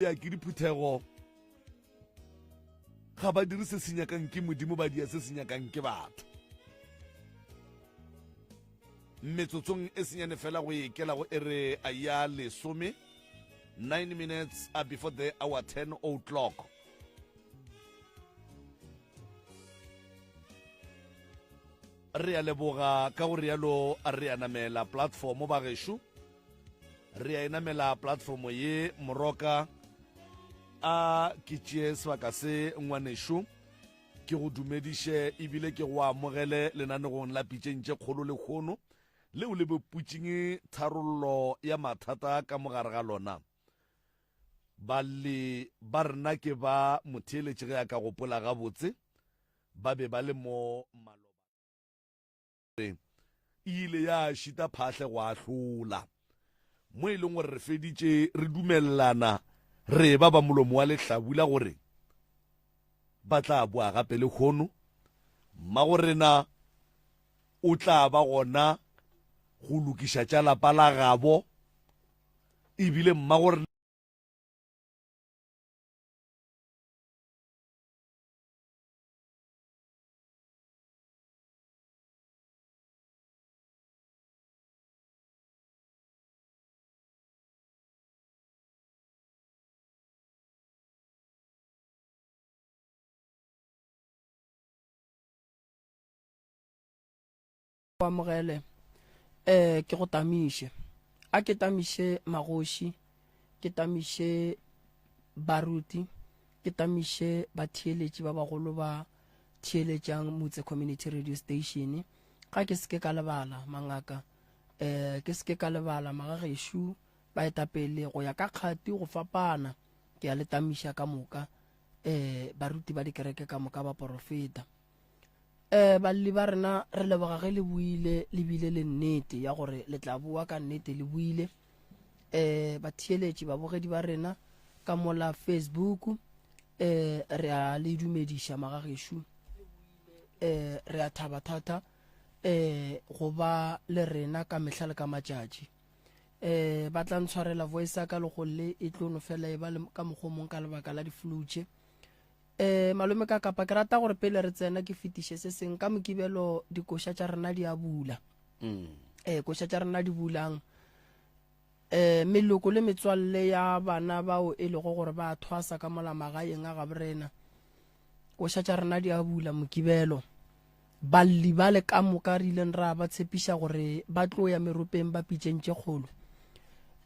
Ya ke diphuthego ga ba dire se se nyakang ke Modimo, ba dia se se nyakang ke batho. Metsotsong e senyane fela go ekela go ere a ya lesome 9 minutes before the hour 10 o'clock. Re a leboga ka go rialo re a namela platform ba gešo. Re a e namela platform ye moroka a ke tšee sebaka se ngwanešo ke go dumediše ebile ke go amogele lenanegong la pitšeng tše kgolo lekgono leo le boputšeng tharollo ya mathata ka mogare ga lona. Balli ba rena ke ba motheeletši ge a ka gopola gabotse ba be ba le mo maloba. E ile ya šita phahle go ahlola mo e leng gore re feditše re dumelelana re ba ba molomo wa lehlabula gore ba tla boa gape lehono. Mmagorena o tla ba gona go lokiša tša lapa la gabo ebile mmagorena Go amogele, eh, ke go tamiše. A ke tamiše magoši, ke tamiše baruti, ke tamiše batheeletši ba bagolo ba theeletšang Motse Community Radio Station. Ga ke seke ka lebala mangaka, eh, ke seke ka lebala magagešo, baetapele go ya ka kgati go fapana. Ke a le tamiša ka moka, eh, baruti ba dikereke ka moka, baporofeta. Eh, balli ba rena re leboga ge le buile le bile le nnete ya gore le tla boa ka nnete le buile. Eh, batheeletši babogedi ba rena ka mola Facebook eh re a le dumediša magagešu. Eh, re a thaba thata eh go ba le rena ka mehla le ka matšatši. Eh, ba tla ntshwarela voice ya ka le go le e tlo no fela e ba le ka mokgwa o mong ka lebaka la di-flu tše. Eh, malome ka kapa ke rata gore pele re tsena ke fetiše se seng ka mokibelo dikoša tša rena di a bula. Mm. Eh, koša tša rena di bulang. Eh, meloko le metswalle ya bana bao e lego gore ba thwasa ka mola magaeng a gaborena. Koša tša rena di a bula mokibelo. Balli ba le ka moka re ileng ra ba tshepiša gore ba tlo ya meropeng ba pitšeng tše kgolo.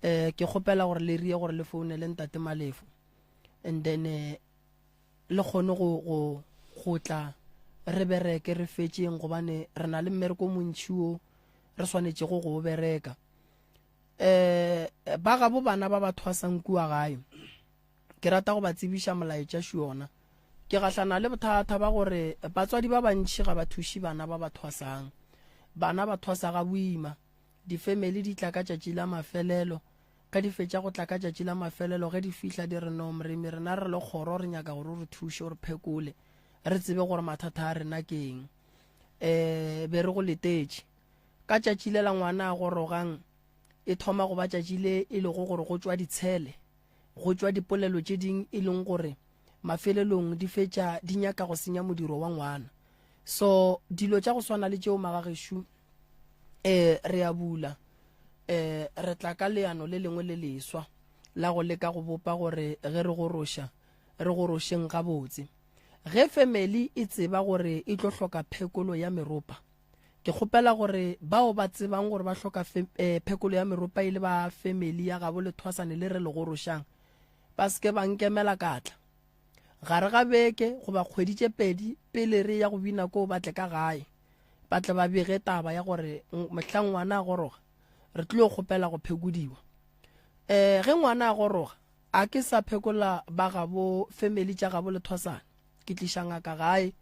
Eh, ke kgopela gore le rie gore le founele ntate Malefo. And then eh, le kgone go go go tla re bereke re fetšeng gobane re na le mmereko montšhi o re swanetšego go o bereka eh ba gabo bana ba ba thwasang kua gae ke rata go ba tsebiša molaetša šiona ke gahlana le bothata ba gore batswadi ba bantšhi ga ba thuši bana ba ba thwasang bana ba thwasa ga boima difemeli di tla ka tšatši la mafelelo Ge di fetša go tla ka tšatši la mafelelo, ge di fihla di re, No, Moremi, rena re le kgoro re nyaka gore o re thuše, o re phekole, re tsebe gore mathata a rena ke eng. Um be re go letetše. Ka tšatši le la ngwana a gorogang, e thoma go ba tšatši le e lego gore go tšwa ditshele, go tšwa dipolelo tše ding e leng gore mafelelong di fetša di nyaka go senya modiro wa ngwana. So dilo tša go swana le tšeo magagešo, eh re a bula eh re tla ka leano le lengwe le leswa la go leka go bopa gore ge re goroša re gorošeng gabotse. Ge family e tseba gore e tlo hloka phekolo ya meropa, ke kgopela gore bao ba tsebang gore ba hloka eh, phekolo ya meropa e le ba family ya gabo lethwasane le re le gorošang ba se ke ba nkemela katla gare ga beke goba kgwedi tše pedi pele re ya go bina koo ba tle ka gae. ba tle ba bege taba ya gore mohlang ngwana a goroga re tlilo kgopela go phekodiwa. Um ge ngwana a goroga a ke sa phekola ba gabo family tša gabo lethwasane ke tliša ngaka gae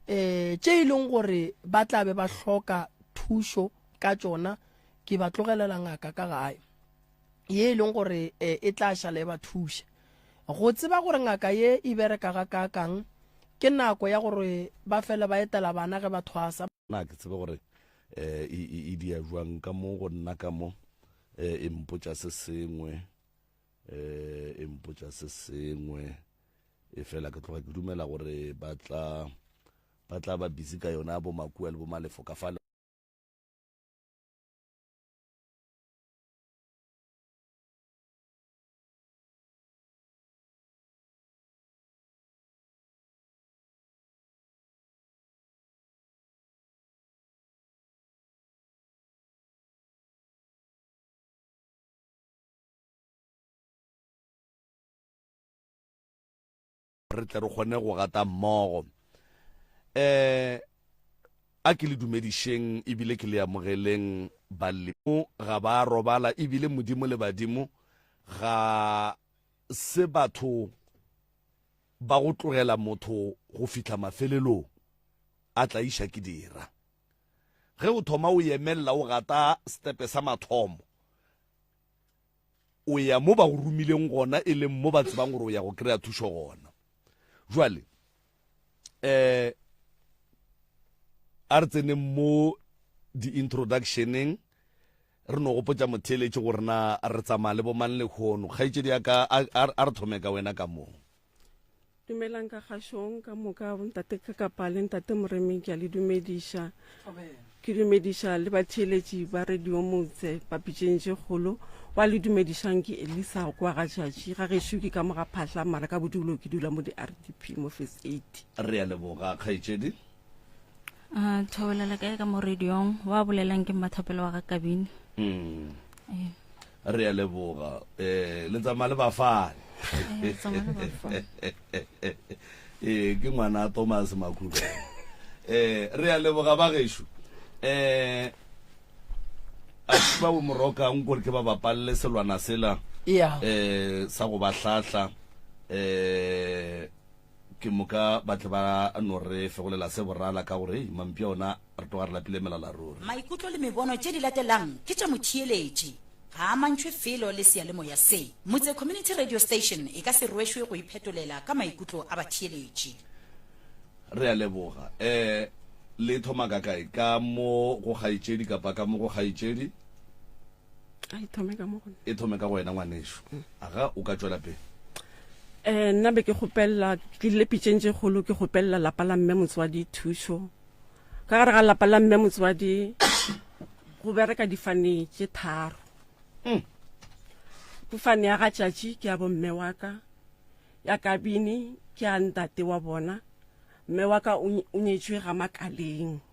um tše e leng gore ba tla be ba hloka thušo ka tšona ke ba tlogelela ngaka ka gae ye e leng gore eh, e tla šala e ba thuša go tseba gore ngaka ye e bereka ga kaakang ke nako ya gore ba fele ba etela bana ge ba thwasa. Na ke tsebe gore eh, e, e, e dia jwang ka mo go nna ka mo eh, e mpotša se sengwe. Eh, e mpotša se sengwe e fela ke tloga ke dumela gore ba tla ba tla ba busy ka yona bo makua le bo malefo ka fale. Re tle re kgone go gata mmogo. Um a ke le dumedišeng ebile ke le amogeleng balemo ga ba robala ebile modimo le badimo ga se batho ba go tlogela motho go fihla mafelelong a tla iša ke dira. Ge o thoma o emelela o gata setepe sa mathomo, o ya mo ba go romileng gona e leng mo ba tsebang gore o ya go kry-a thušo gona. Jwale um a re tseneng mo di-introductioneng re no gopotša motheeletši gore na re tsamaya le bomang lehono. Kgaetšedi ya ka a re thome ka wena ka moo. Dumelang ka kgašong ka moka ntate Kakapa le ntate Moremi ke a le dumediša. Ke dumediša le batheeletši ba Radio Motse ba pitšeng tše kgolo. Wa le dumedišang ke Elisa kwa ga tšatši ga gešo ke ka mo ga Phahla mara ka bodulo ke dula mo di-RDP mo Phase 8. Re a leboga kgaetšedi. A thobelela kae ka mo radiong wa bolelang ke mmathapelo wa ga Kabini. Mm. Eh. Re a leboga. Eh le tsamaya le bafane. Eh, tsamaya le bafane. Eh ke ngwana Thomas Makhube. Eh re a leboga ba gešo. Eh a ba bo moroka nkore ke ba bapalle selwana sela. Yeah. Eh sa go ba hlahla. Eh Ke moka ba tle ba no re fegolela se borala ka gore, Hei, mampša ona re tloga re lapile melala ruri. Maikutlo le mebono tše di latelang ke tša motheeletši. Ga a amantšhwe felo le seyalemoya se. Motse Community Radio Station e ka se rwešwe go iphetolela ka maikutlo a batheeletši. Re a leboga. Um le thoma ka kae? Ka mo go kgaetšedi kapa ka mo go kgaetšedi? A e thome ka mo go nna. E thome ka go wena ngwanešu. Aga o ka tšwela pele. Eh, nna be ke kgopelela ke tlile pitšeng tše kgolo ke kgopelela lapa la mme motswadi thušo ka gare ga lapa la mme motswadi go bereka difane tše tharo mm. fane ya ga tšatši ke ya bomme wa ka ya kabini ke ya ntate wa bona mme wa ka o nyetšwe ga makaleng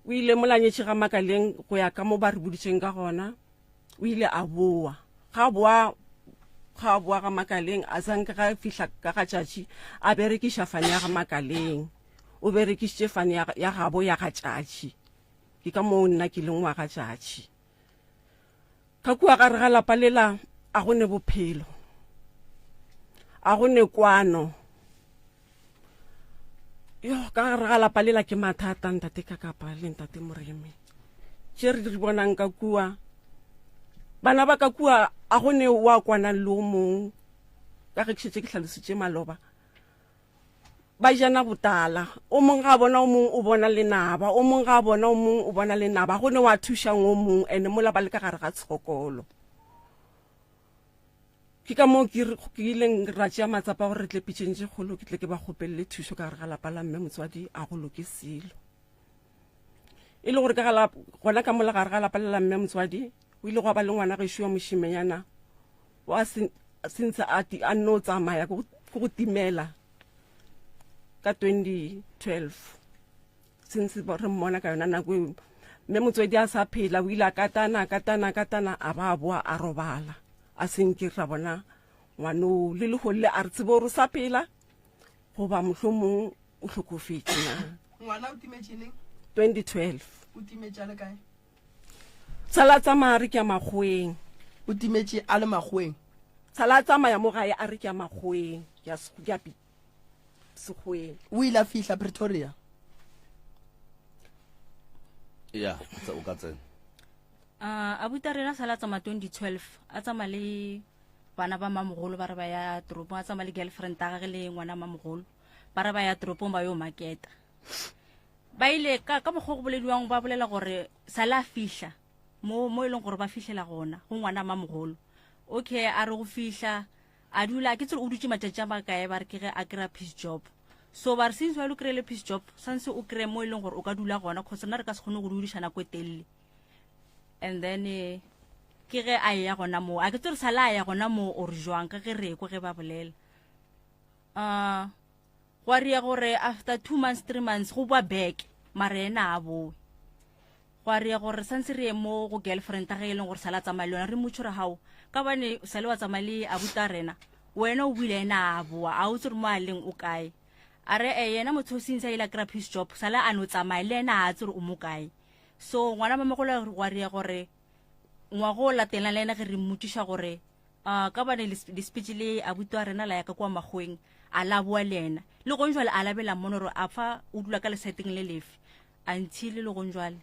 O ile mola nyetše ga Makaleng go ya ka mo ba re boditšeng ka gona, o ile a boa. Ga boa ga boa ga Makaleng a sanke ga fihla ka ga tšatši a berekiša fane ya ga Makaleng. O berekišitše fane ya, ya gabo ya ga tšatši. Ke ka moo nna ke leng wa ga tšatši. Ka kua gare ga lapa lela a go ne bophelo. A go ne kwano. Yo, ka gare ga lapa lela ke mathata ntate Kakapa le ntate Moremi. Tše re di bonang ka kua, bana ba ka kua a go ne wa kwanang le o mong ka ge ke šetše ke hlalositše maloba. Ba jana botala, o mong ga a bona o mong o bona lenaba, o mong ga a bona o mong o bona lenaba, go ne wa thušang o mong ene mola ba le ka gare ga tshokolo. Ke ka moo ke ke ileng ra tšea matsapa gore re tle pitšeng tše kgolo ke tle ke ba kgopelele thušo ka gare ga lapa la mme motswadi a go loke selo. E le gore ka ga gona ka mola gare ga lapa le la mme motswadi o ile gwa ba le ngwana gešo wa mošimenyana wa sentse a a nno tsamaya ke go timela ka 2012 since re mmona ka yona nako eo mme motswedi a sa phela o ile a katana a katana a katana a ba a boa a robala a senke ra bona ngwanoo le leholle a re tsebe gore o sa phela goba mohlomong o hlokofetše na ngwana o timetše neng 2012 o timetše a le kae sala tsamaya a re ke ya makgoweng o timetše a le makgoweng sala a tsamaya mo gae a re ke ya makgoweng ke ya sekgoweng o ile a fihla pretoria ya o ka tsena uh, abuti a rena sala a tsamaya 2012 a tsamaya le bana ba mamogolo ba re ba ya toropong a tsamaya le girlfriend a gage le ngwana mamogolo ba re ba ya toropong ba yo maketa ba ile ka ka mokgwa go bolediwang ba bolela gore sala a fihla mo mo e leng gore ba fihlela gona go ngwana mamogolo. Okay, a re go fihla a dula ke tsere o dutše matšatši a makae ba re ke ge a kry-a peace job. So ba re since wa lo kry-ile peace job santse o kry-e mo e leng gore o ka dula gona cause rena re ka se kgone go dudiša nako e telele. And then eh, ke ge a ya gona moo a ke tsere sala a ya gona moo or jwang ka ge re ekwe ge ba bolela. Uh, gwa ria gore after 2 months 3 months go boa back mara ena a boe. Gwa ria gore santse re ye mo go girlfriend ge e leng gore sala tsamaya le yona re motšho re gao ka bane sale wa tsamaya le abuta rena wena o buile ena a boa a o tsere mo a leng o kae a re e yena motho o sentse a ile a kry-a peace job sale a no tsamaya le ena a tsere o mo kae so ngwana mamogolo gwa ria gore ngwago o latelang le ena ge re mmotšiša gore uh, ka bane le speech le abuti wa rena la ya ka kwa makgoweng a la boa le ena le gong jwale a labela mono gore a fa o dula ka leseteng le lefe until le gong jwale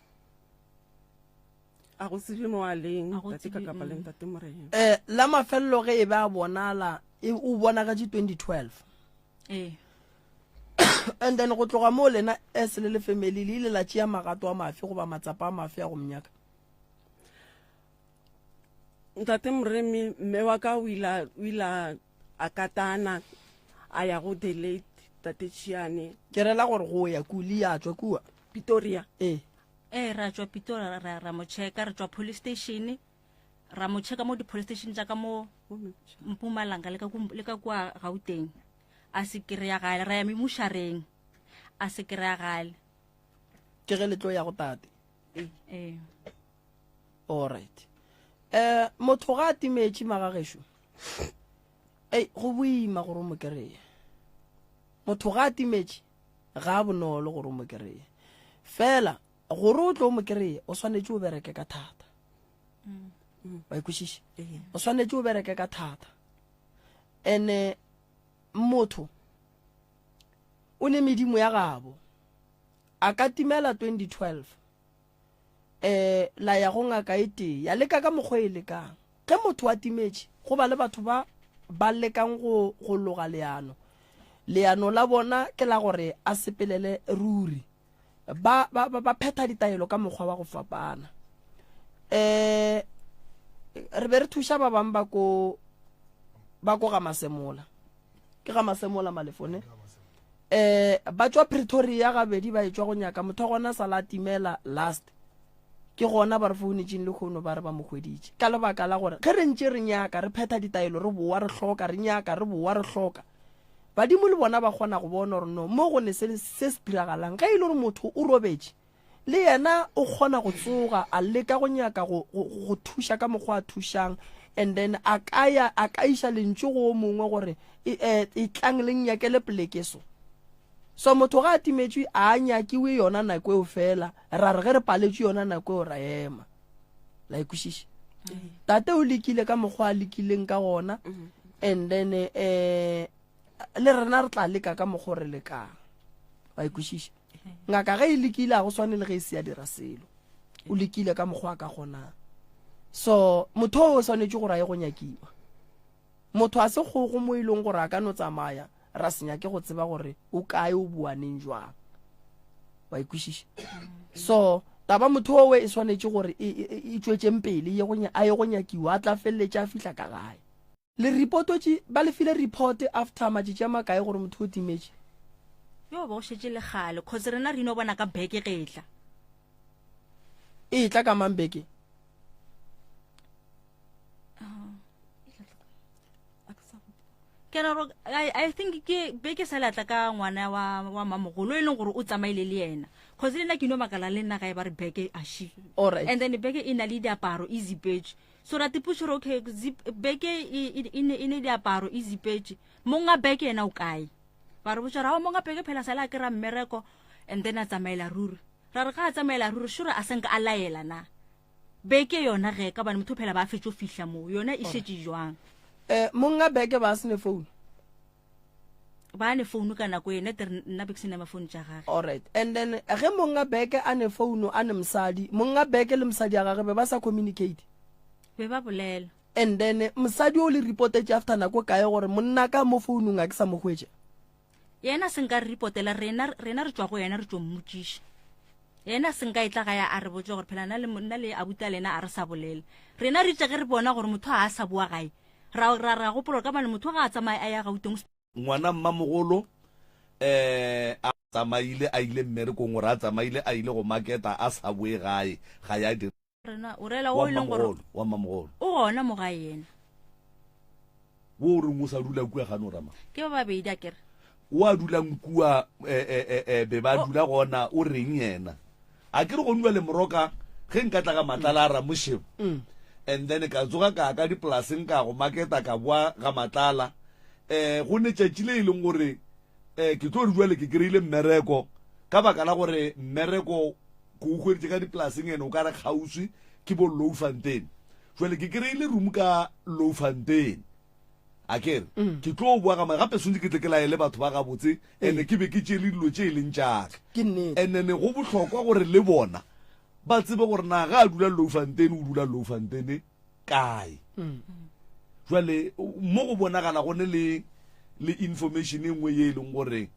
a go tsebe mo a leng tate ka kapa le ntate morena eh la mafelelo ge e ba bonala e, o bonagatše 2012 ee and then go tloga moo lena as le le family le ile la tšea magato a mafe goba matsapa a mafe a go mnyaka Ntate Moremi, mme wa ka o ile o ile a katana a ya go the late tate Chiane. Ke rela gore go ya kuli ya tšwa kua Pretoria. Ee. Ee, ra tšwa Pretoria ra ra mo checka, re tšwa police station ra mo checka mo di-police station tša ka mo Mpumalanga le ka le ka kua Gauteng. A se kry-agale, ra ya memušareng a se kry-agale. Ke ge le tlo ya go tate. Ee. Alright. Eh motho ga a timetše magagešo. Ei go boima gore o mo kereye. Motho ga a timetše ga a bonolo gore o mo kereye. Fela gore o tlo o mo kereye o swanetše o bereke ka thata. Wa ikwešiša? O swanetše o bereke ka thata. Ene motho o ne medimo ya gabo. A ka timela 2012. um la ya go ngaka e tee ya leka ka mokgwa e lekang. Ge motho a timetše, go ba le batho ba ba lekang go go loga leano. Leano la bona ke la gore a sepelele ruri. Ba ba ba phetha ditaelo ka mokgwa wa go fapana. Um re be re thuša ba bang ba ko ba ko ga Masemola. Ke ga Masemola Malefone. Eh ba tšwa Pretoria gabedi ba etšwa go nyaka motho wa gona sa la timela last ke gona ba re founetšeng lehono ba re ba mo hweditše ka lebaka la gore ge re ntše re nyaka re phetha ditaelo re boa re hloka re nyaka re boa re hloka badimo le bona ba kgona go bona gore no mo go ne se se se diragalang ge e le gore motho o robetše Le yena o kgona go tsoga a leka go nyaka go, go, go thuša ka mokgwa a thušang, and then a ka ya, a ka iša lentšu go o mongwe gore, E, e, etlang le nnyakele poleke so. So motho ga a timetšwe a a nyakiwe yona nako eo fela, ra re ge re paletšwe yona nako eo ra ema. La e kwešiša? Tate o lekile ka mokgwa a lekileng ka gona, and then eh, le rena re tla leka ka mokgwa o re lekang. Wa e kwešiša? Ngaka ge e lekile a go swane le ge e se ya dira selo. O lekile ka mokgwa a ka kgonang. So motho o swanetše gore a ye go nyakiwa. Motho a se kgogo mo e leng gore a ka no tsamaya ra se nyake go tseba gore o kae o boa neng jwang. Wa e kwešiša? So taba motho owe e swanetše gore e, e, e tšwetšeng pele ye go a ye go nyakiwa a tla feleletše a fihla ka gae. Le reportotše, ba le file report after matšatši a makae gore motho o timetše? Yo ba o šetše le kgale cause rena re ino bona ka beke ge e tla. E tla ka mang beke? Ke ra gore I, I think ke beke sa latla ka ngwana wa wa mamogolo e leng gore o tsamaile le yena cause le nna ke ino makala le nna ga e ba re beke a shi. Alright. And then beke e na le diaparo e zipetše. So ra tipuša gore okay zip beke e, e, e ne e ne diaparo e zipetše. Monga beke yena o kae? Ba re botša ra monga beke phela sala ke ra mmereko and then a tsamaela ruri. Ra re ga a tsamaela ruri sure a senka a laela na. Beke yona ge ka bane motho phela ba fetšo fihla mo yona e šetše jwang. Eh monga beke ba sene phone. Ba ne phone ka nako ene tere nna be ke sena maphone tša gage. Alright. And then ge monga beke a ne phone a ne mosadi, monga beke le mosadi ya gage be ba sa communicate. Be ba bolela. And then mosadi o le reportetše after nako kae gore monna ka mo founung a ke sa mo hwetša? Yena se nka re reportela rena rena re tšwa go yena re tšo mmotšiša. Yena a se nka e tla gae a re botše gore phela nna le nna le abuti a lena a re sa bolela. Rena re itše ge re bona gore motho ga a sa boa gae, ra ra ra gopola gore ka bane motho ga a tsamaye a ya Gauteng o Ngwana mmamogolo um a tsamaile a ile mmerekong gore a tsamaile a ile go maketa a sa boe gae ga ya dire. Rena o rela Wa o e leng gore mmamogolo, wa mmamogolo. o gona mo gae yena. Wo o reng o sa dula kua gane o ra mang? Ke ba babedi a kere. O a dulang kua eh, eh, eh, eh, be ba dula gona o reng yena? A ke re go dula le moroka ge nka tla ga Matlala a Ramošebo and then ka tsoga ka ya ka dipolaseng ka go maketa ka boa ga Matlala eh go ne tšatši le e leng gore eh ke tlo re jwale ke kry-ile mmereko ka baka la gore mmereko ke o hweditše ka dipolaseng ene o ka re kgauswi ke bo Louwfontein jwale ke kry-ile room ka Louwfontein a kere mm. ke tlo boa ga gape swantse ke tle ke laele batho ba gabotse ene ke be ke tšee le dilo tše e leng tšaka and then go bohlokwa gore le bona ba tsebe gore na ga a dula Louwfontein o dula Louwfontein kae mm. jwale mo go bonagala go ne le le information e nngwe ye e leng gore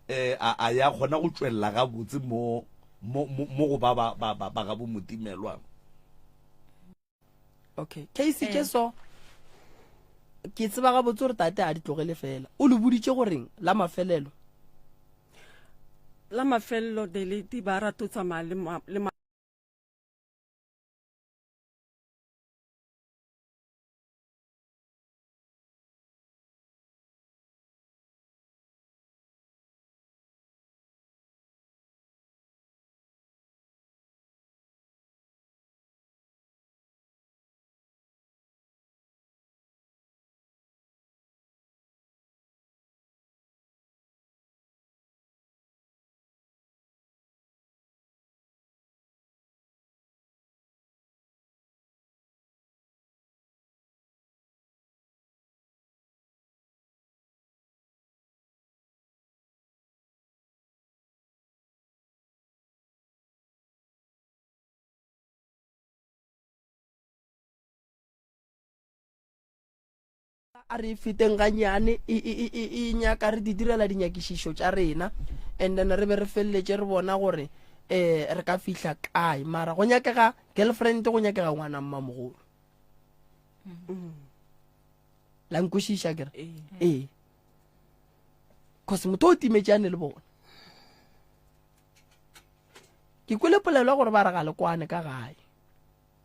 eh a a ya kgona go tšwelela gabotse mo mo mo go ba ba ba ba ga bo motimelwa okay case ke eh. so ke tseba gabotse gore tate a di tlogele fela o le boditše goreng la mafelelo la mafelelo the lady ba rata o tsamaya le A re e feteng gannyane, e, e, e, e, e nyaka re di direla dinyakišišo tša rena, and then re be re feleletše re bona gore um re ka fihla kae. Mara go nyakega girlfriend, go nyakega ngwana mmamogolo. La nkwešiša kere? Ee. Cause motho o timetše a ne le bona. Ke kwele polelo ya gore ba re ga le kwane ka gae.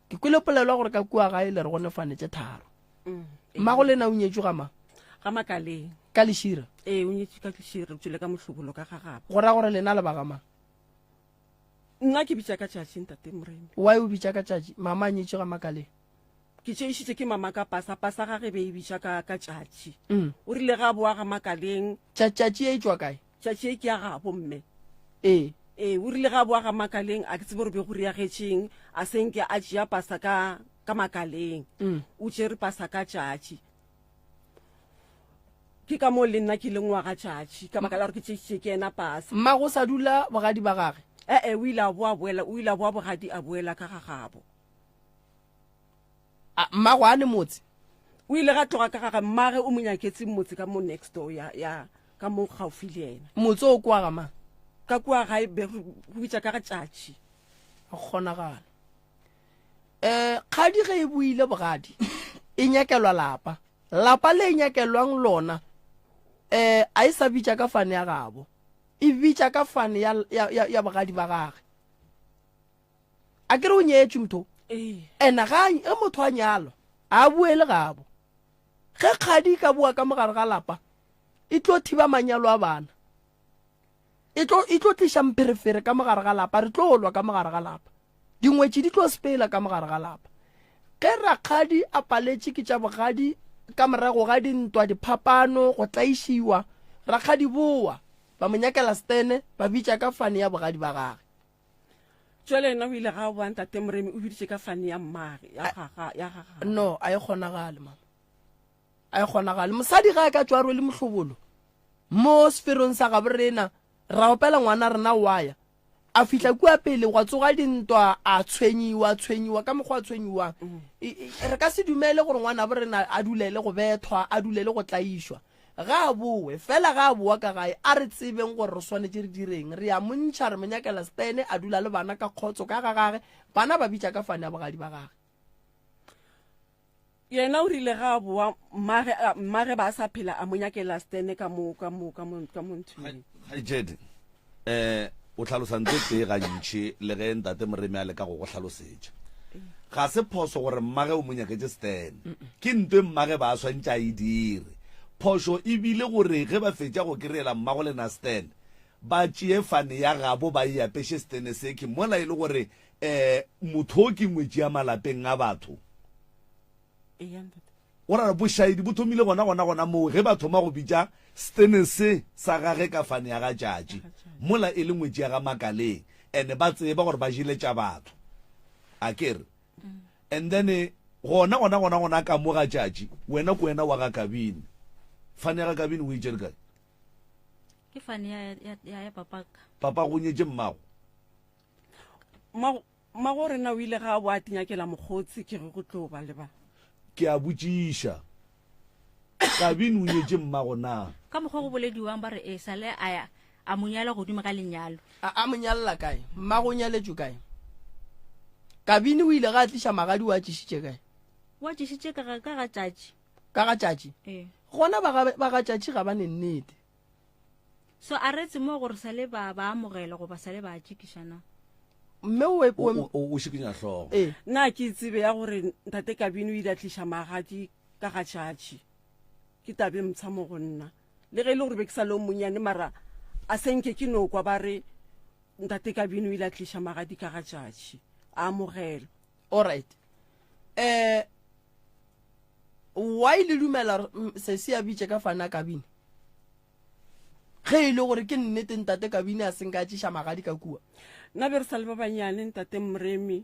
Ke kwele polelo ya gore ka kua gae le re go nefane tše tharo. Mm. Mmago lena o nyetšwe ga mang? Ga Makaleng. Ka Lešira? Ee, o nyetšwe ka Lešira, o tšwele ka mohlobolo ka ga gabo. Go ra gore lena le ba ga mang? Nna ke bitša ka tšatši, ntate Moremi. Why o bitša ka tšatši? Mama a nyetšwe ga Makaleng. Ke tšeišitše ke mama ka pasa, pasa ga ge be e bitša ka, ka tšatši. Mm. O rile ga boa ga Makaleng. Tša, tšatši e tšwa kae? Tšatši e ke ya gabo mme. Ee. Ee, o rile ga boa ga Makaleng, a ke tsebe gore be go riagetšeng, a se nke a tšea pasa ka, ka Makaleng. Mm. O tšere pasa ka tšatši. Ke ka moo le nna ke leng wa ga tšatši, ka baka la gore ke tšeišitše ke yena pasa. Mmago sa dula bogadi ba gage? Ee, o ile a boa boela, o ile a boa bogadi a boela ka ga gabo. A, mmago a ne motse? O ile ga tloga ka gage, mmage o mo nyaketse motse ka mo next door ya, ya ka mo gaufi le yena. Motse o kwa ga mang? Ka kua gae be go bitša ka ga tšatši. Go kgonagala. Eh, kgadi ge e buile bogadi, e nyakelwa lapa. Lapa le e nyakelwang lona, eh, a e sa bitša ka fane ya gabo. E bitša ka fane ya, ya, ya, ya bogadi ba gage. A ke re o nyetšwe motho? Ena ga ge motho a nyalwa a boele gabo. Ge kgadi e ka boa ka mogare ga lapa e tlo thiba manyalo a bana. E tlo e tlo tliša mpherefere ka mogare ga lapa, re tlo lwa ka mogare ga lapa. Dingwetši di tlo sepela ka mogare ga lapa. Ge rakgadi a paletše ke tša bogadi ka morago ga dintwa, diphapano, go tlaišiwa, rakgadi boa, ba mo nyakela stene, ba bitša ka fane ya bogadi ba gage. Tšwele yena o ile ga boa ntate Moremi o biditše ka fane ya mmage ya gaga ya gaga. No, a e kgonagale mama. A e kgonagale. Mosadi ga a ka tšwa rwele mohlobolo mo seferong sa gabo rena ra opela ngwana rena wa ya a fihla kua pele gwa tsoga dintwa a tshwenyiwa a tshwenyiwa ka mokgwa a tshwenyiwang mm. re ka se dumele gore ngwana bo rena a dulele go bethwa a dulele go tlaišwa. Ga a bowe. Fela ga a bowa ka gae, a re tsebeng gore re swanetše re direng. Re a mo ntšha, re mo nyakela stene, a dula le bana ka kgotso ka ga gage. Bana ba bitša ka fane ya bogadi ba gage. Yena o rile ga a bowa, mmage, mmage ba sa phela, a mo nyakela stene ka mo, ka mo, ka mo, ka mo nthweng. Kgaetšedi, um o hlalosa ntho e tee gantši le ge ntate Moremi a leka go go hlalosetša. Ga se phoso gore mmage o mo nyaketše stene. Ke nto e mmage ba a swantše a e dire. Phošo e bile gore ge ba fetša go kry-ela mmago lena stene, ba tšee fane ya gabo ba e apeše stene sekhi mola e le gore um motho o ke ngwetši ya malapeng a batho. Eya ntate. Go ra gore bošaedi bo thomile gona gona gona moo ge ba thoma go bitša stene se sa gage ka fane ya ga Tšatši mola e le ngwetši ya ga Makaleng and ba tseba gore ba jele tša batho akere and then gona gona gona gona ka mo ga Tšatši wena ke wena wa ga Kabini fane ya ga Kabini o e tšere kae? Ke fane ya ya ya, ya papaka. Papa go nyetše mmago? Mmago Mmago rena o ile ga a bo a tinyakela mokgotsi ke re go tlo ba le ba. Ke a botšiša, Kabini o nyetše mmago na? Ka mokgwa go bolediwang ba re e sale a ya a mo nyala godimo ga lenyalo. A a mo nyalela kae? Mmago o nyaletšwe kae? Kabini o ile ga a tliša magadi o a tlišitše kae? O a tlišitše ka ga ka ga tšatši. Ka ga tšatši? Ee. Gona ba ga ba ga tšatši ga ba ne nnete. So a retse mo gore sale ba ba amogela goba sale ba tšikiša na? Mme o o o šikinya hlogo. Ee. Nna ke tsebe ya gore ntate Kabini o ile a tliša magadi ka ga tšatši. Ke tabe mtsha mo go nna. Le ge e le gore be ke sa le o monnyane mara a se nke ke no kwa ba re ntate Kabini o ile a tliša magadi ka ga tšatši. A amogelwa. Alright. Eh why le dumela sesi a bitše ka fana Kabini? Ge e le gore ke nnete ntate Kabini a senka a tšiša magadi ka kua. Nna be re sa le ba banyane ntate Moremi.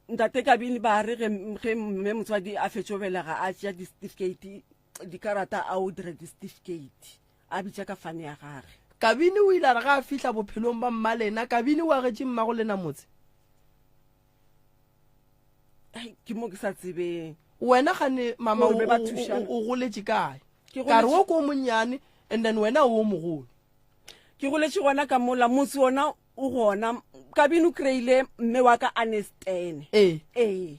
Ntate Kabini ba re ge ge mme motswadi a fetšo belega a tšea di-certificate dikarata a o dira di-certificate a bitša ka fane ya gage. Kabini o ile a re ga a fihla bophelong ba mmalena, Kabini o agetše mmago lena motse. Ke mo ke sa tsebeng. Wena gane mama o, o, o goletše kae? Ka re wo ko monnyane and then wena o mogolo. Ke goletše gona ka mola motse ona o gona. Kabini o kry-ile mme wa ka a ne stene. Ee. Ee.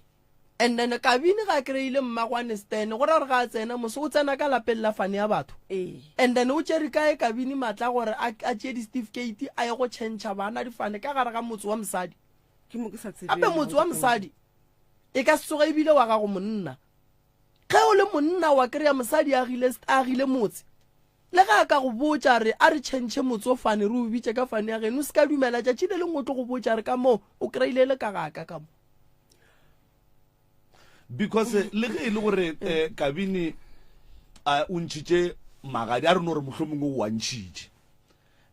And then Kabini ga a kry-ile mmagwe a ne stene go ra gore ga a tsena mose o tsena ka lapeng la fane ya batho. Ee. And then o tšere kae Kabini matla gore a tšee di-certificate a ye go tšhentšha bana difane ka gare ga motse wa mosadi? Ke mo ke sa tsebeng. Gape motse wa mosadi e ka se tsoge e bile wa gago monna. Ge o le monna wa kry-a mosadi a agile, a agile motse, le ge a ka go botša re a re tšhentšhe motse o fane re o bitše ka fane ya geno, o se ka dumela. Tšatši le lengwe o tlo go botša re ka moo o kry-ile le ka ga ka ka mo. Because le ge e le gore eh, Kabini a o ntšhitše magadi a re no re mohlomongwe o a ntšhitše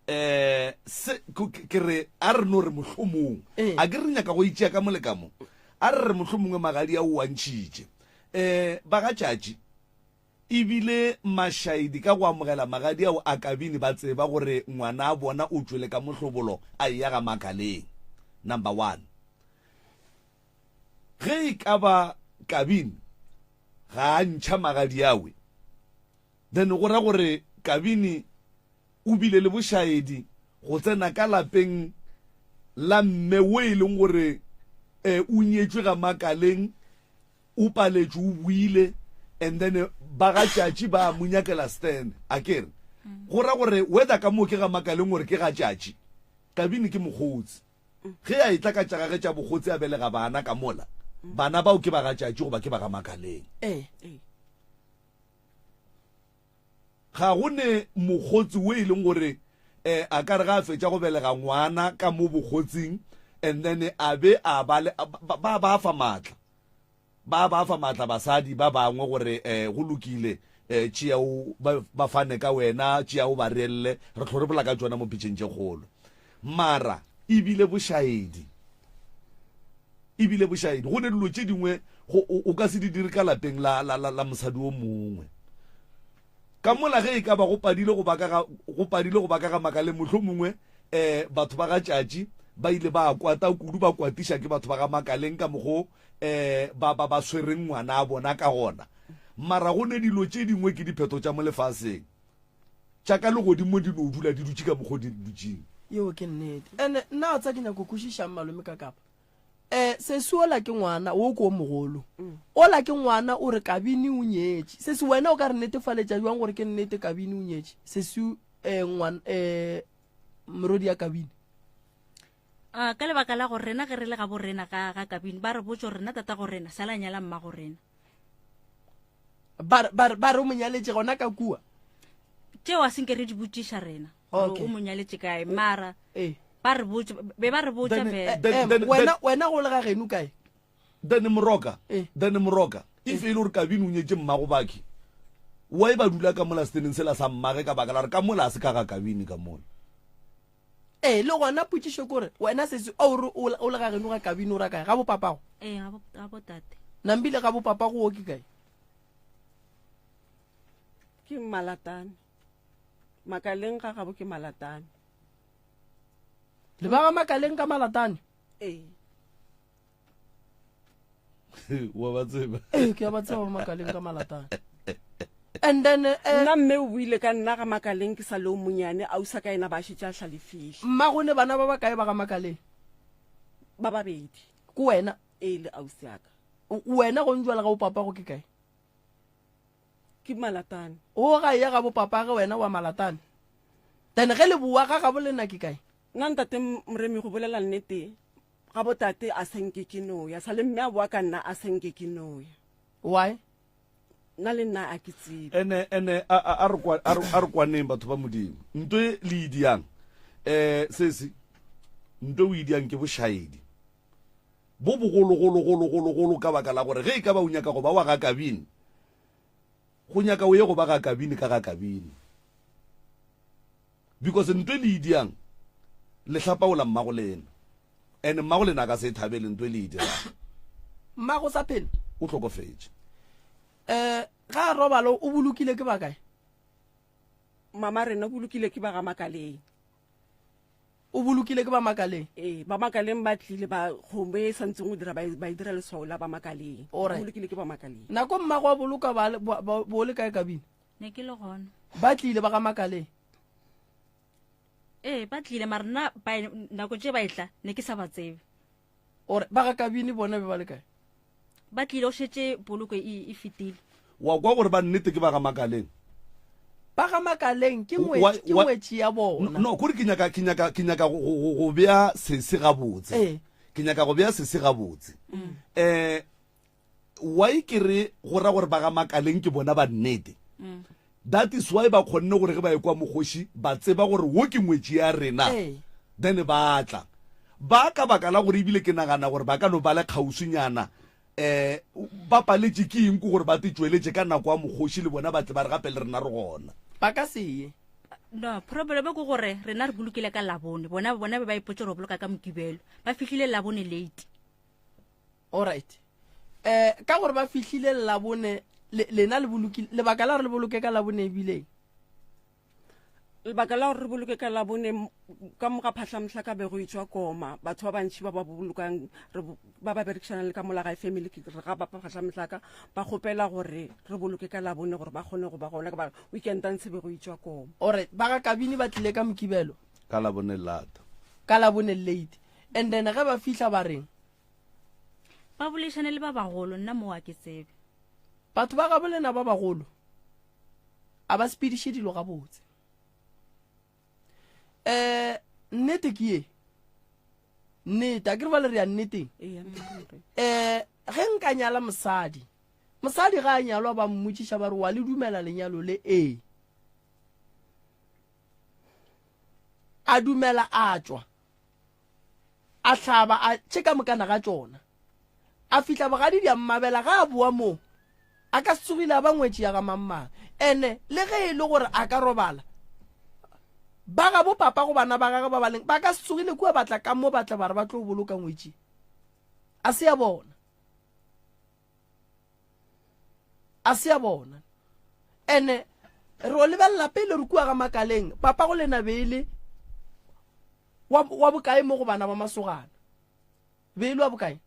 eh se ke re a re no re mohlomong eh. a ke re nyaka go itšea ka mole ka mo a re re mohlomongwe magadi a o a ntšhitše eh ba ga tšatši ebile mašaedi ka go amogela magadi ao a kabini ba tseba gore ngwana a bona o tšwele ka mohlobolo a eya ga makaleng number one ge e ka ba kabini ga a ntšha magadi awe then go ra gore kabini O bile le bošaedi go tsena ka lapeng la mme wo e leng gore o nyetšwe ga Makaleng, o paletšwe, o boile and then ba ga Tšatši ba mo nyakela stand. Akere go ra gore whether ka moo ke ga Makaleng or ke ga Tšatši, Kabini ke mokgotsi. Ge a etla ka tša gage tša bokgotsi a belega bana ka mola, bana bao ke ba ga Tšatši goba ke ba ga Makaleng. Ee. Ga go ne mokgotsi wo e leng gore eh, a ka re ga a fetša go belega ngwana ka mo bokgotsing and then a be a ba le ba ba ba fa maatla ba ba fa maatla basadi ba bangwe gore eh, go lokile eh, tšea o ba, ba fane ka wena tšea o ba reelle re hlo re bola ka tšona mo pitšeng tše kgolo mara ebile bošaedi ebile bošaedi go ne dilo tše dingwe go o ka se di dire ka lapeng la, la, la, la mosadi o mongwe ka mola ge e ka ba go padile go ba ka ga go padile go ba ka ga makaleng mohlomongwe eh batho ba ga tšatši ba ile ba kwata kudu ba kwatiša ke batho ba ga makaleng ka mokgo eh ba ba ba swereng ngwana a bona ka gona. Mara go ne dilo tše dingwe ke diphetho tša mo lefaseng. Tša ka legodimong di no dula di dutše ka mokgo di dutšeng. Yeo ke nnete. Ene nna wa tsa ke nyako kwešišang malome ka kapa. Eh sesi ola ke ngwana wo ke o mogolo. Ola ke ngwana o re Kabini o nyetše. Sesi wena o ka re netefaletša bjang gore ke nnete Kabini o nyetše? Sesi eh ngwana eh morodi ya Kabini. A ka lebaka la gore rena ge re le gabo rena ga ga Kabini ba re botša gore rena tatago rena sala nyala mmago rena. Ba ba ba re o mo nyaletše gona ka kua. Tšeo a senke re di botšiša rena gore Okay. o mo nyaletše kae mara Eh. ba re botša be ba re botša Then- fela. then- Eh, then- wena then- wena go le ga geno kae? Then Moroka, Eh. then Moroka, if e le gore Kabini o nyetše mmago Baki, why ba dula ka mola seteneng sela sa mmage ka baka la gore ka mola a se ka ga Kabini ka mola. Ee, le gona potšišo ke gore wena sesi o re o le ga geno ga Kabini o ra kae? Ga bopapago? Ee, ga botate. Nambile ga bopapago wo ke kae? Ke Malatane. Makaleng ga gabo ke Malatane. Le ba ga Makaleng ka Malatane? Ee. Wa ba tseba? Ee, ke a ba tseba ba Makaleng ka Malatane. And then, eh, Nna mme o buile ka nna ga Makaleng ke sa le o monyane, ausa ka ena ba šetše a hlalefile. Mma go ne bana ba bakae ba ga Makaleng? Ba babedi. Ke wena? Ee, le ausi ya ka. Wena go njwala ga bopapago ke kae? Ke Malatane. O ga ya ga bopapage wena wa Malatane. Then ge le boa ga gabo lena ke kae? Nna ntate Moremi go bolela nnete ga botate a se nke ke no ya sa le mme a boa ka nna a se nke ke no ya. Why? Nna le nna a ke tsebe. Ene ene a a a re kwa a re a re kwaneng batho ba Modimo. Nto e le e diang eh sesi nto o e diang ke bošaedi. Bo bogologologologologolo ka baka la gore ge e ka ba o nyaka go ba wa ga Kabini go nyaka o ye go ba ga Kabini ka ga Kabini. Because nto e le e diang le hlapaola mmago lena. And mmago lena a ka se e thabele nto e le e dirang. Mmago sa phela? O hlokofetše. Eh, ga a robala o bolokile ke ba kae? Mama rena o bolokile ke ba ga Makaleng. O bolokile ke ba Makaleng? Ee, ba Makaleng ba tlile ba kgomo e sa ntseng go dira ba e, ba e dira leswao la ba Makaleng. O Alright. bolokile ke ba Makaleng. Nako mmago a boloka ba le- ba- ba- bo le kae Kabini? Ne ke le gona. Ba tlile ba ga Makaleng. Ee, ba tlile mara nna ba nako tše ba etla ne ke sa ba tsebe. Ore ba ga Kabini bona be ba le kae? Ba tlile o šetše poloko e, e fetile. Wa kwa gore ba nnete ke ba ga Makaleng? Ba ga Makaleng ke Wa- ngwetši, ke wa- ngwetši ya bona. No, kore ke nyaka ke nyaka ke nyaka go go go bea sese gabotse. Ee. Ke nyaka go bea sese gabotse. Eh why ke re go ra gore ba ga Makaleng ke bona ba nnete? That is why ba kgonne gore ge ba ekwa mokgoši ba tseba gore wo ke ngwetši ya rena. Ee. Then ba tla. Ba ka baka la gore ebile ke nagana gore ba ka no ba le kgauswinyana eh ba paletše ke eng ke gore ba te tšweletše ka nako ya mokgoši le bona ba tle ba re gape le rena re gona. Ba ka se ye. No, problem ke gore rena re bolokile ka Labone. Bona bona be ba ipotše gore boloka ka Mokibelo. Ba fihlile Labone late. Alright. Eh ka gore ba fihlile Labone le, lena le bolokile lebaka la gore le boloke ka Labone ebileng. Lebaka la gore re boloke ka Labone ka mo ga Phahlamhla ka be go etšwa koma batho ba bantši ba ba bolokang re ba ba berekišanang le ka mola gae family ke re ga ba Phahlamhlaka ba kgopela gore re boloke ka Labone gore ba kgone go ba gona ka ba weekend a ntshe be go etšwa koma. Alright, ba ga Kabini ba tlile ka Mokibelo. Ka Labone lata. Ka Labone late. And then ge ba fihla ba reng? Ba boledišane le ba bagolo, nna mo a ke tsebe. Batho ba gabo lena ba bagolo a ba sepediše dilo gabotse. Eh nnete ke ye. Nnete, a ke re ba le re ya nneteng. Eh ge nka nyala mosadi, mosadi ga a nyalwa ba mmotšiša ba re wa le dumela lenyalo le ee. A dumela a tšwa. A hlaba a tše ka mokana ga tšona. A fihla bogadi di a mmabela ga a boa moo. A ka se tsogile a ba ngwetši ya ga mangmang. Ene le ge e le gore a ka robala, ba gabo papa go bana ba gagwe ba ba leng ba ka se tsogile kua ba tla ka mo ba tla ba re ba tlo boloka ngwetši. A se ya bona. A se ya bona. Ene re o lebelela pele re kua ga Makaleng, papa go lena be e le wa, wa bokae mo go bana ba masogana? Be e le wa bokae?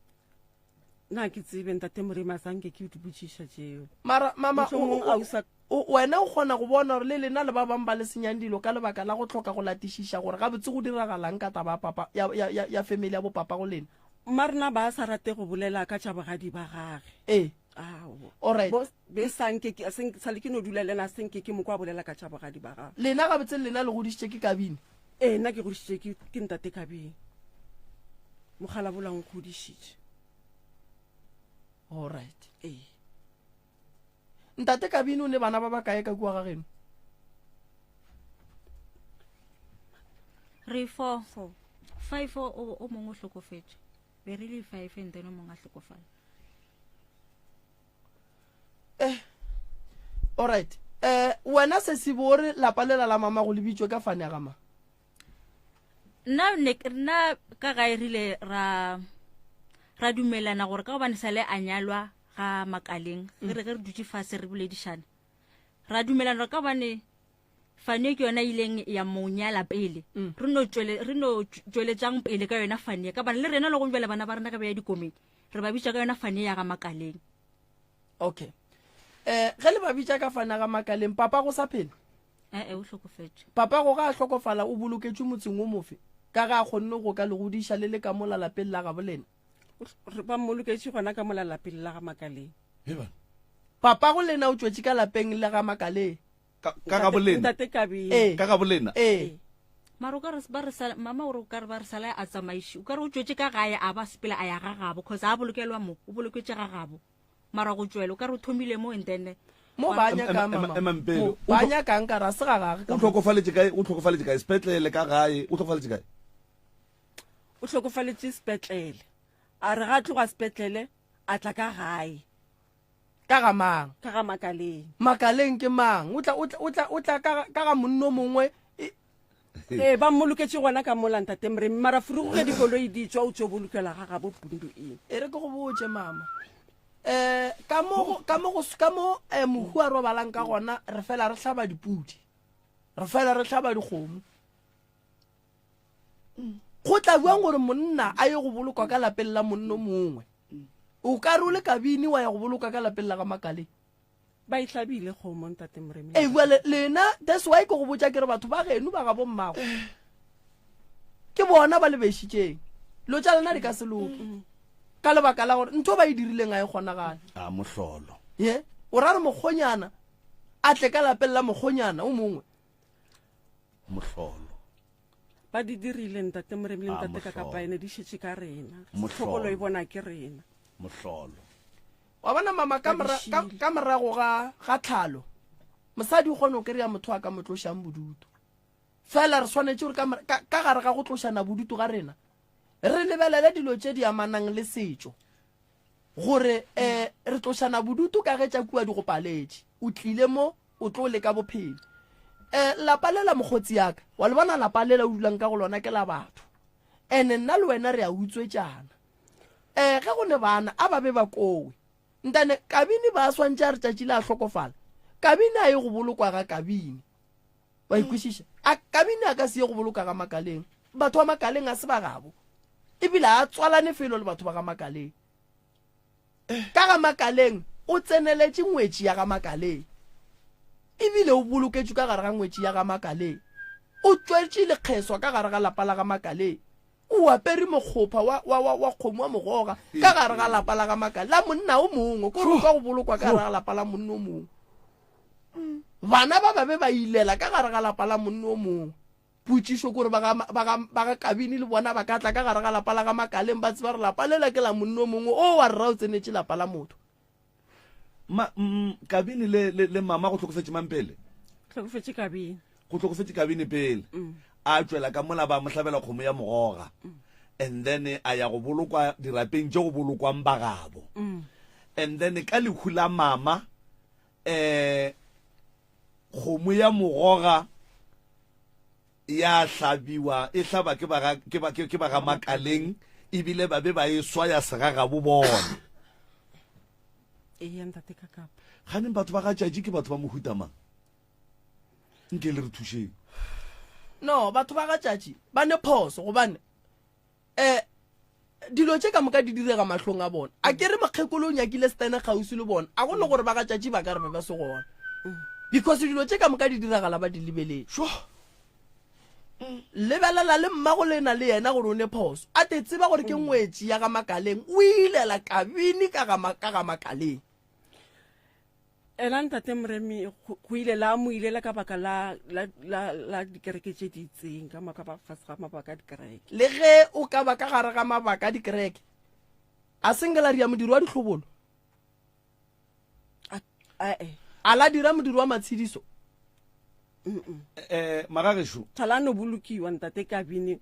Nna ke tsebe ntate Moremi a sa nke ke di botšiša tšeo. Mara mama Mohlomong o, o, ausa o, wena o kgona go bona gore le lena le ba bangwe ba le senyang dilo ka lebaka la go hloka go latišiša gore gabotse go diragalang ka taba ya papa ya, ya, ya, ya family ya bopapago lena. Mma rena ba sa rate go bolela ka tša bogadi ba gage. Ee. Aowa. Alright. Bo, be sa nke ke, se, sa le ke no dula le yena, se nke ke mo kwa a bolela ka tša bogadi ba gage. Lena gabotse lena le godišitše ke Kabini? Ee, nna ke godišitše ke, ke ntate Kabini. Mokgalabolo a nkgodišitše. Alright. Ee. Ntate Kabini o ne bana ba bakae ka kua ga geno? Re four. Four. Five o, o mongwe o hlokofetše. Be re le five and then o mongwe a hlokofala. Eh. Alright. Eh, wena Sesibo o re lapa lela la mama go le bitšwe ka fane ya ga mang? Nna ne nna ka gae rile ra ra dumelana gore ka gobane sale a nyalwa ga Makaleng, ge re ge re dutše fase re boledišana, ra dumelana gore ka gobane Fanie ke yona ileng ya mo nyala pele, re no tšwele re no tšweletšang pele ka yona Fanie, ka bane le rena le gong bjale bana ba rena ge ba ya dikomeng re ba bitša ka yona Fanie ya ga Makaleng. Okay. Eh, ge le ba bitša ka Fane ya ga Makaleng, papa go sa phela? Ee, o hlokofetše. Papago ge a hlokofala o boloketšwe motseng wo mofe, ka ge a kgonne go ka le godiša le le ka mola lapeng la gabo lena? Re ba mmoloketše gona ka mola lapeng la ga Makaleng. Hei bana. Papago lena o tšwetše ka lapeng la ga Makaleng. Ka, ka gabo lena? Ntate Kabeng. Ee. Ka gabo lena? Ee. Mara o ka re ba re sala, mama o re o ka re ba re sala a tsamaiše, o ka re o tšwetše ka gae a ba sepela a ya ga gabo, cause a bolokelwa mo, o boloketše ga gabo. Mara go tšwela o ka re o thomile mo and then Mo ba nyakang Ema- mama. emang pele. Mo ba nyakang ka ra se ga gage ka O mo. hlokofaletše kae? O hlokofaletše kae? Sepetlele ka gae? O hlokofaletše kae? O hlokofaletše sepetlele. A re ga a tloga sepetlele a tla ka gae. Ka ga mang? Ka ga Makaleng. Makaleng ke mang? O tla o tla o tla o tla ka ga ka ga monna o mongwe e Ee, ba mmoloketše gona ka mola ntate Moremi, mara furugu ge dikoloi di tšwa o tšo bolokela ga gabo Pundu eng. E re ke go botše mama, um ka mo go, ka mo go, ka mo um mohu a robalang ka gona re fela re hlaba dipudi, re fela re hlaba dikgomo. Go tla bjang gore monna a ye go bolokwa ka lapeng la monna o mongwe? O ka re o le kabini wa ya go bolokwa ka lapeng la ga Makaleng? Ba e hlabile kgomo ntate Moremi. Ee, bjale lena, that's why ke go botša ke re batho ba geno ba ga bommago ke bona ba le bešitšeng. Dilo tša lena di ka se loke ka lebaka la gore ntho ba e dirileng ga e kgonagale. A mohlolo. Ye, o ra re mokgonyana a tle ka lapeng la mokgonyana o mongwe. Mohlolo. Ba di dirile ntate Moremi le A ntate mohlolo. Kakapaene di šetše ka rena. Mohlolo. Tlhokolo e bona ke rena. Mohlolo. Wa bona mama, ka mora, ka, ka morago ga, ga tlhalo, mosadi o kgona go kry-a motho a ka mo tlošang bodutu. Fela re swanetše gore ka, ka, ka gare ga go tlošana bodutu ga rena, re lebelele dilo tše di amanang le setšo. Gore um re tlošana bodutu ka ge tša kua di go paletše. O tlile mo, o tlo leka bophelo. Um lapa lela mokgotsi ya ka, wa le bona lapa lela o dulang ka go lona ke la batho. Ene nna le wena re a utswetšana. Ee, ge go ne bana, a ba be ba kowe. Ntane, Kabini ba swantše a re tšatši le a hlokofala, Kabini a ye go bolokwa ga Kabini. Wa e kwešiša? A Kabini a ka se ye go boloka ga Makaleng. Batho ba Makaleng a se ba gabo. Ebile a tswalane felo le batho ba ga Makaleng. Ka ga Makaleng o tseneletše ngwetši ya ga Makaleng. Ebile o boloketšwe ka gare ga ngwetši ya ga Makaleng. O tšwetše lekgeswa ka gare ga lapa la ga Makaleng. O apere mokgopha wa, wa, wa, wa kgomo wa mogoga ka gare ga lapa la ga Makale, la monna o mongwe, ko re o tla go bolokwa ka gare ga lapa la monna o mongwe. Bana ba ba be ba ilela ka gare ga lapa la monna o mongwe. Potšišo ke gore ba ga, ba ga, ba ga Kabini le bona ba ka tla ka gare ga lapa la ga Makaleng ba tseba gore lapa lela ke la monna o mongwe o wa rra o tsenetše lapa la motho. Ma, mm, Kabini le, le, le mama go hlokofetše mang pele? Hlokofetše Kabini. Go hlokofetše Kabini pele. Mm. A tšwela ka mola ba mo hlabela kgomo ya mogoga. Mm. And then a ya go bolokwa dirapeng tše go bolokwang ba gabo. Mm. And then ka lehu la mama eh kgomo ya mogoga ya hlabiwa e hlaba ke ba ke ba ke ba ga Makaleng ebile ba be ba e swaya segagabo bona. Eya ntate Kakapa. Ganeng batho ba ga Tšatši ke batho ba mohuta mang? Nke le re thušeng. No, batho ba ga Tšatši ba ne phoso gobane eh. Dilo tše ka moka di direga mahlong a bona. A ke re mokgekolo o nyakile stene kgauswi le bona, a go ne gore ba ga tšatši ba ka re be ba se gona. Because dilo tše ka moka di diragala ba di lebeletše. Sure. Lebelela le mmago lena le yena gore o ne phoso. A te tseba gore ke ngwetši ya ga Makaleng, o ilela kabini ka ga ka ga Makaleng. Ena ntate Moremi go ile la mo ilela ka baka la la la la dikereke tše di itseng ka maka ba fase ga mabaka a dikereke. Le ge o ka ba ka gare ga mabaka a dikereke, a se nke la ria modiro wa dihlobolo? A ae. A la dira modiro wa matshediso? Eh, magagešo. Thala no bolokiwa ntate Kabini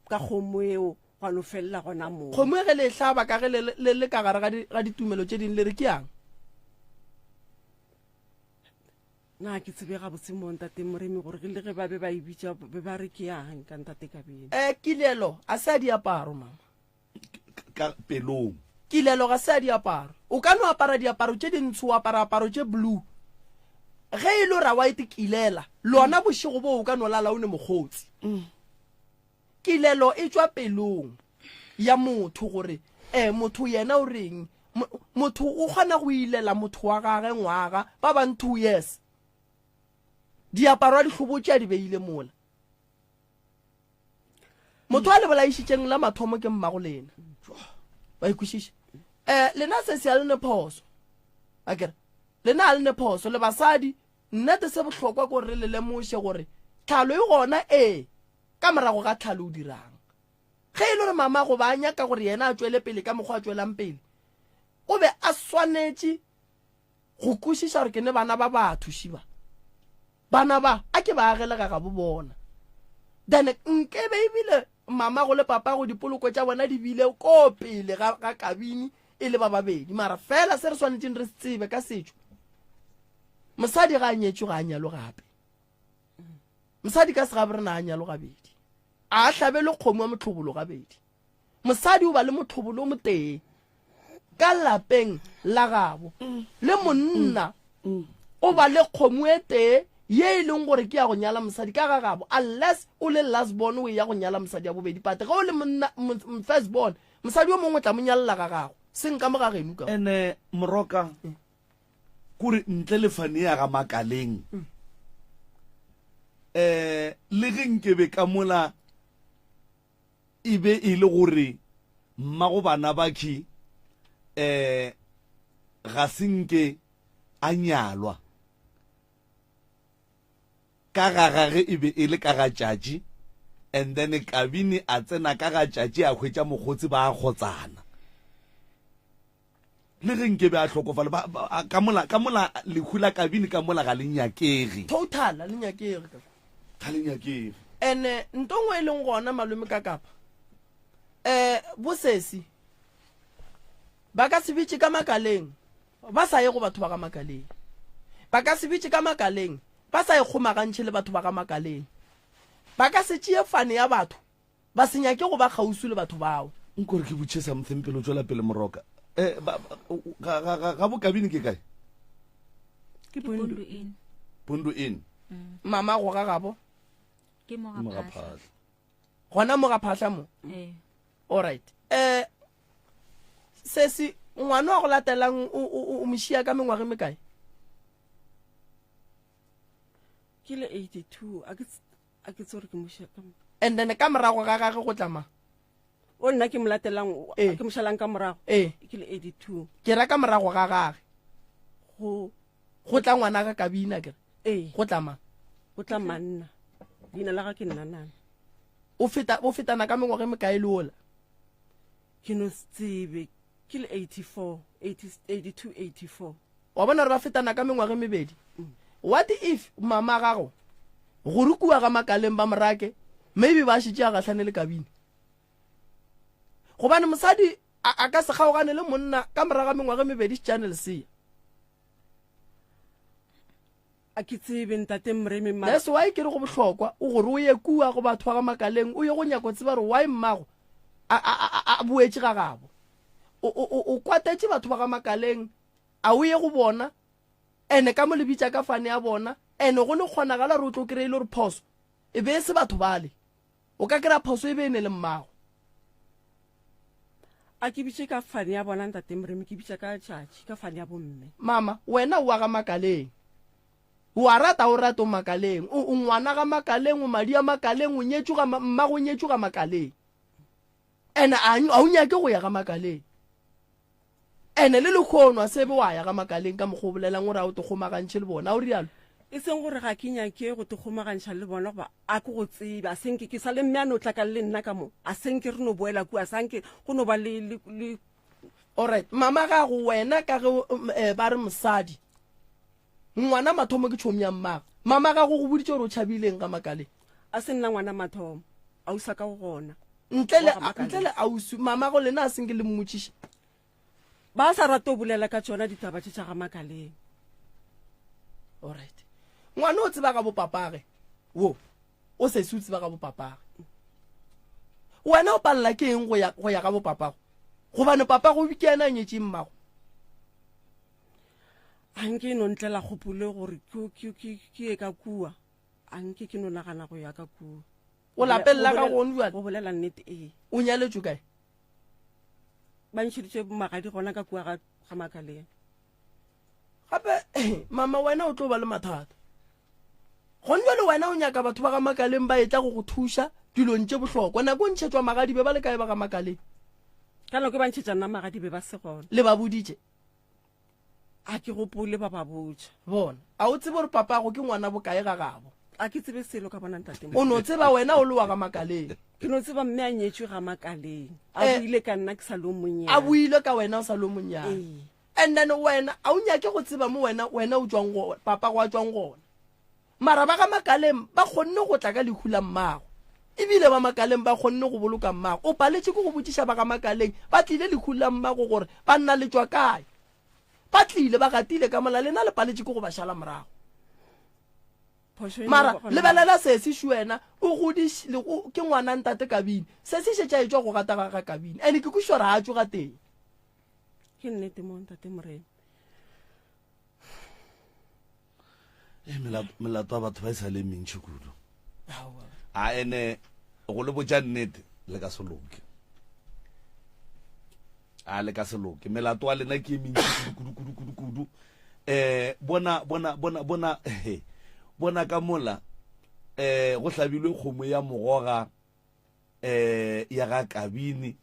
ka kgomo eo gwa no felela gona moo. Kgomo e ge le e hlaba ka ge le le le ka gare ga di ga ditumelo tše ding le re ke yang? Na ke tsebe gabotse mo ntate Moremi gore le ge ba be ba e bitša be ba re ke yang ka ntate Kabini. Eh, kilelo a se a diaparo mama. Ka pelong. Kilelo ga se a diaparo. O ka no apara diaparo tše dintsho wa apara aparo tše blue. Ge e le ra white kilela, lona bošego boo o ka no lala o ne mokgotsi. Kilelo e tšwa pelong ya motho gore eh motho yena o reng. Motho o kgona go ilela motho wa gage ngwaga, ba bang 2 years. Diaparo a di hlobotše a di beile mola. Motho a le bolaišitšeng la mathomo ke mmago lena. Wa ikwešiša? Eh lena se se a le ne phoso. Akere lena a le ne phoso le basadi nnete se bohlokwa ko re le lemoše gore tlhalo e gona ee Ka morago ga tlhalo o dira'ng? Ge e le gore mama goba a nyaka gore yena a tšwele pele ka mokgwa a tšwelang pele, o be a swanetše go kwešiša gore ke ne bana ba batho šiba. Bana ba a ke ba agele ga gabo bona. Then nkebe ebile mamago le papago dipoloko tša bona di bile ko pele ga, ga kabini e le ba babedi. Mara fela se re swanetšeng re se tsebe ka setšo, mosadi ga a nyetšwe ga a nyalwe gape. Mosadi ka segabo rena a nyalo gabedi. A hlabelwe kgomo ya mohlobolo gabedi. Mosadi o ba le mohlobolo o motee ka lapeng la gabo. Le monna o ba le kgomo e tee ye e leng gore ke ya go nyala mosadi ka ga gabo unless o le last born o ya go nyala mosadi ya bobedi but ge o le monna first born mosadi o mongwe o tla mo nyalela ga gago seng ka mo ga geno ka Ene moroka Kore ntle le fane ya ga Makaleng, um le ge nkebe ka mola e be e le gore mmago bana bakhi um ga se nke a nyalwa, ka ga gage e be e le ka ga tšatši, and then Kabini a tsena ka ga tšatši a hwetša mokgotsi ba a kgotsana. Le ge nke be a hlokofala, ba, ba, a, ka mola, ka mola lehu la Kabini ka mola ga le nyakege. Total, ga le nyakege ka kwa. Ga le nyakege. And-e nto nngwe e leng gona malome ka kapa, eh, bosesi ba ka se bitše ka makaleng ba sa ye go batho ba ga makaleng. Ba ka se bitše ka makaleng ba sa ikgomagantšhe le batho ba ga makaleng. Ba ka se tšee fane ya batho Ba se nyake go ba kgauswi le batho bao. Nko re ke butše something pele o tšwela pele Moroka. Eh, ba, ba, ga, ga, ga, ga bokabini ke kae? Ke Pondo Inn. Pondo Inn. Mm. Mama go ga gabo? Ke mo ga Phahla. Gona mo ga Phahla mo? Eh. All right. Eh sesi ngwana wa go latelang o o o mošia ka mengwaga e mekae? Ke le 82 a ke A ke tsore ke moša ka And then ka morago ga gage go tla mang? O nna ke mo latelang, Ee. ke mo šalang ka morago. Ee. Ke le 82. Ke ra ka morago ga gage. Go Go tla ngwana ga Kabina ke re. Ee. Go tla mang? Go tla manna. Leina la ga ke Nnanana. O feta o fetana ka mengwaga e mekae le ola? Ke no se tsebe. Ke le 84, 80, 82, 84. Wa bona gore ba fetana ka mengwaga e mebedi. What if mama gago gore kua ga Makaleng ba morake maybe ba šetše a gahlane le Kabini? Gobane mosadi a, a ka se kgaogane le monna ka morago ga mengwaga e mebedi šetšane lesea. A ke tsebe ntate Mremi mara. That's why ke re go bohlokwa o gore o ye kua go batho ba ga Makaleng o ye go nyako tseba gore why mmago a, a, a, a boetše ga gabo. O, o, o, o kwatetše batho ba ga Makaleng a o ye go bona ene ka mo le bitša ka fane ya bona ene go ne kgonagala gore o tlo kry-e le gore phoso e be e se batho bale o ka kry-a phoso e be e ne le mmago. A ke bitše ka fane ya bona Ntate Moremi, ke bitša ka tšatši, ka fane ya bomme. Mama, wena o wa ga Makaleng. O a rata o rate o Makaleng. O, o ngwana ga Makaleng, o madi a Makaleng, o nyetšwe ga, mmago o nyetšwe ga Makaleng. Ene a, a o nyake go ya ga Makaleng. Ene le lekgono a sebe wa ya ga Makaleng ka mokgwa o bolelang o re a o te kgomagantšhe le bona, a o rialo? E seng gore ga ke nyake go te kgomagantšha le bona goba a ke go tsebe, a senke ke sa le mme a no tla ka le nna ka mo, a senke re no boela kua, a sanke go no ba le, le, le. Alright, mama gago wena ka ge eh, ba re mosadi ngwana mathomo ke tšhomi ya mmago, mama gago go boditše gore o tšhabileng ga Makaleng? A se nna ngwana mathomo, ausi a ka o gona. Ntle le, ntle le ausi, mamago lena a senke le mmotšiše? Ba sa rate go bolela ka tšona ditaba tše tša ga Makaleng. Alright. Ngwana o tseba ga bopapage wo, o sesi o tseba ga bopapage. Wena o palela ke eng go ya, go ya ga bopapago? Gobane papago ke yena a nyetšeng mmago. A nke e no ntlela kgopolo gore ke, ke, ke, ke ye ka kua. A nke ke no nagana go ya ka kua. O lapeng la gago gone bjale? Go bolela nnete, ee. O nyaletšwe kae? Ba ntšheditše magadi gona ka kua ga, ga Makaleng. Gape, mama, wena o tlo ba le mathata. Gone bjale wena o nyaka batho ba ga Makaleng ba etla go go thuša dilong tše bohlokwa. Nako o ntšhetšwa magadi be ba le kae ba ga Makaleng? Ka nako e ba ntšhetša nna magadi be ba se gona. Le ba boditše? A ke gopole ba ba botša. Bona, a o tsebe gore papago ke ngwana bokae ga gabo? A ke tsebe selo ka bona ntate. O no tseba wena o le wa ga Makaleng. Ke no tseba mme a nyetšwe ga Makaleng. A eh, buile ka nna ke sa le o monnyane. A buile ka wena o sa le o monnyane. Ee. And then wena a o nyake go tseba mo wena wena o tšwang go papago a tšwang gona. Mara ba ga Makaleng ba kgonne go tla ka lehu la mmago. Ebile ba Makaleng ba kgonne go boloka mmago. O paletše ke go botšiša ba ga Makaleng ba tlile lehung la mmago gore banna le tšwa kae. Ba tlile ba gatile ka mola lena le paletše ke go ba šala morago. Mara lebelela sesi šu wena o godiš le go ke ngwana ntate Kabini. Sesi šetše a etšwa go gata ga ga Kabini and ke kwešiša gore ga a tšwe gatee. Ke nnete mo ntate Morena. Eh, melato ya batho ba e sa le mentšhi kudu a ene go le botša nnete le ka se loke a le ka se loke melato wa lena ke e mentši kudu kudu kudu kudu um bona bona bona bona bona ka mola um go hlabilwe kgomo ya mogoga um ya ga kabini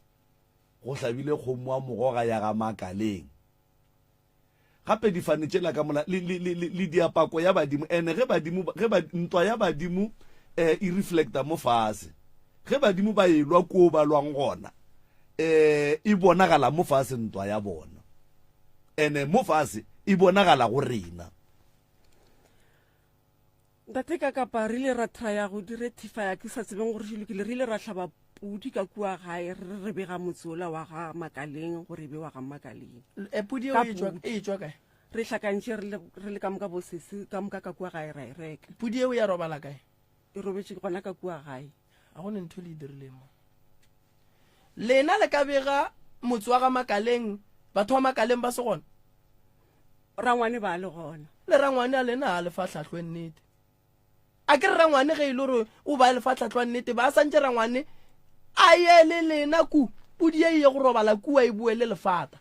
go hlabile kgomo wa mogoga ya ga makaleng Gape difane tšela ka mola le, le, le, le, le diapako ya badimo. Ene ge badimo, ge ba, ntwa ya badimo eh, e reflecta mo fase. Ge badimo ba elwa koo ba lwang gona, eh, e bonagala mo fase ntwa ya bona. Ene mo fase e bonagala go rena. Ntate ka kapa re ile ra trya go di rectifya ke sa tsebeng gore di lokile re ile ra hlaba pudi ka kua gae re re bega motse ola wa ga Makaleng gore e be wa ga Makaleng. E, pudi eo e tšwa e tšwa kae? Re hlakantše re le re le ka moka bo sesi ka moka ka kua gae ra e reka. Pudi eo ya robala kae? E robetše gona ka kua gae. A go ne ntho le e dirileng mo. Lena le ka bega motse wa ga Makaleng batho ba Makaleng ba se gona? Rangwane ba le gona. Le rangwane a lena a le fa tlhahlo e nnete. A ke re rangwane ge e le gore o ba le fa tlhahlo ya nnete ba santše rangwane a ye le lena ku pudi ye e ye go robala kua e boe le lefata.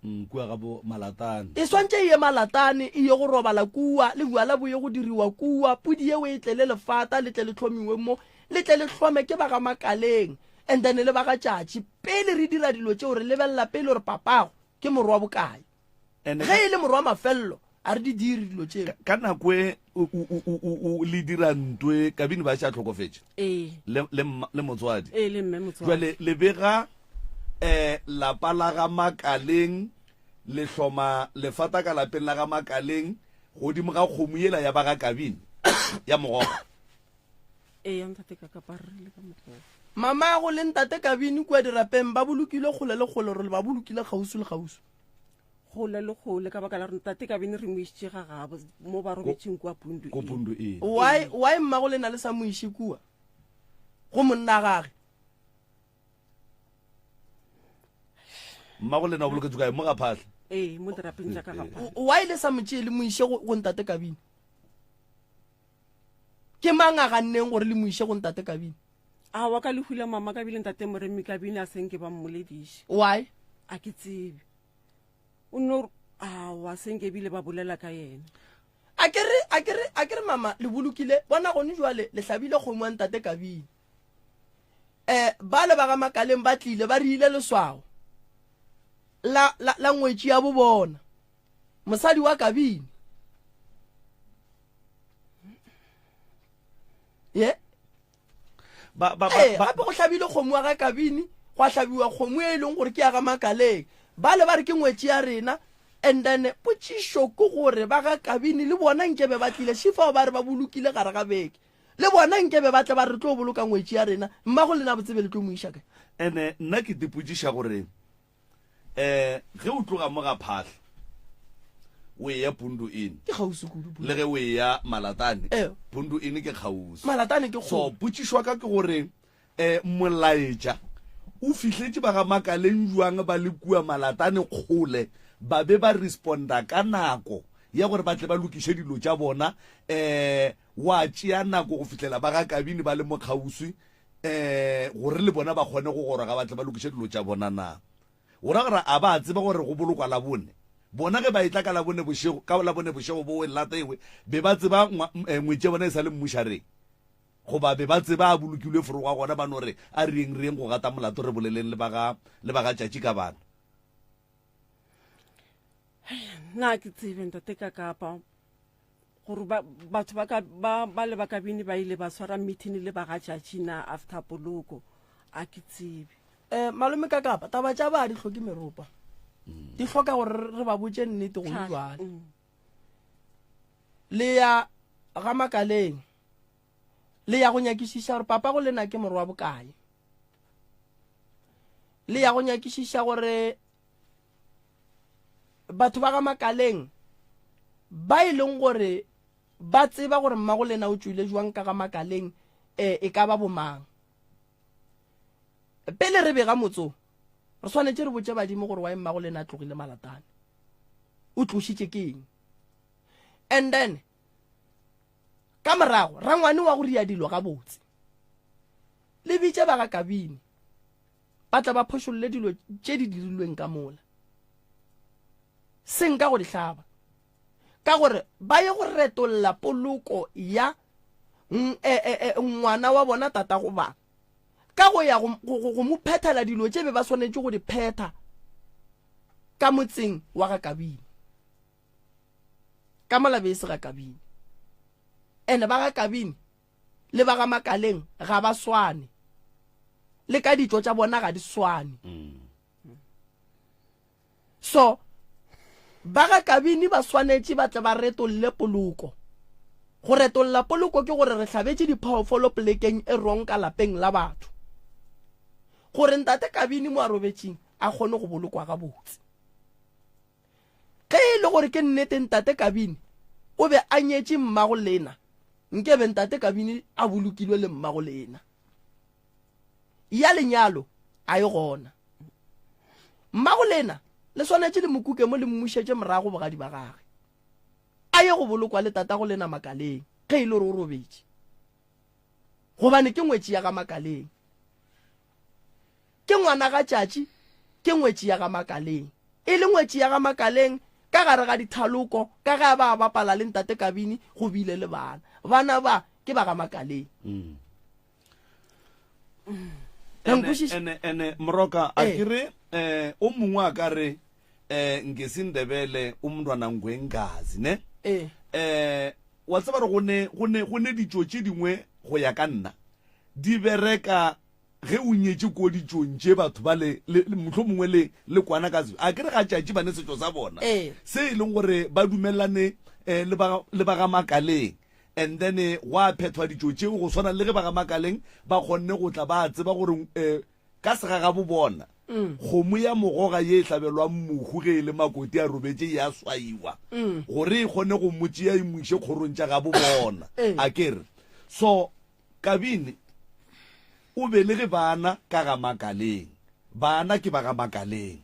Mm, kua ga bo Malatane. E swantše e ye Malatane e ye go robala kua le bjala bo ye go diriwa kua pudi yeo e tle le lefata le tle le hlomiwe mo le tle le hlome ke ba ga Makaleng and then le ba ga Tšatši pele re dira dilo tšeo re lebelela pele gore papago ke morwa bokae. Ge e le morwa mafello, a re di dire dilo tšeo. Ka nako e le dira ntwe, Kabini ba še a hlokofetše? Ee. Le motswadi? Ee, le mme motswadi. Jwale le bega um lapa la ga Makaleng, le hloma lefata ka lapeng la ga Makaleng godimo ga kgomo yela ya ba ga Kabini ya mogogo. Eya ntate ka kapa re le ka mokgwa. Mamago le ntate Kabini kua dirapeng ba bolokilwe kgole le kgole gore le ba bolokile kgauswi le kgauswi? Kgole le kgole ka baka la gore ntate Kabini re mo išitše ga gabo mo ba robetšeng kua Pundu Ko Pundu Inn. Why, why mmago lena le sa mo iše kua go monna gage? Mmago lena o boloketšwe kae? Mo ga Phahla? Ee, mo dirapeng tša ka ga Phahla. Why le sa mo tšee le mo iše go, go ntate Kabini? Ke mang a ganneng gore le mo iše go ntate Kabini? Aowa, ka lehu la mama ka bile ntate Moremi Kabini a se nke ba mmolediše. Why? A ke tsebe. O nno aowa se nke bile ba bolela ka yena. A ke re, a ke re, a ke re mama le bolokile, bona gone jwale le hlabile kgomo ya ntate Kabini. Eh, bale ba ga Makaleng ba tlile ba re ile leswao la, la, la ngwetši ya bo bona. Mosadi wa Kabini. Ye? Ba, ba, ba, Ee, ba, gape go hlabile kgomo wa ga Kabini, gwa hlabiwa kgomo e leng gore ke ya ga Makaleng. Bale ba re ke ngwetši ya rena, and then potšišo ke gore ba ga Kabini le bona nkebe ba tlile, šifao ba re ba bolokile gare ga beke. Le bona nkebe ba tle ba re re tlo boloka ngwetši ya rena, mmago lena botsebe le tlo mo iša kae? Ene nna ke dipotšiša gore um ge o tloga mo ga Phahla o eya Pundu Inn, Ke kgauswi kudu Pundu. le ge o eya Malatane, Ee. Pundu Inn ke kgauswi. Malatane ke So kgole. potšišo ya ka ke gore um molaetša o fihletše ba ga Makaleng bjang ba le kua Malatane kgole ba be ba responda ka nako ya gore ba tle ba lokiše dilo tša bona um wa tšea nako go fihlela ba ga Kabini ba le mo kgauswi um gore le bona ba kgone go goroga ba tle ba lokiše dilo tša bona na? Go ra gore a ba tseba gore go bolokwa Labone. Bona ge ba etla ka Labone bošego, ka Labone bošego bowe lata ewe, be ba tseba eh, ngwetši ya bona e sa le mmušareng. Goba be ba tseba a bolokilwe forogwa gona ba no re a rieng rieng go gata molato re boleleng le ba ga le ba ga tšatši ka bana. Nna ke tsebe ntate ka kapa gore ba, batho ba ka ba, ba le ba kabini ba ile ba swara meeting le ba ga tšatši na after poloko a ke tsebe. Eh, malome ka kapa taba tša ba di hloke meropa di hloka gore re ba botše nnete gone jwale mm. le ya ga makaleng le ya go nyakišiša gore papa go lena ke morwa bokae le ya go nyakišiša gore batho ba ga Makaleng ba e leng gore ba tseba gore mmago lena o tšwile jwang ka ga Makaleng e, e ka ba bomang. Pele re bega motso, re swanetše re botše badimo gore wa mmago lena a tlogile Malatane. O tlošitše ke eng? And then ka morago rangwane wa go ria dilo gabotse. Le bitše ba ga Kabini. Ba tla ba phošolle dilo tše di dirilweng ka mola, seng ka go di hlaba, ka gore ba ye go retolla poloko ya e, e, e, ngwana wa bona tatago ba, ka go ya go, go, go mo phethela dilo tše be ba swanetše go di phetha ka motseng wa ga Kabini, ka mola be e se ga Kabini. Ene ba ga Kabini le ba ga Makaleng ga ba swane, le ka ditšo tša bona ga di swane. So ba ga Kabini ba swanetše ba tle ba retolle poloko. Go retolla poloko ke gore re hlabetše diphoofolo polekeng e wrong ka lapeng la batho, gore ntate Kabini mo a robetšeng a kgone go bolokwa gabotse. Ge e le gore ke nnete ntate Kabini o be a nyetše mmago lena, nkebe ntate Kabini a bolokilwe le mmago lena. Ya lenyalo a e gona. Mmago lena le swanetše le mo kuke mo le mmušetše morago bogadi ba gage. A ye go bolokwa le tatago lena Makaleng ge e le gore o robetše. Gobane ke ngwetši ya ga Makaleng. Ke ngwana ga tšatši, ke ngwetši ya ga Makaleng. E le ngwetši ya ga Makaleng ka gare ga dithaloko ka ge a ba a bapala le Ntate Kabini go bile le bana. Bana ba ke ba ga Makaleng. Mm. Ene, ene, ene, Moroka, a ke re eh, o mongwe a ka re eh, ngesindebele umntwana ngwengazi ne eh. Eh, wa tseba re go ne go ne go ne ditšo tše dingwe go ya ka nna di bereka Ge o nyetše ko ditšong tše batho ba le, le, le mohlomongwe le, le kwana ka se, a ke re ga tšatši ba ne setšo sa bona, Ee. se e leng gore ba dumelane eh, le ba, le ba ga Makaleng. And then eh, gwa phethwa ditšo tšeo go swana le ge ba ga Makaleng ba kgonne go tla ba tseba gore eh, ka segagabo bona kgomo ya mogoga ye e hlabelwang mohu ge e le makoti a robetše e a swaiwa gore e kgone go mo tšea e mo iše kgorong tša gabo bona. Ee. A ke re so Kabini o belege bana ka ga Makaleng. Bana ke ba ga Makaleng.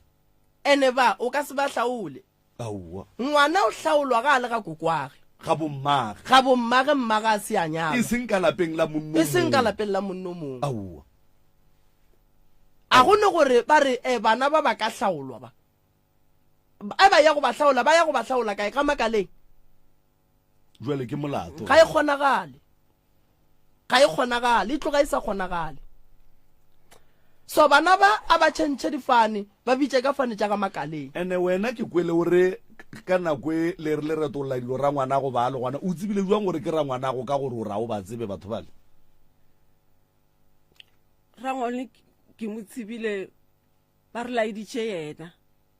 Ene ba o ka se ba hlaole. Aowa. Ngwana o hlaolwa ga a le ga kokwage. Ga bommage. Ga bommage, mmage a se a nyalwa. E seng ka lapeng la monno E seng ka lapeng la monno mongwe. Aowa. A go ne gore ba re eh, bana ba ba ka hlaolwa ba. A ba ya go ba hlaola, ba ya go ba hlaola kae? Ga Makaleng. Jwale ke molato. Ga e kgonagale. Ga e kgonagale, e tloga e sa kgonagale. So bana ba a ba tšhentšhe difane, ba bitše ka fane tša ga Makaleng. Ene wena ke kwele o re ka nako e le re le retolla dilo rangwanago ba le gona, o tsebile jwang gore ke rangwanago ka gore o ra o ba tsebe batho bale? Rangwane ke mo tsebile ba re laeditše yena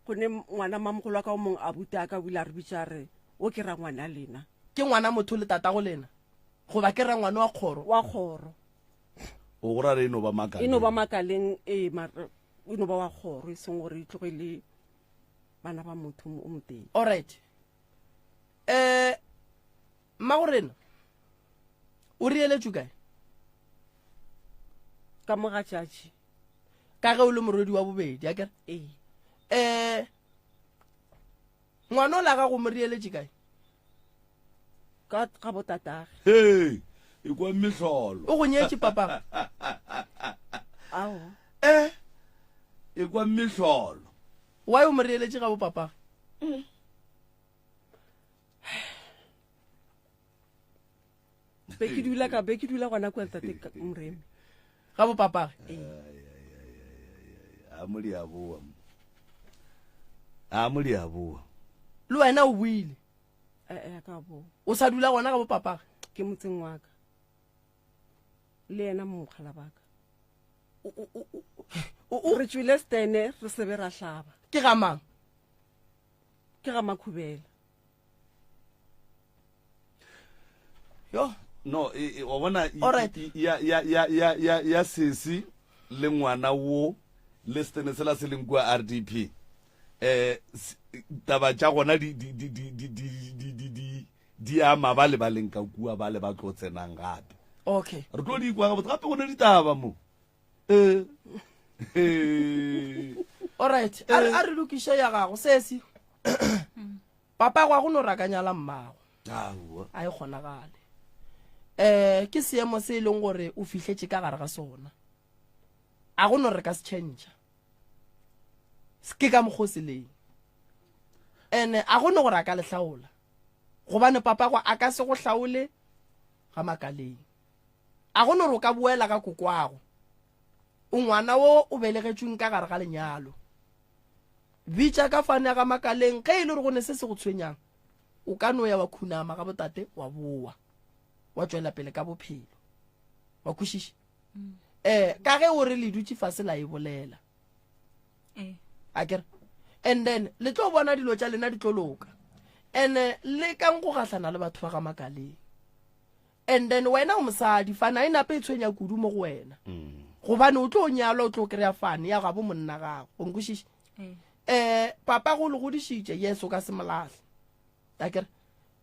gone ngwana mamogolo wa ka o mongwe abuti a ka o ile a re bitša a re o ke rangwane a lena. Ke ngwana motho le tatago lena goba ke rangwane wa kgoro? Wa kgoro. O go ra re e no ba Makaleng? E no ba Makaleng ee, mara e no ba wa kgoro e seng gore e tloge le bana ba motho o motee. Alright. Eh mmagorena o reeletšwe kae? Ka mo ga tšatši. Ka ge o le morwedi wa bobedi, akere? Ee. Eh ngwana o la gago mo reeletše kae? Ka ga botatage. Hei, e kwa mehlolo. O go nyetše papa? Ao. Eh, e kwa mehlolo. Why o mo reeletše ga bo papage? Mm. Be ke dula ka be ke dula gona kwa tate Moremi. Ga bo papage. A mo di a boa. A mo di a boa. Le wena o buile. Eh eh ka bo. O sa dula gona ga bo papage? Ke motseng wa ka. Le yena mokgala baka. Re tšwile stene re sebe ra hlaba. Ke ga mang? Ke ga Makhubela. Yo. No, e, e, wa bona Alright. ya ya ya ya ya ya sesi le ngwana wo le stene sela se leng kua RDP. Eh taba tša gona di di di di di di di di di di ama ba le ba leng ka kua ba le ba tlo tsenang gape. Okay. Re tlo di kwa gabotse gape go ne ditaba mo. Eh. Eh. Alright, a re a re lokiše ya gago sesi. Papa gwa go no rakanyala mmago. Aowa. A e kgonagale. Eh ke seemo se e leng gore o fihletše ka gare ga sona. A go no re ka se change. Ke ka mokgo se leng. Ene a go no gore a ka le hlaola. Gobane papa gwa a ka se go hlaole ga Makaleng. A go no re o ka boela ga kokwago. O ngwana wo o belegetšweng ka gare ga lenyalo. Bitša ka fane ya ga Makaleng ge e le gore go ne se se go tshwenyang. O ka no ya wa khunama ga botate wa boa. Wa tšwela pele ka bophelo. Wa kwešiša? Mm. Eh, ka ge o re le dutše fase la e bolela. Eh. A kere? And then le tlo bona dilo tša lena di tlo loka. And eh, le kang go gahlana le batho ba ga Makaleng. And then wena o mosadi, fane a e nape e tshwenya kudu mo go wena. Mm. Gobane o tlo nyalwa, o tlo kry-a fane ya gabo monna gago. O nkwešiše? Eh. Eh, papa go le godišitše, yes, o ka se molahle. Akere?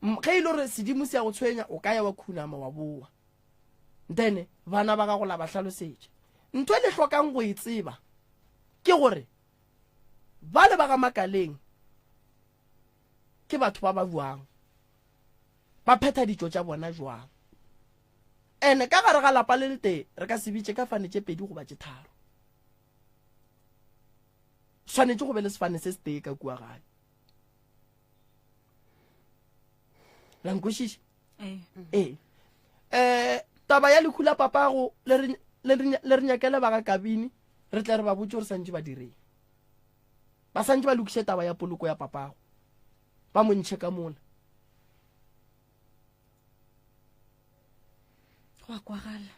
Ge e le gore sedimo se ya go tshwenya, o ka ya wa khunama wa boa. Then bana ba gago la ba hlalosetša. Ntho e le hlokang go e tseba ke gore bale ba ga Makaleng ke batho ba ba bjang. Ba phetha ditšo tša bona jwang? Ene ka gare ga lapa le letee re ka se bitše ka fane tše pedi goba tše tharo. Swanetše go be le sefane se setee ka kua gae. La nkwešiša? Ee. Eh, taba ya lehu la papago le re le re nyakele ba ga Kabini re tle re ba botše gore santše ba direng. Ba santše ba lokiše taba ya poloko ya papago. Ba mo ntšhe ka mola. Go a kwagala.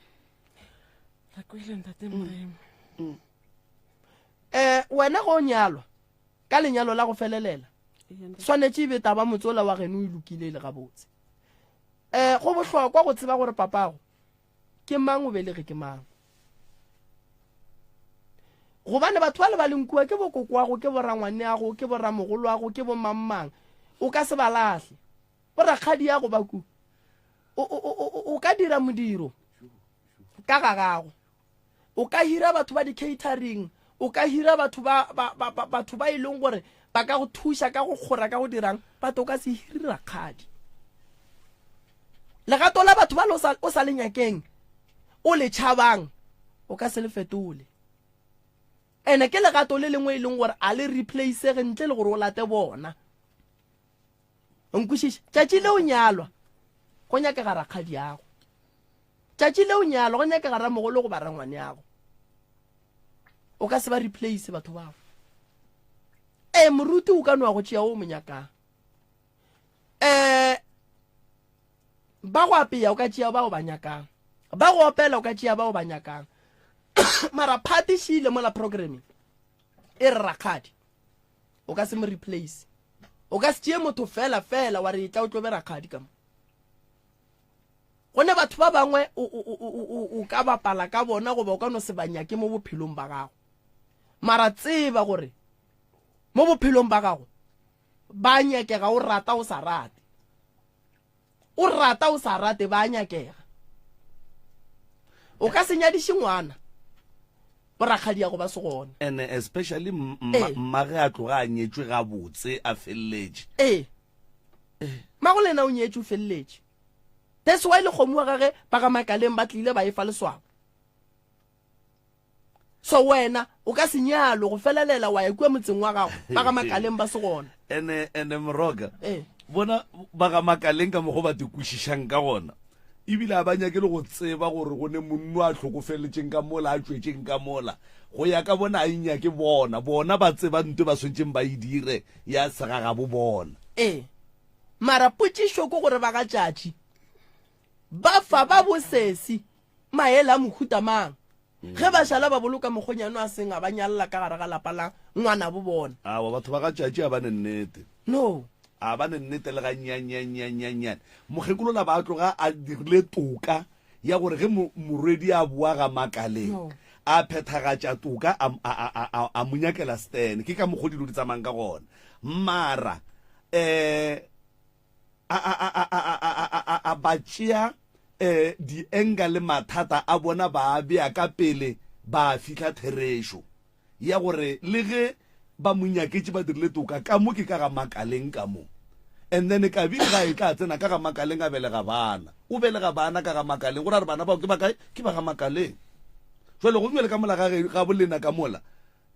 Re kwele ntate Moremi. Mm. Eh, wena go nyalwa ka lenyalo la go felelela swanetše e be taba motsola wa geno e lokile e le gabotse. Eh, go bohlokwa go tseba gore papago ke mang o belege ke mang. Gobane batho ba le ba leng kua ke bokokwago, ke borangwaneago, ke boramogoloago, ke bomangmang. O ka se ba lahle. Borakgadiago ba ku. O, o, o, o ka dira modiro ka ga gago. O ka hira batho ba di-catering, o ka hira batho ba, ba, ba, ba, batho ba e leng gore ba ka go thuša ka go kgora ka go dirang, but o ka se hire rakgadi. Legato la batho ba le o sa le nyakeng, o le tšhabang, o ka se le fetole. Ene ke legato le lengwe e leng gore a le replacege ntle le gore o late bona. Nkwešiša? Tšatši le o nyalwa, go nyakega rakgadiago. Tšatši le o nyalwa, go nyakega ramogolo goba rangwaneago. O ka se ba replace batho bao. Ee, moruti o ka no wa go tšea o mo nyakang. Eh, ba go apea o ka tšea bao ba nyakang. Ba go opela o ka tšea bao ba nyakang. Mara party šile mola programming e re rakgadi. O ka se mo replace. O ka se tšee motho fela fela wa re etla o tlo be rakgadi ka mo. Go ne batho ba bangwe o, o, o, o, o ka bapala ka bona goba o ka no se ba nyake mo bophelong ba gago. Mara tseba gore mo bophelong ba gago ba nyakega o rata o sa rate. O rata o sa rate ba nyakega. O ka se nyadiše ngwana borakgadiago ba se gona. And especially mmage a tloga a nyetšwe gabotse a feleletše. Ee. Mmago le yena o nyetšwe o feleletše. That's why le kgomo wa gage ba ga Makaleng ba tlile ba e fa leswao. So wena o ka se nyalwe go felelela wa ya kua motseng wa gago ba ga Makaleng ba se gona. Ene ene Moroka. Eh. Bona ba ga Makaleng ka mokgo ba te kwešišang ka gona. Ebile a ba nyake le go tseba gore go ne monno a hlokofeletšeng ka mola a tšwetšeng ka mola. Go ya ka bona a e nyake bona. Bona ba tseba nto ba swanetšeng ba e dire ya segagabo bona. Ee. Mara potšišo ke gore ba ga Tšatši ba fa ba bosesi maele a mohuta mang ge ba šala ba boloka mokgonyane a seng a ba nyalla ka gare ga lapa la ngwanabo bona. Awa, batho ba ga Tšatši a ba ne nnete. No. A ba ne nnete le gannyannyannyannyannyane. Mokgekolola ba tloga a dirile toka ya gore ge morwedi a boa ga Makaleng, a phethagatša toka a, a, a, a, a mo nyakela Stan. Ke ka mokgo dilo di tsamayang ka gona. Mara, um a, a, a, a, a, a, a, a, a ba tšea um dienga le mathata a bona ba a bea ka pele ba fihla therešo ya gore le ge ba mo nyaketše ba dirile toka ka mo ke ka ga Makaleng ka mo. And then Kabini ga e tla tsena ka ga Makaleng a belega bana. O belega bana ka ga Makaleng go ra gore bana bao ke ba kae? Ke ba ga Makaleng. Jwale go bjale ka mola ga ga bolena ka mola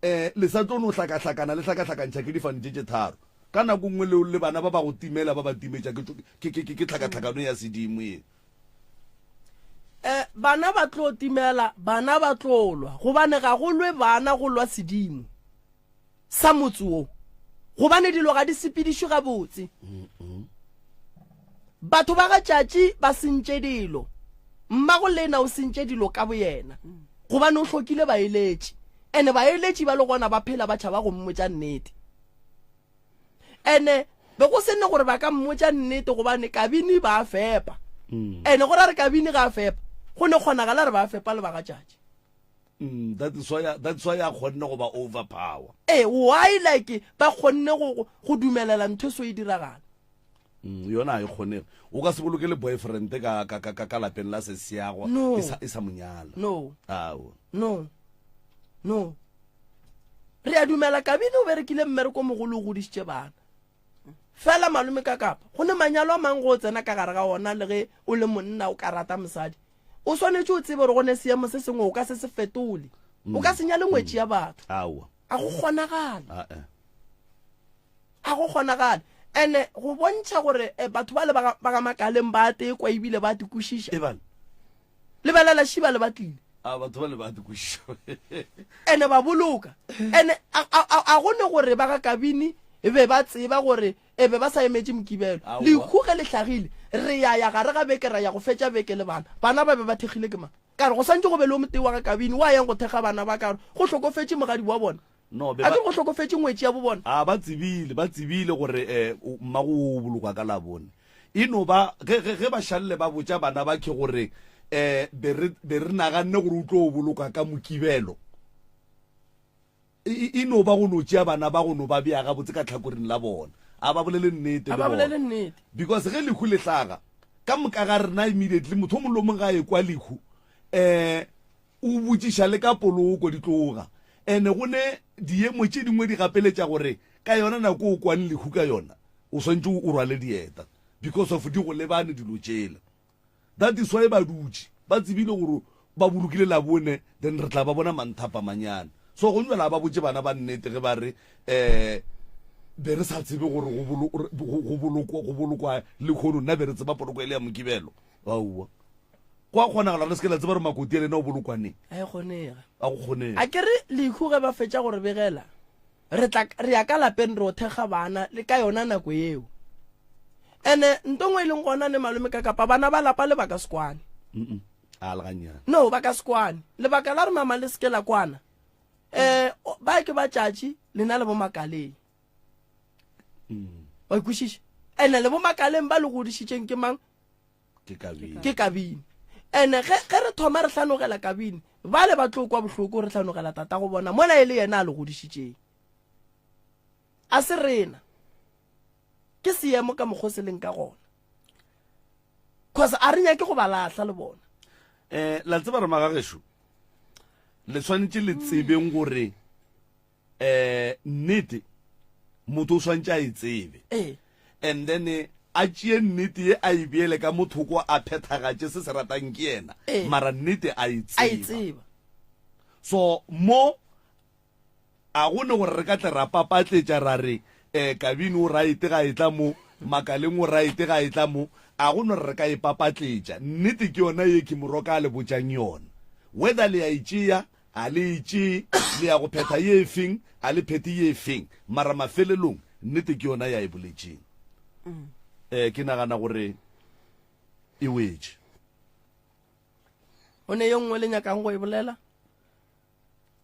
um le sa tlo no hlakahlakana le hlakahlakantšha ke difane tše tše tharo. Ka nako nngwe le le bana ba ba go timela ba ba timetša ke ke ke ke tlhakatlhakano ya sedimo ye. Eh, bana ba tlo timela, bana ba tlo lwa, gobane ga go lwe bana go lwa sedimo sa motse wo, gobane dilo ga di sepedišwe gabotse. Batho ba ga Tšatši ba sentše dilo, mmago lena o sentše dilo ka boyena, gobane o hlokile baeletši, ene baeletši ba le gona ba phela ba tšhaba go mmotša nnete. Ene be go se ne gore ba ka mmotša nnete gobane Kabini ba a fepa. Mm. Ene go ra re Kabini ga a fepa, go ne kgonagala re ba a fepa le ba ga Tšatši. Mm, that is why that's why a kgonne go ba overpower. Eh, why like ba kgonne go go dumelela ntho e so e diragala? Mm, yona a e kgonege. O ka se boloke le boyfriend ka ka ka ka lapeng la sesiago no. e sa e sa monyala. No. Awo. No. No. Re a dumela Kabini o berekile mmereko o mogolo o godišitše bana. Fela malome ka kapa go ne manyalo a mang go o tsena ka gare ga ona le ge o le monna o ka rata mosadi. O swanetše o tsebe gore go ne seemo se sengwe o ka se se fetole. O ka se nyale ngwetši ya batho. Aowa. A go kgonagale. A-e. A go kgonagale. Ene go bontšha gore eh, batho ba le ba ga Makaleng ba tekwa ebile ba te kwešiša. Ebang. Lebelela šiba le ba tlile. A batho ba le ba te kwešiša. Ene ba boloka. Ene a, a, a, a go ne gore ba ga Kabini e be ba tseba gore e be ba sa emetše Mokibelo. Lehu ge le hlagile, re ya ya gare ga beke ra ya go fetša beke le bana. Bana ba be ba thekgile ke mang? Ka re go santše go be le o motee wa ga Kabini wa yang go thekga bana ba ka gore go hlokofetše mogadi wa bona. No, be A ba, ke re go hlokofetše ngwetši ya bobona? A, ba tsebile, ba tsebile gore eh, mmago o bolokwa ka Labone. E no ba, ge, ge, ge ba šalle ba botša bana ba khe gore eh, be re, be re naganne gore o tlo bolokwa ka Mokibelo. E, e, e no ba go no tšea bana ba go no ba bea gabotse ka tlhakoring la bona. A ba bolele nnete A le ba bona. bolele nnete. Because ge lehu le hlaga, ka moka ga rena immediately, motho o mongwe le o mongwe ga a ekwa lehu, eh, O botšiša le ka poloko di tloga. Ene go ne diemo tše dingwe di gapeletša gore ka yona nako o kwang lehu ka yona, o swantše o rwale dieta because of di go lebane dilo tšela. That is why ba dutše ba tsebile gore ba bolokile Labone then re tla ba bona manthapamanyana. So go njwala ba botše bana ba nnete ge ba re um be re sa tsebe gore go bolokwa go bolokwa lehono nna be re tseba poloko e le ya Mokibelo. Aowa. Go a kgonagala re se ke la tseba gore makoti a lena o bolokwa neng. A e kgonega. A go kgonege. A ke re lehu ge ba fetša go re begela re tla re ya ka lapeng re o thekga bana le ka yona nako eo. Ene nto ngwe e leng gona ne malome ka kapa bana ba lapa le ba ka se kwane. Mm A le gannyane. No ba ka se kwane. Lebaka la re mama le se ke la kwana. Eh ba ke ba tšatši lena le bo makaleng. Wa ikwešiša? Ene le bo makaleng ba le godišitšeng ke mang? Ke Kabini. Ke Kabini. Ene ge ge re thoma re hlanogela Kabini, bale ba tlo kwa bohloko re hlanogela tatago bona mola e le yena a le godišitšeng. A se rena. Ke seemo ka mokgo se leng ka gona. Cause a re nyake go ba lahla le bona. Eh la tseba re magagešo le swanetše le tsebeng gore eh nnete motho o swantše a e tsebe ee and then eh, a tšee nnete ye a e beele ka mothoko a phethagatše se se ratang ke yena Ee. mara nnete a e a e tseba tseba so mo a go ne gore re ka tle ra papatletša ra re um kabini o right ga e tla mo makaleng o right ga e tla mo a go ne gore re ka e papatletša nnete ke yona ye ke moroka a le botšang yona whether le ya e tšea A le e tšee, le ya go phetha ye efeng, a le phethe ye efeng, mara mafelelong nnete ke yona ya e boletšeng. Um ke nagana gore e wetše. Go ne ye nngwe le nyakang go e bolela?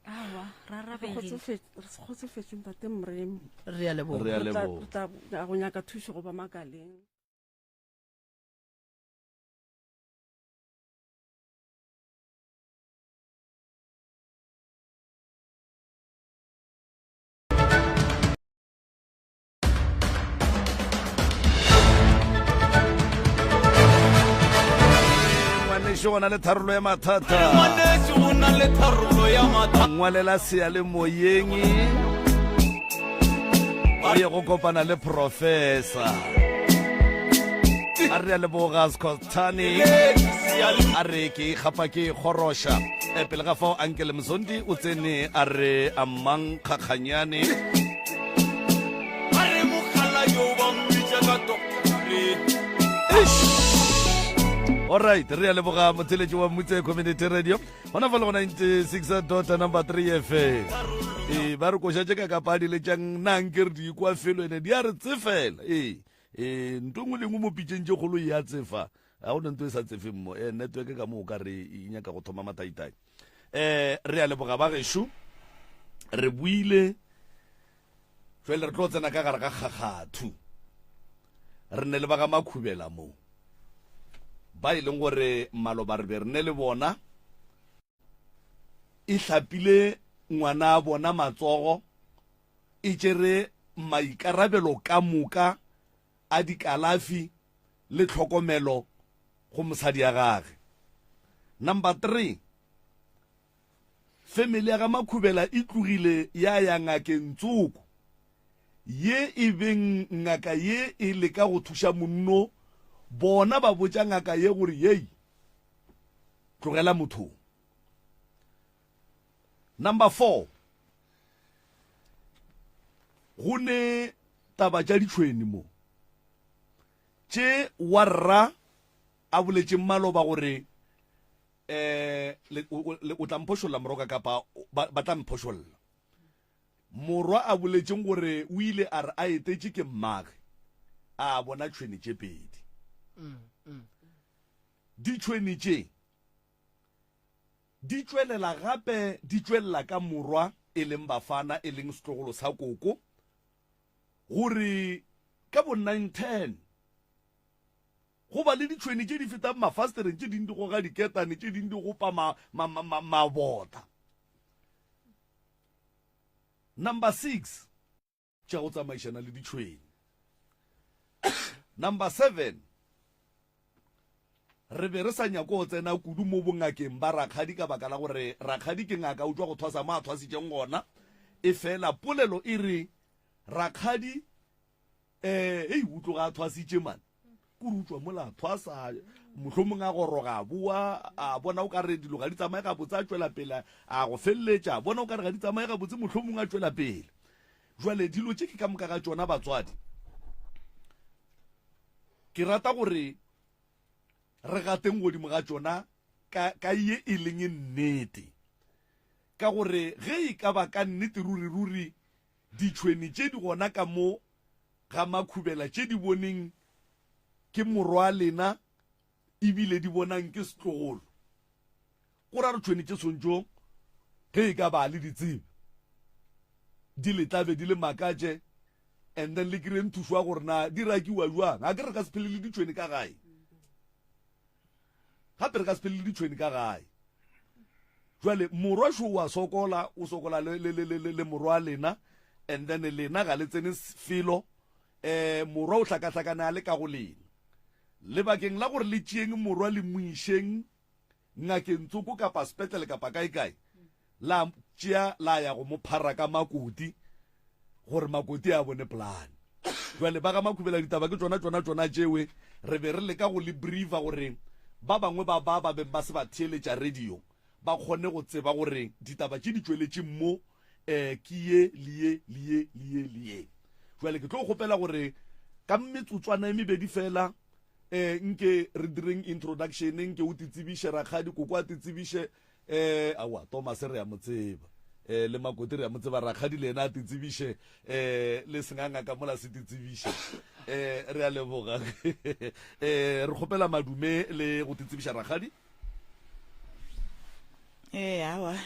Aowa, ra Re arabegile. kgotsofetše, re kgotsofetše ntate Moremi. Re a leboga. Re a Re tla, leboga. re tla ya go nyaka thušo go ba makaleng. Ngwanešu go na le tharollo ya mathata. Ngwanešu go na le tharollo ya mathata. Ngwalela seyalemoyeng o ye go kopana le professor. A re a leboga Scottane. A re ke ikgapa ke ikgoroša. E, pele ga fao Ankele Mzondi o tsene a re amang kgakganyane. Ba re mogala yo ba mmitša ka doctor. Alright, re a leboga motheletši wa Mmutse Community Radio. Gona fa le go 96 dot number 3 FM. Ee, ba re koša tše ka kapadi le tšang nang ke re di kwa felo ene di a re tsefela. Ee, ee, ntho nngwe le nngwe mo pitšeng tše kgolo e a tsefa. Ga go na ntho e sa tsefeng mo. Eh, network ka mo o ka re e nyaka go thoma mataitai. Eh, re a leboga ba gešo. Re buile Jwale re tlo tsena ka gare ga kgakgathu. Re ne le ba ga Makhubela mo. Ba e leng gore maloba re be re ne le bona. E hlapile ngwana a bona matsogo, e tšere maikarabelo ka moka a dikalafi le tlhokomelo go mosadi ya gage. Number 3, Family ya ga Makhubela e tlogile ya ya ngakeng tsoko ye e beng ngaka ye e leka go thuša monno, bona ba botša ngaka ye gore yei tlogela motho. Number 4 go ne taba tša ditšhweni mo tše warra a boletšeng maloba gore eh le, o, le, o tla mphošolla moroka kapa ba, ba tla mphošolla morwa a boletšeng gore o ile a re a etetše ke mmage a bona tšhwene tše pedi ditšhwene tše di tšwelela gape di tšwelela ka morwa e leng bafana e leng setlogolo sa koko gore ka bo 910 Go ba le ditšhwene tše di fetang mafastereng, tše ding di goga diketane, tše ding di gopa ma, ma, ma, ma, mabota. Number 6. Tša go tsamaišana le ditšhwene. Number 7. Re be re sa nyake go tsena kudu mo bongakeng ba rakgadi ka baka la gore rakgadi ke ngaka, o tšwa go thwasa mo a thwasitšeng gona. Efela polelo e re rakgadi Eh, hei, o tloga a thwasitše man. Kore o tšwa mola a thwasa, mohlomong a goroga a boa, a bona o ka re dilo ga di tsamaye gabotse, a tšwela pele a go feleletša, a bona o ka re ga di tsamaye gabotse, mohlomong a tšwela pele. Jwale dilo tše ke ka moka ga tšona batswadi. Ke rata gore re gateng godimo ga tšona ka, ka ye e leng nnete. Ka gore ge e ka ba ka nnete ruri ruri ditšhwene tše di gona ka mo ga makhubela tše di boneng ke morwa lena ebile di bonang ke setlogolo, go ra re tšhwene tše swantšo ge e ka ba le di tsebe di le tlabe di le makatše and then le kry-eng thušo ya gore na di rakiwa jwang. Ga ke re ka se phele le ditšhwene ka gae, gape re ka se phele le ditšhwene ka gae. Jwale morwa šo wa sokola, o sokola le, le, le, le, le morwa lena, and then lena ga le tsene felo. Eh, morwa o hlakahlakane a le ka go lena. Lebakeng la gore le tšeeng morwa le mo išeng ngakeng tsoko kapa sepetlele kapa kae-kae, la tšea la ya go mo phara ka makoti gore makoti a bone polane. Jwale ba ga Makhubela ditaba ke tšona tšona tšona tšewe re be re leka go le briefa gore ba bangwe ba ba ba beng ba se ba theeletša radio ba kgone go tseba gore ditaba tše di tšweletše mo um ke ye le ye le ye le ye le ye. Jwale ke tlo kgopela gore ka metsotswana e mebedi fela um nke re direng introduction, nke o titsebiše rakgadi, koko a titsebiše, um aowa Thomas re a mo tseba, um le Makoti re a mo tseba, rakgadi le yena a titsebiše, um le sengangaka mola se titsebiše. Um re a leboga. Um re kgopela madume le go titsebiša rakgadi. Ee, awa.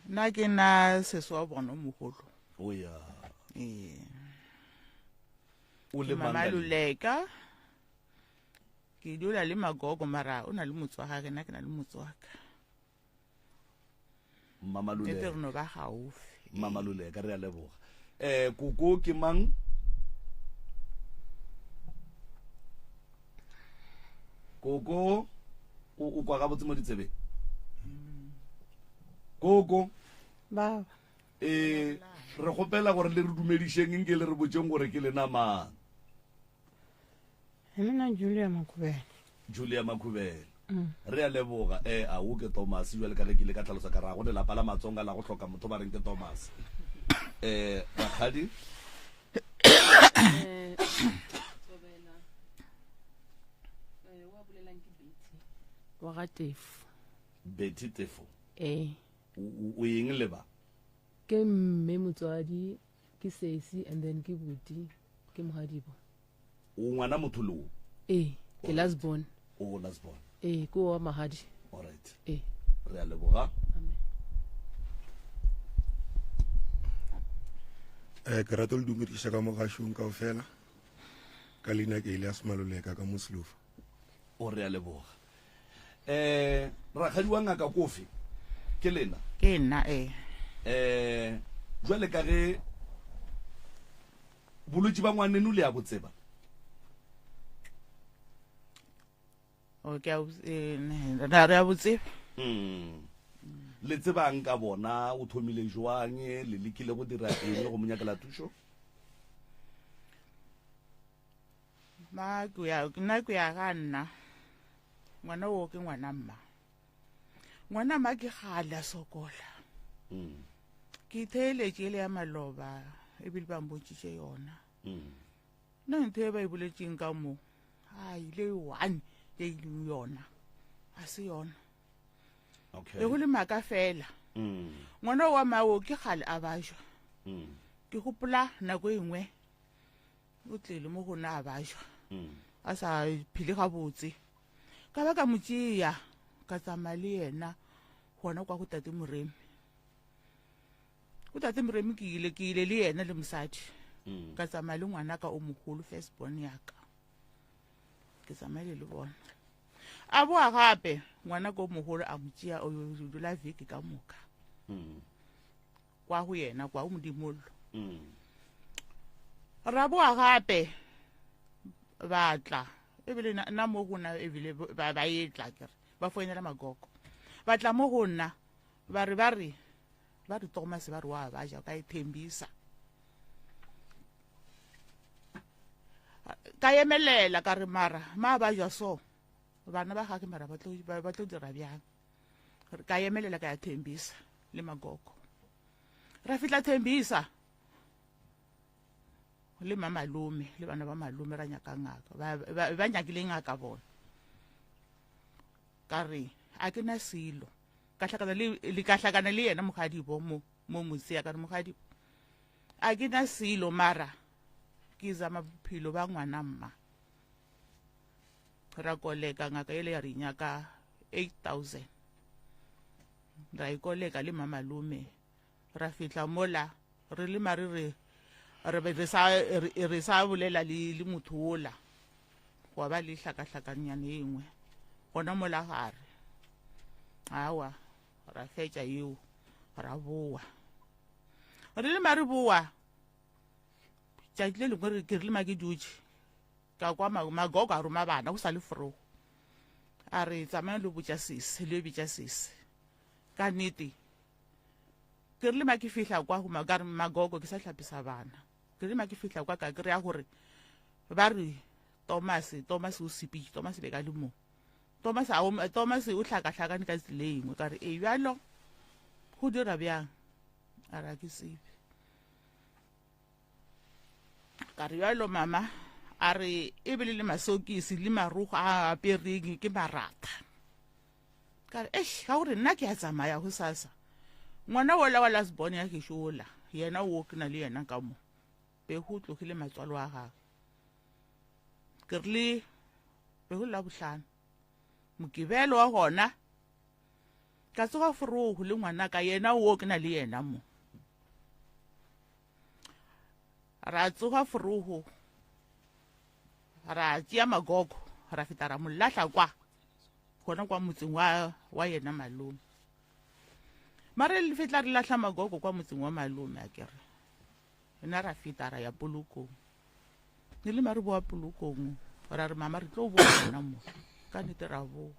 Nna ke nna sesi wa bona o mogolo. O ya. Ee. O le Ke mama mang ka leina? Luleka. Ke dula le magogo mara o na le motse wa gage nna ke na le motse wa ka. Mama Ete Luleka. re no ba gaufi. Mama Luleka re a leboga. Eh koko ke mang? Koko o o kwa gabotse mo ditsebeng? Koko Baba. eh re kgopela gore le re dumedišeng nke le re botšeng gore ke lena mang. Nna Julia Makhubele. Julia Makhubele. Mm. Re a leboga. Eh a o ke Thomas jwale ka ge ke ile ka tlhalosa ka ra go lelapa la Matsonga la go hloka motho ba reng ke Thomas. Eh rakgadi Eh, Thobela. Eh, wa bolelang ke Betty. Wa ga Tefo. Betty Tefo. Eh. O eng le ba? Ke mme motswadi, ke sesi and then ke buti, ke mogadibo. O ngwana motho le o? Ee, ke last born. O last born. Ee, ke wa magadi. All right. Ee. Re a leboga. Amen. Eh, ke rata le dumediša ka mogašong kao fela ka leina ke Elias Maloleka ka Moslofa. O re a leboga. Eh, rakgadi wa ngaka kofe ke lena? Ke nna ee. Eh, jwale ka ge bolwetši ba ngwaneno le ya bo tseba? O ke a eh, re a bo tseba. Mm. Le tsebang ka bona o thomile jwang le lekile go dira eng go mo nyakela thušo? Ma ke ya nna ke ya ga nna. Ngwana o ke ngwana mma. Ngwana mma ke gale a sokola. Mm. Ke itheeletše e le ya maloba ebile ba mbontšitše yona. Mm. Nna ntho e ba e boletseng ka mo a ile one e ileng yona a se yona. Okay. E go le maaka fela. Mm. Ngwana wa mao ke gale a bajwa. Mm. Ke gopola nako e nngwe o tlile mo go nna a bajwa. Mm. A sa phele gabotse. Ka ba ka mo tšea ka tsamaya le yena gona kwa go tate Moremi. Go tate Moremi ke ile ke ile le yena le mosadi. Mm. Ka tsamaya le ngwana ka o mogolo first born ya ka. Ke tsamaile le bona. A boa gape ngwana ka o mogolo a mo tšea o yo dula veke ka moka. Mm. Kwa go yena kwa o modimollo. Mm. Ra boa gape ba tla ebile nna mo go nna ebile ba ba etla ke re ba foinela magogo ba tla mo go nna ba re ba re ba re Thomas ba re wa ba ja ka e thembisa. Ka emelela ka re mara ma ba ja so bana ba gage mara ba tlo ba tlo dira bjang. Ka emelela ka ya Thembisa le Magogo. Ra fihla Thembisa le mamalome le bana ba malome ra nyaka ngaka ba, ba, ba nyakile ngaka bona ka re a ke na selo ka hlakana le le ka hlakana le yena mogadibo mo mo motse ka re mogadibo a ke na selo mara ke zama bophelo ba ngwana mma ra koleka ngaka ele ya re nyaka 8000 ra ikoleka le mamalome ra fihla mola re le mare re re be re sa re sa bolela le le motho ola gwa ba le hlakahlakanyane e nngwe gona mola gare awa ra fetša yeo ra boa re le mare boa tšatši le lengwe ke re le ma ke dutše ka kwa magogo a roma bana go sa le forogo a re tsamaya lo botša sese le yo bitša sese ka nnete Ke rile ma ke fihla kwa go ka re magogo ke sa hlapisa bana. Ke rile ma ke fihla kwa ka kry-a gore ba re Thomas, Thomas o sepitše, Thomas be ka le mo. Thomas a Thomas o hlakahlakane ka tsela e nngwe ka re e bjalo go dira bjang a re a ke tsebe. Ka re bjalo mama a re e bile le masokisi le marugo a apereng ke maratha. Ka re eish ga gore nna ke a tsamaya go sasa. Ngwana wola wa last born ya gešo wola yena wo ke na le yena ka mo be go tlogile matswalo a gagwe. Ke re le be go la bohlano mokibelo wa gona ka tsoga forogo le ngwana ka yena wo ke na le yena mo. Ra tsoga forogo ra tšea magogo ra feta ra mo lahla kwa gona kwa motseng wa, wa yena malome. Mare le fetla re lahla magogo kwa motseng wa malome a kere rena ra feta ra ya polokong. Ne le mare boa polokong ra re mama re tlo boa gona mo ka nnete ra boa.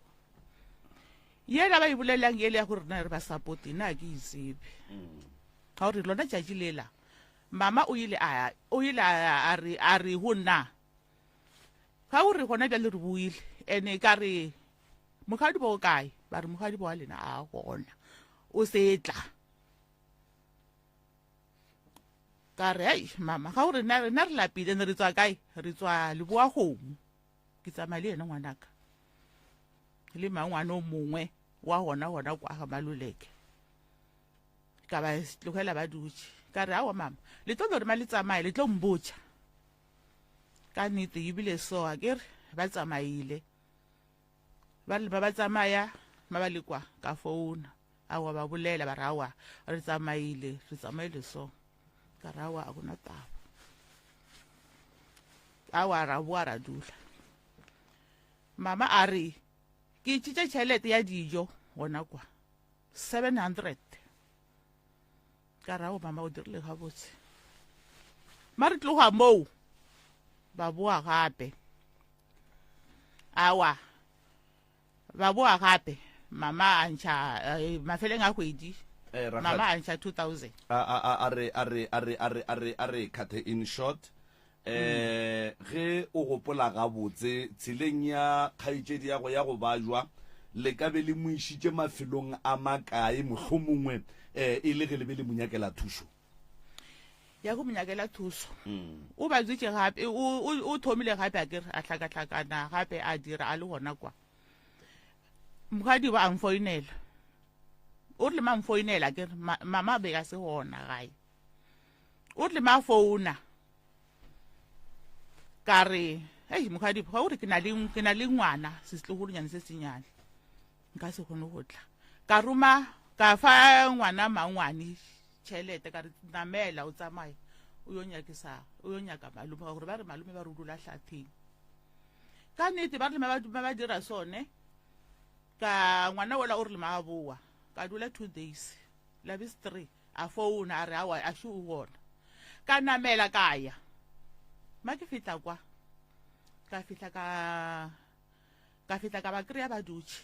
Yela ba e bolelang yele ya gore rena re ba supporte nna ke itsebe. Ga gore lona tšatši lela mama o ile a o ile a re a re go nna ga o re gona bjale re boile ene ka re mogadi bo kae ba re mogadi bo wa lena a gona o setla ka re ai mama ga o re na rena re lapile ne re tswa kae re tswa leboa kgomo ke tsamaya le yena ngwanaka le mangwane o mongwe wa gona gona kwa ga maloleke ka ba tlogela ba dutše ka re awa mama le tlo no re ma le tsamaye le tlo mbotša ka nnete ebile so a ke re ba tsamaile ba re ba ba tsamaya ma ba le kwa ka founa awa ba bolela ba re awa re tsamaile re tsamaile so ka re awa a gona taba awa ra boa ra dula mama a re ke tšitše tšhelete ya dijo gona kwa 700 ka rago mama o dirile gabotse ma re tloga moo ba boa gape awa ba boa gape mama a ntšha eh, mafeleng a kgwedi Eh, Rakgadi. mama a ntšha 2000 a a a a re a re a re a re a re a re cut in short Eh, ge o gopola gabotse, tseleng ya kgaetšedi ya go ya go bajwa, le ka be le mo išitše mafelong a makae, mohlomongwe eh, e le ge le be le mo nyakela thušo? Ya go mo nyakela thuso. O batswitše gape, o, o, o thomile gape a kere, a hlakahlakana gape a dira a le gona kwa. Mokgadi ba a mfoinela. O rile ma mfoinela kere, ma, mama be ka se gona gae. O rile ma founa. Ka re, hei mokgadi, ga o re ke na le, ke na le ngwana, setlogolonyane se senyane. Nka se kgone go tla. Ka roma, ka fa ngwana mangwane tšhelete, ka re namela o tsamaye o yo nyakisa, o yo nyaka malome, ka gore ba re malome ba re o dula hlatheng. Ka nnete ba re ba, ba dira sone, ka ngwana ola o rile ma boa, ka dula 2 days, la bese 3. A founa a re awa a šo o gona. Ka namela ka ya. Ma ke fihla kwa. Ka fihla ka ka fihla ka ba kry-a ba dutše.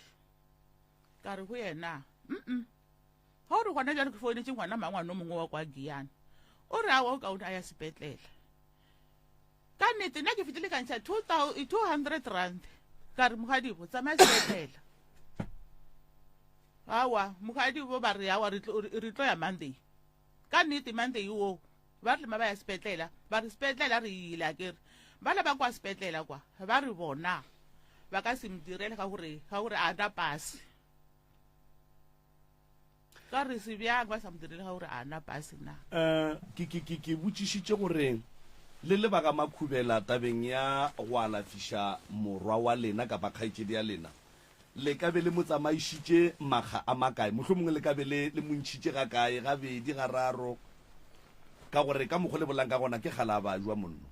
Ka re go yena, mm ga o re gona bjale ke founetše ngwana mangwane o mongwe wa kwa Giyane. O re awa o kaone a ya sepetlele. Ka nnete nna ke fetile ka ntšha 200 rand ka re mogadibo tsamaya sepetlela. Awa mogadibo ba re awa re tlo ya Monday. Ka nnete Monday wo ba re lema ba ya sepetlela ba re sepetlela re ile a kere bala ba kwa sepetlela kwa ba re bona ba ka se modirele ka gore ka gore a na pase. Ka re se bjang ba sa mo direle ga gore a na pase na. Eh, ke, ke, ke, ke botšišitše gore le le ba ga Makhubela tabeng ya go alafiša morwa wa lena kapa kgaetšedi ya lena, le ka be le mo tsamaišitše makga a makae? Mohlomongwe le ka be le, le mo ntšhitše gakae, gabedi, gararo? Ka gore ka mokgo le bolang ka gona ke kgale a bajwa monno.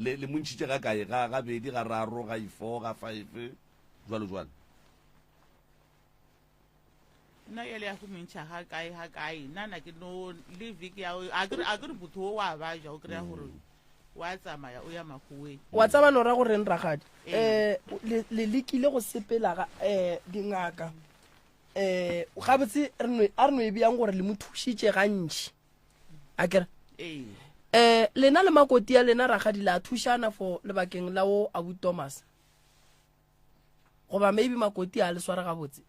Le, le mo ntšhitše gakae? Ga, gabedi, gararo, ga i-four, ga five, jwalo, jwalo. Nna yele ya go mentšha ga kae ga kae nna na ke no le viki ya a ke a ke re motho o wa ba ja o kry-a gore wa tsamaya o ya makgoweng. Wa tseba no ra go reng rakgadi? Eh le le lekile go sepela ga eh dingaka eh gabotse re no a re no e beyang gore le mo thušitše gantši a kere Ee. Eh lena le makoti ya lena rakgadi la thušana for lebakeng la wo abu Thomas. Goba maybe makoti a le sware gabotse.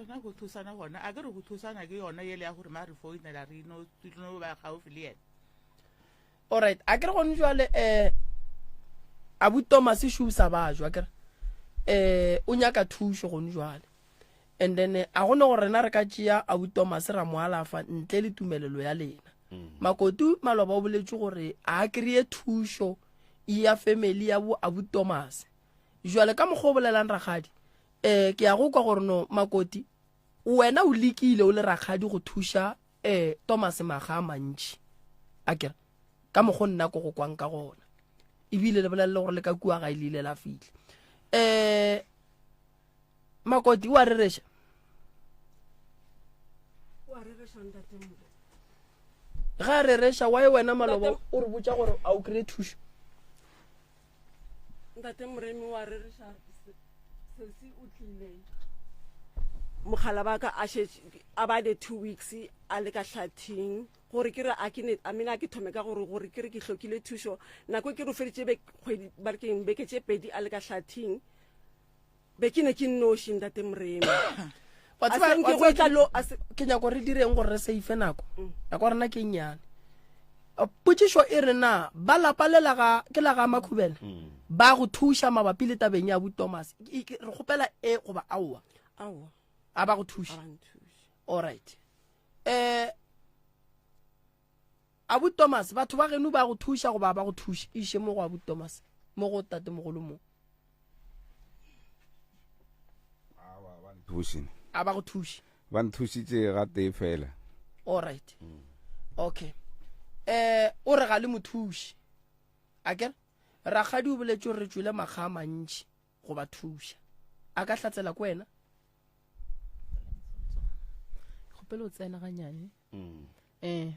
Rena go thusana gona a ke re go thusana ke yona yele ya gore ma re founela re no no ba gaufi le yena. Alright, a ke re gone jwale eh abu Thomas shu sa ba jwa ke re eh o nyaka thušo gone jwale. And then a gone gore rena re ka tšea abu Thomas ra mo alafa ntle le tumelelo ya lena. Makoti maloba o boletše gore a kry-e thušo ya family ya bo abu Thomas. Jwale ka mokgwa o bolelang rakgadi, eh ke ya go kwa gore no Makoti wena o lekile o le rakgadi go thuša eh Thomas makga a mantši. A kere ka mokgwa nna ko go kwang ka gona. Ebile le bolelele gore le ka kua ga e le ile la fihla. Eh Makoti o a rereša? O a rereša ntate Mobe. Ga a rereša why wena maloba o re botša gore a o kry-e thušo? Ntate Moremi o a rereša sesi o tlile mogala ba ka a šetše a ba le 2 weeks a le ka hlathing gore ke re a ke ne a mina ke thome ka gore gore ke re ke hlokile thušo nako ke re o feditše be kgwedi ba re keng beke tše pedi a le ka hlathing Be ke ne ke nnoši, Ntate Moremi. Wa A tseba- se nke wa go tseba etla ke- lo- a se- ke nyako re direng gore re seife nako nako ya rena ke e nnyane potšišo e re na ba lapa le la ga ke la ga Makhubele ba go thuša mabapi le tabeng ya bo Thomas re kgopela e goba aowa Aowa. A ba go thuše? A ba nthuše. All right. Abu Thomas batho ba geno ba go thuša goba ba go thuše iše mo go Abu Thomas mo go tatemogolo mo Thuše. A ba go thuše? Ba nthušitše ga tee fela. All right. Okay. O re ga le mothuši. A kere? Rakgadi o boletše gore re tšwele makga a mantši go ba thuša. A ka hlatsela ko wena? Kgopelo o tsena ganyane. Eh.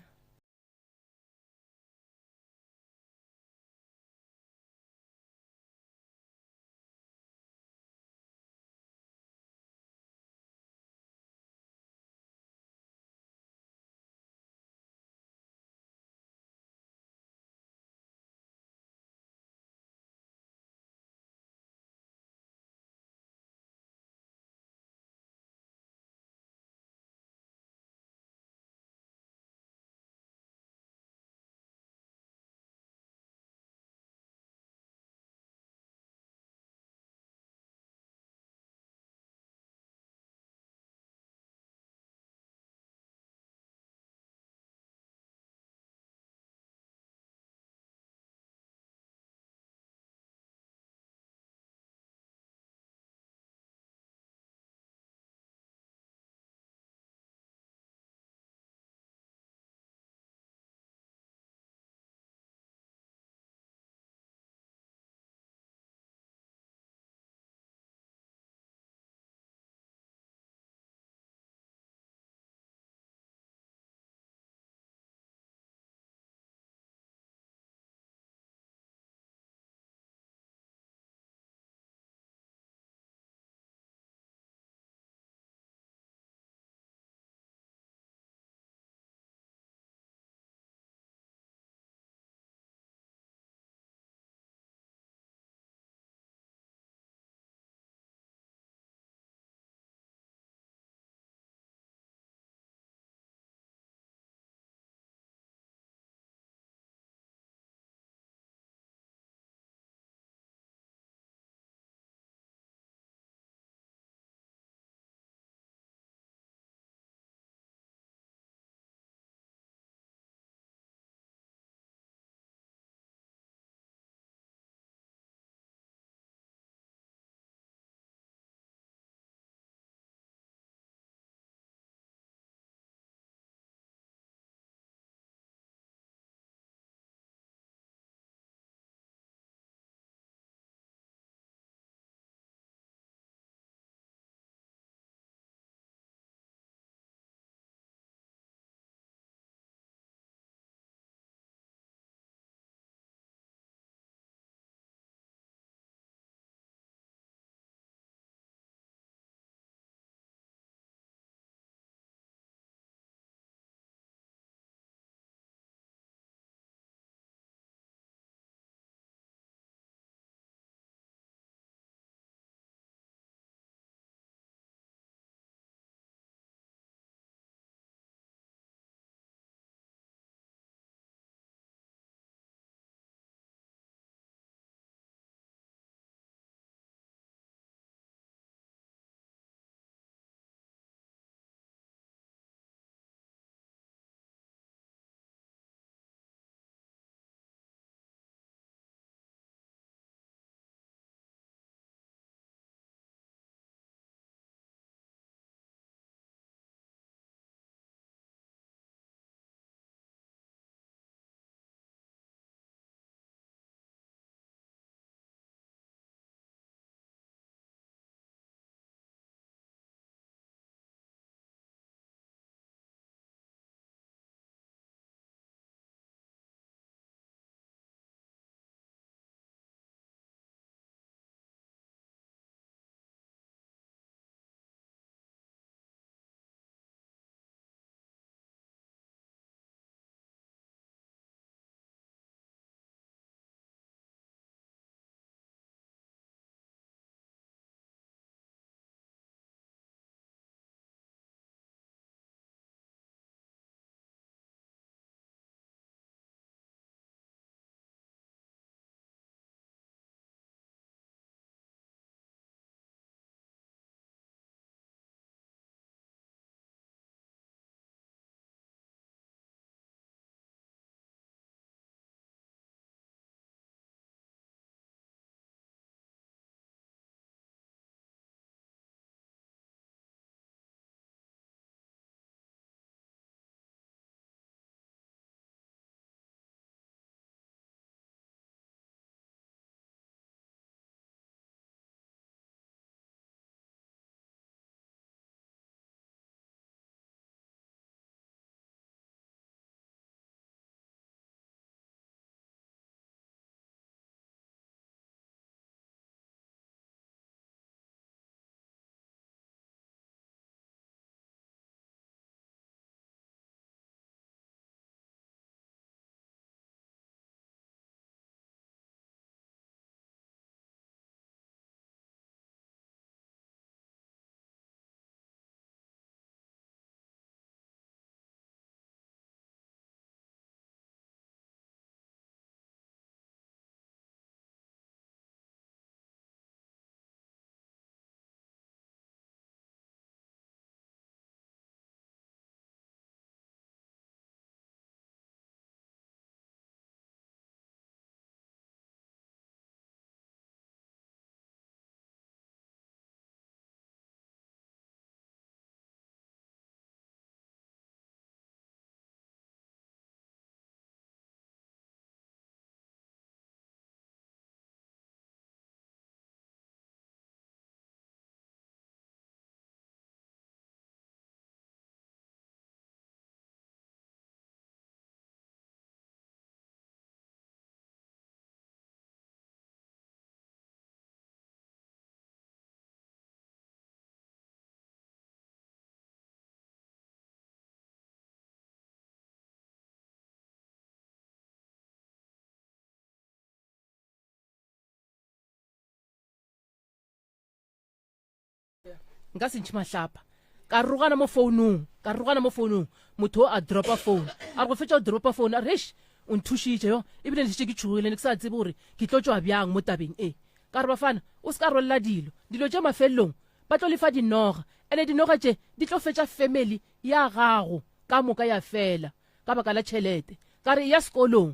Nka se ntšhe mahlapa. Ka rogana mo founung, ka rogana mo founung. Motho o a dropa phone. A re go fetša go dropa phone, a re eish, o nthušitše yo. Ebile ne šetše ke tšhogile, ne ke sa tsebe gore ke tlo tšwa bjang mo tabeng e. Ka re bafana, o se ka rwalela dilo. Dilo tše mafelelong ba tlo lefa dinoga. Ene dinoga tše di tlo fetša family ya gago ka moka ya fela ka baka la tšhelete. Ka re eya sekolong.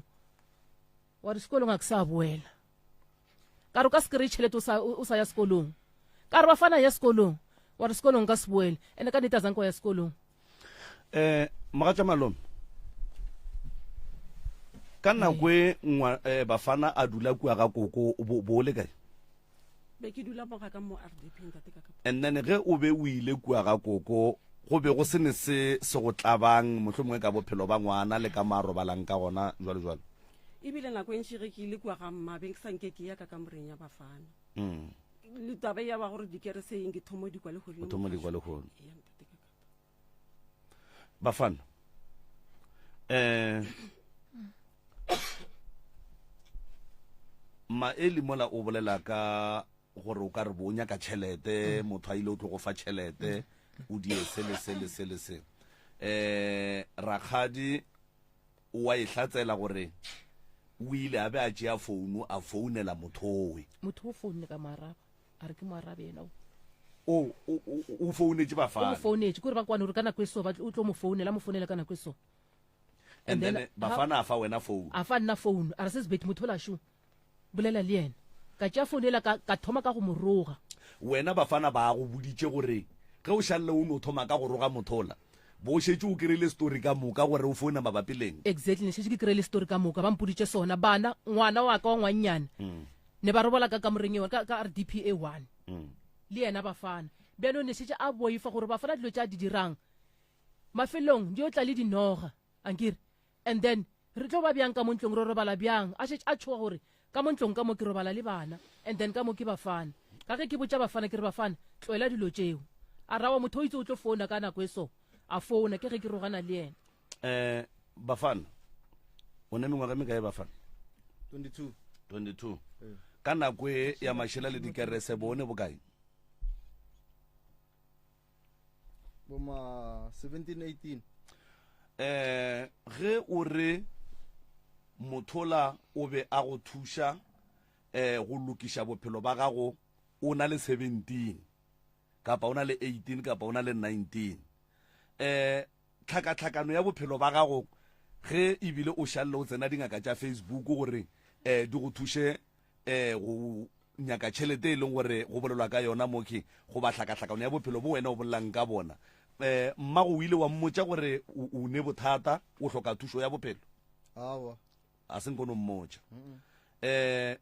Wa re sekolong a ke sa boela. Ka re o ka se kry-e tšhelete o sa, o sa ya sekolong. Ka re bafana ya sekolong. Wa re sekolong nka se boele. Ene ka nnete a zanke wa ya sekolong. Eh, mogatša malome, ka nako e ngwa, eh, bafana a dula kua ga koko bo, bo le kae? Be ke dula mo ga ka mo RDP ntate ka ka. And then ge o be o ile kua ga koko go be go se ne se se go tlabang mohlomongwe ka bophelo ba ngwana le ka mo a robalang ka gona jwalo jwalo. Ebile nako e ntši ge ke ile kua ga mma be ke sa nke ke ya ka kamoreng ya bafana. Le taba ya ba gore dikereseng ke thomo di kwa lehono. O thomo di kwa lehono. Bafana. Eh Maeli mola o bolela ka gore o ka re bo o nyaka tšhelete motho a ile o tlo go fa tšhelete o die se le se le se le se eh rakgadi o a e hlatsela gore o ile a be a tšea founu a founela motho owe. Motho o founne ka mo araba a re ke mo arabe yena o. O, o, o, o founetše Bafana. O mo founetše, kore ba kwane gore ka nako e so ba o tlo mo founela, a mo founela ka nako e so. And then Bafana a fa wena founu. A fa nna founu, a re se sebethe motho ola šo, bolela le yena. Ka tšea founu ela ka, ka thoma ka go mo roga. Wena Bafana ba go boditše gore ge o šalle o no thoma ka go roga motho ola, bo o šetše o kry-ile story ka moka gore o founa mabapi leng. Exactly, ne šetše ke kry-ile story ka moka, ba mpoditše sona. Bana, ngwana wa ka wa ngwannyane, ne ba robala ka kamoreng e one, ka, ka RDP e one, le yena Bafana. Bjalo ne šetše a boifa gore Bafana dilo tše a di dirang, mafelong di yo tla le dinoga, ankere. And then re tlo ba bjang ka mo ntlong, re robala bjang? A šetše a tšhoga gore ka mo ntlong ka mo ke robala le bana and then ka mo ke bafana. Ka ge ke botša bafana ke re bafana tlohela dilo tšeo. A re aowa motho o itse o tlo founa ka nako e so. A founa ke ge ke rogana le yena. Eh bafana o ne mengwaga e mekae bafana? 22. 22. Ka nako e ya mašela le dikerese bo ne bokae? Bo ma 17 18. Eh ge o re mothola o be a go thuša eh go lokiša bophelo ba gago o na le 17 kapa o na le 18 kapa o na le 19 eh tlhakatlhakano ya bophelo ba gago ge ebile o šalle o tsena dingaka tša Facebook gore eh di go thuše eh go nyaka tšhelete e leng gore go bolelwa ka yona mo ke goba hlakahlakano ya bophelo bo wena o bolelang ka bona. Um mmago o ile wa mmotša gore o ne bothata, o hloka thušo ya bophelo? Aowa. A se nkono mmotša. Um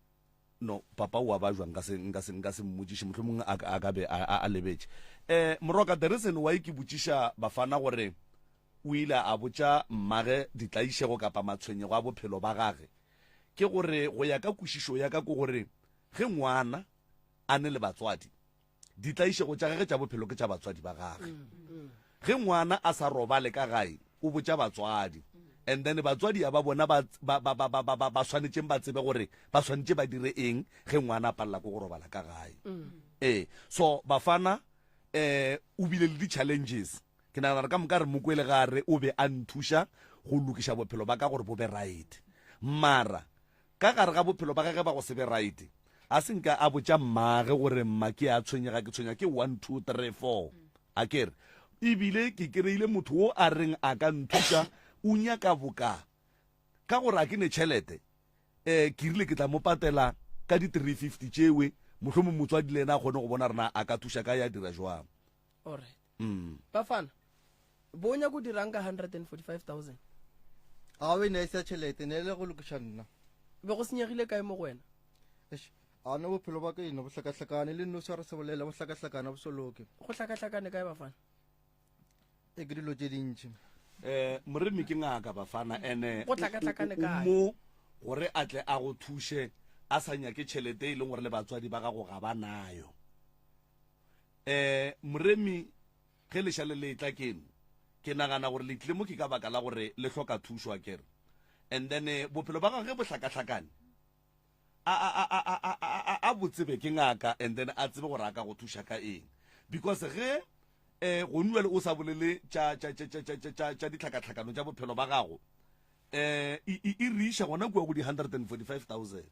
no, papa o a ba jwang, nka se, nka se, nka se mmotšiše, mohlomongwe a, a ka be a, a, a lebetše. Um morwaka, the reason why ke botšiša bafana gore o ile a botša mmage ditlaišego kapa matshwenyego a bophelo ba gage, Ke gore go ya ka kwešišo ya ka ke gore ge ngwana a ne le batswadi, ditlaišego tša gage tša bophelo ke tša batswadi ba gage. Ge ngwana a sa robale ka gae, o botša batswadi. And then batswadi ya ba bona ba, ba, ba, ba, ba, ba, ba, ba swanetšeng ba tsebe gore ba swanetše ba dire eng ge ngwana a palela ke go robala ka gae. Ee, so Bafana eh o bile le di-challenges. Ke nagana gore ka moka re mo kwele ga a re o be a nthuša go lokiša bophelo ba ka gore bo be right. Mara ka gare ga bophelo ba gage ba go se be right, a se nka a botša mmage gore mma ke a tshwenyega, ke tshwenya ke one, two, three, four. A ke re, ebile ke kry-ile motho wo a reng a ka nthuša, o nyaka boka ka gore a ke ne tšhelete. Um ke rile ke tla mo patela ka di 350 tšewe, mohlomong motswadi le yena a kgone go bona gore na a ka thuša ka ya dira jwang. Alright. Mm. Bafana, bo nyaka go dirang ka 145,000? A o e ne e se tšhelete, ne e le go lokiša nna. Be go senyegile kae mo go wena? Eish, a no bophelo ba ka eno bo hlakahlakane le nno swara se bolela bo hlakahlakana bo soloke. Go hlakahlakane kae bafana? E ke dilo tše dintši. Eh, moremi ke ngaka bafana ene Go hlakahlakane kae? mo gore a tle a go thuše a sa nyake tšhelete e leng gore le batswadi ba gago ga ba nayo. Eh, Moremi, ge le šale le etla keno, ke nagana gore le tlile mo ke ka baka la gore le hloka thušo, akere? And then eh, bophelo ba gagwe bo hlakahlakane. A, a, a, a, a, a, a, a bo tsebe ke ngaka and then a tsebe gore a ka go thuša ka eng. Because ge eh gonjwale o sa bolele tša tša tša tša tša tša tša ditlhakatlhakano tša bophelo ba gago eh e e e re iša gona kua go di 145000.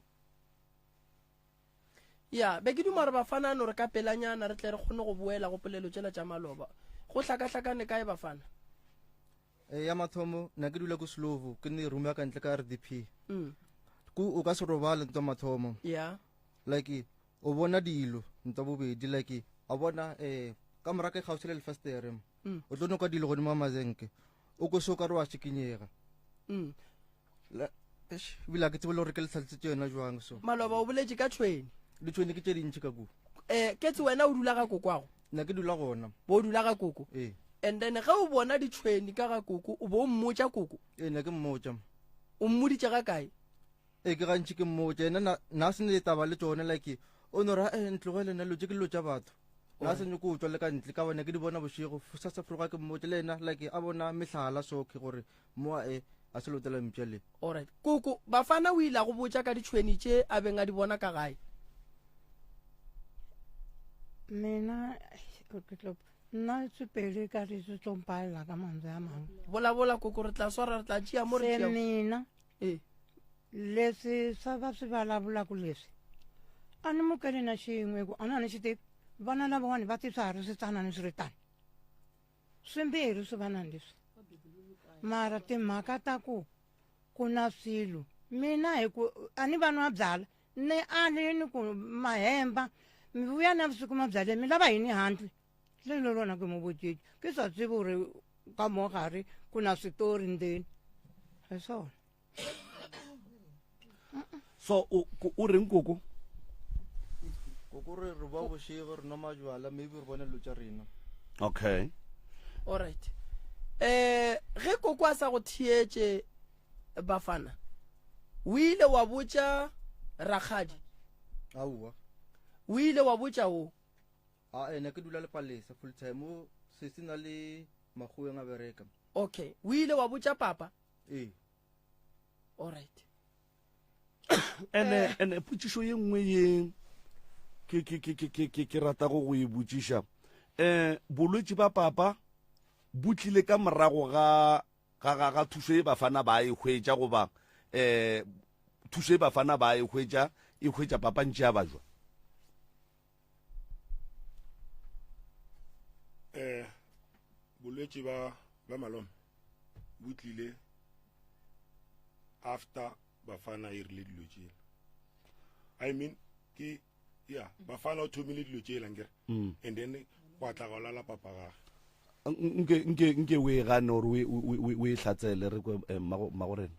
Ya, be ke duma gore Bafana a no re ka pelanyana re tle re kgone go boela go polelo tšela tša maloba. Go hlakahlakane kae Bafana? E, ya mathomo nna ke dula ko Slovo, ke ne room ya ka ntle ka RDP. Mm. Ku o ka se robale ntwa mathomo. Ya. Like o bona dilo ntwa bobedi like a bona eh ka mora ke kgauswi le lefestere. Mm. O tlo noka dilo godimo ga mazenke. O ko so ka re wa šikinyega. Mm. La, eish, ebile ga ke tsebe le gore ke le tlhalosetse yona jwang so. Maloba o boletše ka tšhwene. Ditšhwene ke tše dintši ka kua. Eh, Ketse wena o dula ga kokwago? Nna ke dula gona. Bo dula ga koko? Ee. And then ge o bona ditšhwene ka ga koko, o bo o mmotša koko? Ee, nna ke mmotša. O mmoditše ga kae? Ee, ke gantši ke mmotša. Yena na, na se ne taba le tšone like o no ra eh ntlogele nna dilo tše ke dilo tša batho. Na se nyoko tšwa le ka ntle ka bone ke di bona bošego sa sa froga ke mmotša le yena like a bona mehlala so ke gore moa e a se lotela mpša le. Alright. Koko, Bafana o ile a go botša ka ditšhweni tše a beng a di bona ka gae? Mina ke tlo nna sepedi ka re se tlo mpalela ka mantswe a mangwe. Bolabola koko re tla swara re tla tšea mo re Se tšea. mina Ee. leswi swa va swi vulavulaka leswi a ni mukeli na xin'we ku a na ni xi tivi vana lavawani va ti swa ha ri switsanana swi ri tani swimbirhi swi va na leswi mara timhaka ta ku ku na swilo mina hi ku a ni va nwa byala ni ali ni ku mahemba mi vuya na vusiku mabyaleni mi lava yini handle lelo rona ke mo botšetše ke sa tsebe gore ka mo gare ku na switori ndzeni hi swona so o o reng koko koko re re ba bošego re nwa majwala maybe re bone dilo tša rena okay alright eh ge koko a sa go theetše bafana o ile wa botša rakgadi aowa o ile wa botša o a ene ke dula le palesa full time o sesi na le makgoweng a bereka okay o ile wa botša papa ee alright ene ene potšišo ye nngwe ye ke ke ke ke ke ke ke ratago go e botšiša eh bolwetši ba papa bo tlile ka morago ga ga ga ga thušo e bafana ba e hwetša goba eh thušo e bafana ba e hwetša e hwetša papa ntše a bajwa eh bolwetši ba ba malome bo tlile after bafana e rile dilo tšela i mean ke ya bafana o thomile dilo tšela nkere mm. and then gwa tla ga lala papa gage nke nke nke o e gane gore o e hlatsele re kwe eh, mmago rena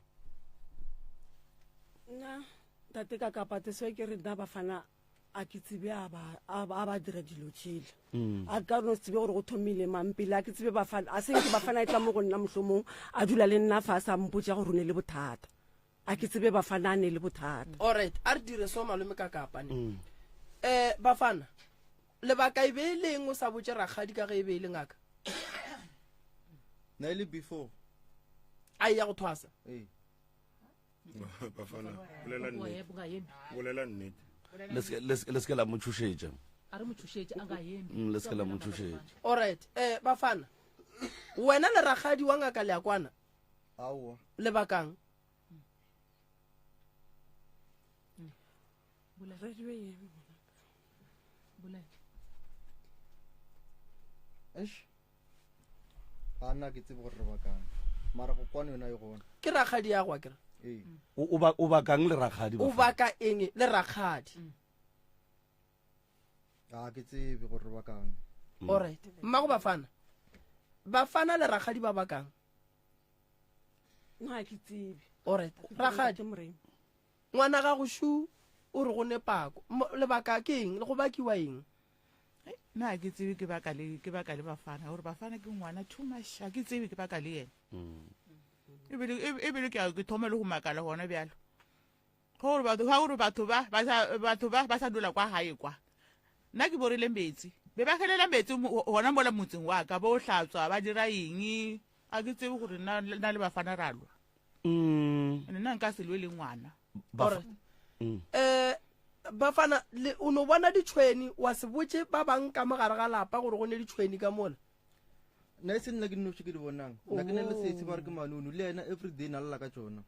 nna tate ka kapate seo ke re nna bafana a ke tsebe a ba a ba dira dilo tšele mm. a ka no tsebe gore go thomile mang pele a ke tsebe bafana a seng ke bafana e tla mo go nna mohlomong a dula le nna fa a sa mpotša gore o ne le bothata a ke tsebe bafana a ne le bothata alright a re dire so malome ka kapa ne mm. eh bafana lebaka e be e leng o sa botše rakgadi ka ge e be e le ngaka na e le before a e ya go thwasa ee bafana bolela nnete bolela nnete le se ke la mo tšhošetša a re mo tšhošetše a nga eme mm, le se ke la mo tšhošetša alright eh bafana wena le rakgadi wa ngaka le a kwana aowa lebakang Eish. Ga nna ke tsebe gore re bakang. Mara go kwana yona e gona. Ke rakgadi ya go akere. Ee. O ba o bakang le rakgadi? O baka eng le rakgadi? Ga ke tsebe gore re bakang. Mm. Alright. Mmago Bafana. Bafana le rakgadi ba bakang? Nna ke tsebe. Alright. Rakgadi. Ngwana gago šu o re go ne pako. Lebaka ke eng? Le go bakiwa eng? Nna ga ke tsebe ke baka le ke baka le Bafana gore Bafana ke ngwana too much ga ke tsebe ke baka le yena mm. ebile ebile ke ke thoma le go makala gona bjalo gore batho ga gore batho ba ba sa batho ba ba sa dula kwa gae kwa nna ke borile metsi be ba gelela metsi gona mola motseng wa ka bo hlatswa ba dira eng a ke tsebe gore nna nna le bafana ra lwa mm. nna nka se lwe le ngwana mm. eh Bafana, le, o no bona ditšhweni, wa se botše ba bang ka mo gare ga lapa gore go ne ditšhweni ka mola? Nna e se nna ke nnoši ke di bonang. Nna ke na le sesi ba re ke manunu, le yena everyday na lla ka tšona.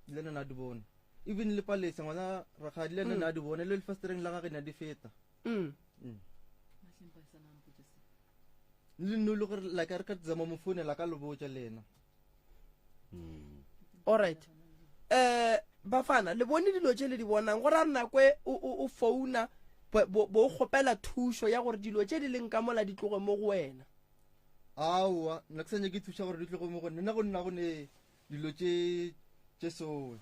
Le yena na di bona. Even le Palesa ngwana rakgadi le yena na di bona, le lefestereng la gage na di feta. Mm. Le nno le gore like a re ka zama mo founela ka le botša le yena. Alright. Eh bafana le bone dilo tše le di bonang go ra nako e o o founa bo bo kgopela thušo ya gore dilo tše di leng ka mola di tloge mo go wena. Aowa, nna ke sa nyake thuša gore di tloge mo go nna, nna go nna go ne dilo tše tše soe.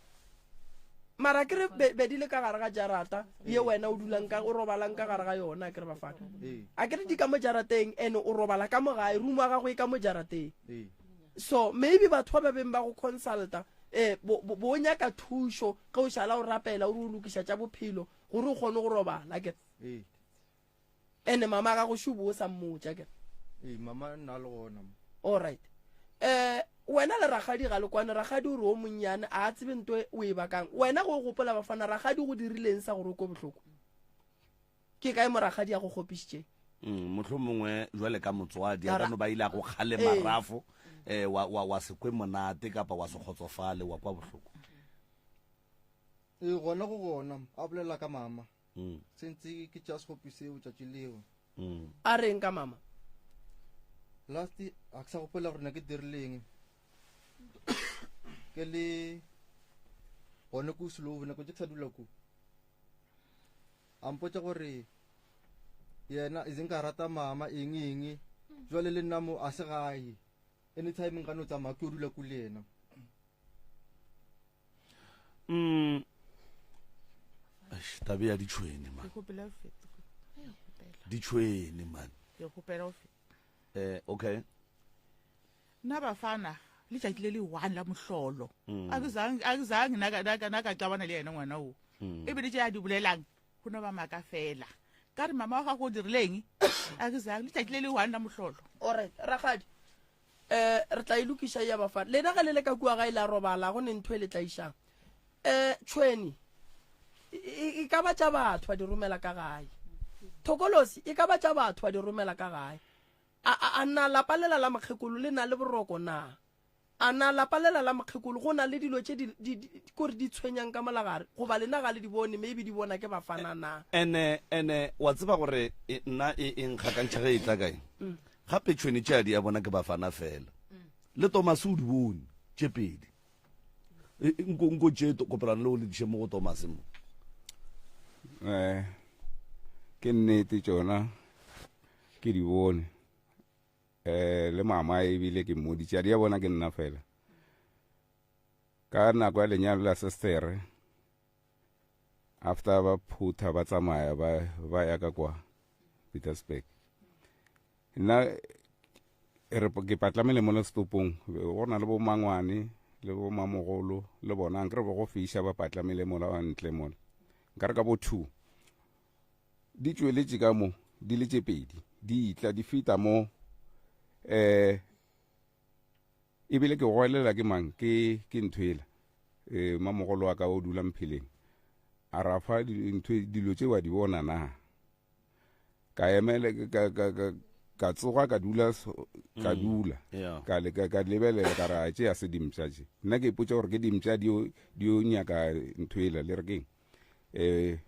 Mara ke re be, be di le ka gare ga jarata ye wena o dulang ka o robalang ka gare ga yona ke re bafana. A ke re di ka mo jarateng and o robala ka mo gae room ya gago e ka mo jarateng. So maybe batho ba ba beng ba go consulta eh bo bo bo nyaka thušo ge o šala o rapela o re o lokiša tša bophelo gore o kgone go robala ke. Ee. Ene mama gago šubo o sa mmotša ke. Ee, mama nna le gona mo. All right. Eh wena le rakgadi ga le kwane rakgadi o re o monnyane a a tsebe nto o e bakang wena go gopola bafana rakgadi go dirileng sa gore o ko bohloko ke kae mo rakgadi a go kgopišitšeng mm, mohlho mongwe jwale ka motswadi a ka no ba ile a go kgale marafo um wa, wa, wa se kwe monate kapa wa se kgotsofale wa kwa bohloko ee gona go gona a bolela ka mama mm. sentse ke tša sekgopi seo tšatši leo mm. a reng ka mama last a ke sa gopola gore na ke dirileng ke le gone ko slow nako tse ke sa dula ko a mpotsa gore yena e nka rata mama eng eng jwale le nna mo a se gae anytime nka no tsamaya ke o dula ko le yena Mm. Eish, tabe ya ditšhwene man. Ke kgopela o fete. Ditšhwene man. Ke kgopela o fete. Eh, okay. Nna bafana letšatši le le one la mohlolo. Mm. A ke zang a ke zang na ka na ka qabana le yena ngwana o. Mm. E bile tše a di bolelang go no ba maka fela. Ka re mama wa gago o dirileng? A ke zang letšatši le le one la mohlolo. Alright, rakgadi. um re tla e lokiša ya bafana lena ge le le ka kua gae la robala go ne ntho e le tlaišang um tšhweni e ka ba tša batho ba di romela ka gae thokolosi e ka ba tša batho ba di romela ka gae a na lapa lela la mokgekolo le na le boroko na a na lapa lela la mokgekolo go na le dilo tše kore di tshwenyang ka molagare goba lena ga le di bone maybe di bona ke bafana na ene ene wa tseba gore e, nna e, e nkgakantšha ge e tla kae mm. Gape tšhwene tše a di a bona ke bafana fela. Le Tomase o di bone tše pedi. E, e, nko nko tše kopelano le o lediše mo go Tomase mo. Eh, ke nnete tšona ke di bone eh le mama ebile ke mmoditše a di a bona ke nna fela ka nako ya lenyalo la sestere after ba phutha ba tsamaya ba ba ya ka kwa Petersburg nna re ke patlamele mo setopong go na le bo mangwane le bo mamogolo le bona nkre bo go fiša ba patlamele mola wa ntle mola nka re ka bo two di tšweletše ka mo di le tše pedi di itla di feta mo eh ebile ke goelela ke mang ke ke ntho ela e mamogolo wa ka o dula mpheleng a rafa ntho dilo tše wa di bona na ka emele ka ka ka ka tsoga ka dula ka mm. dula ka le ka lebelela ka ra tše ya se dimpša tše nna ke ipotša gore ke dimpša di di nyaka ntho ela le re keng eh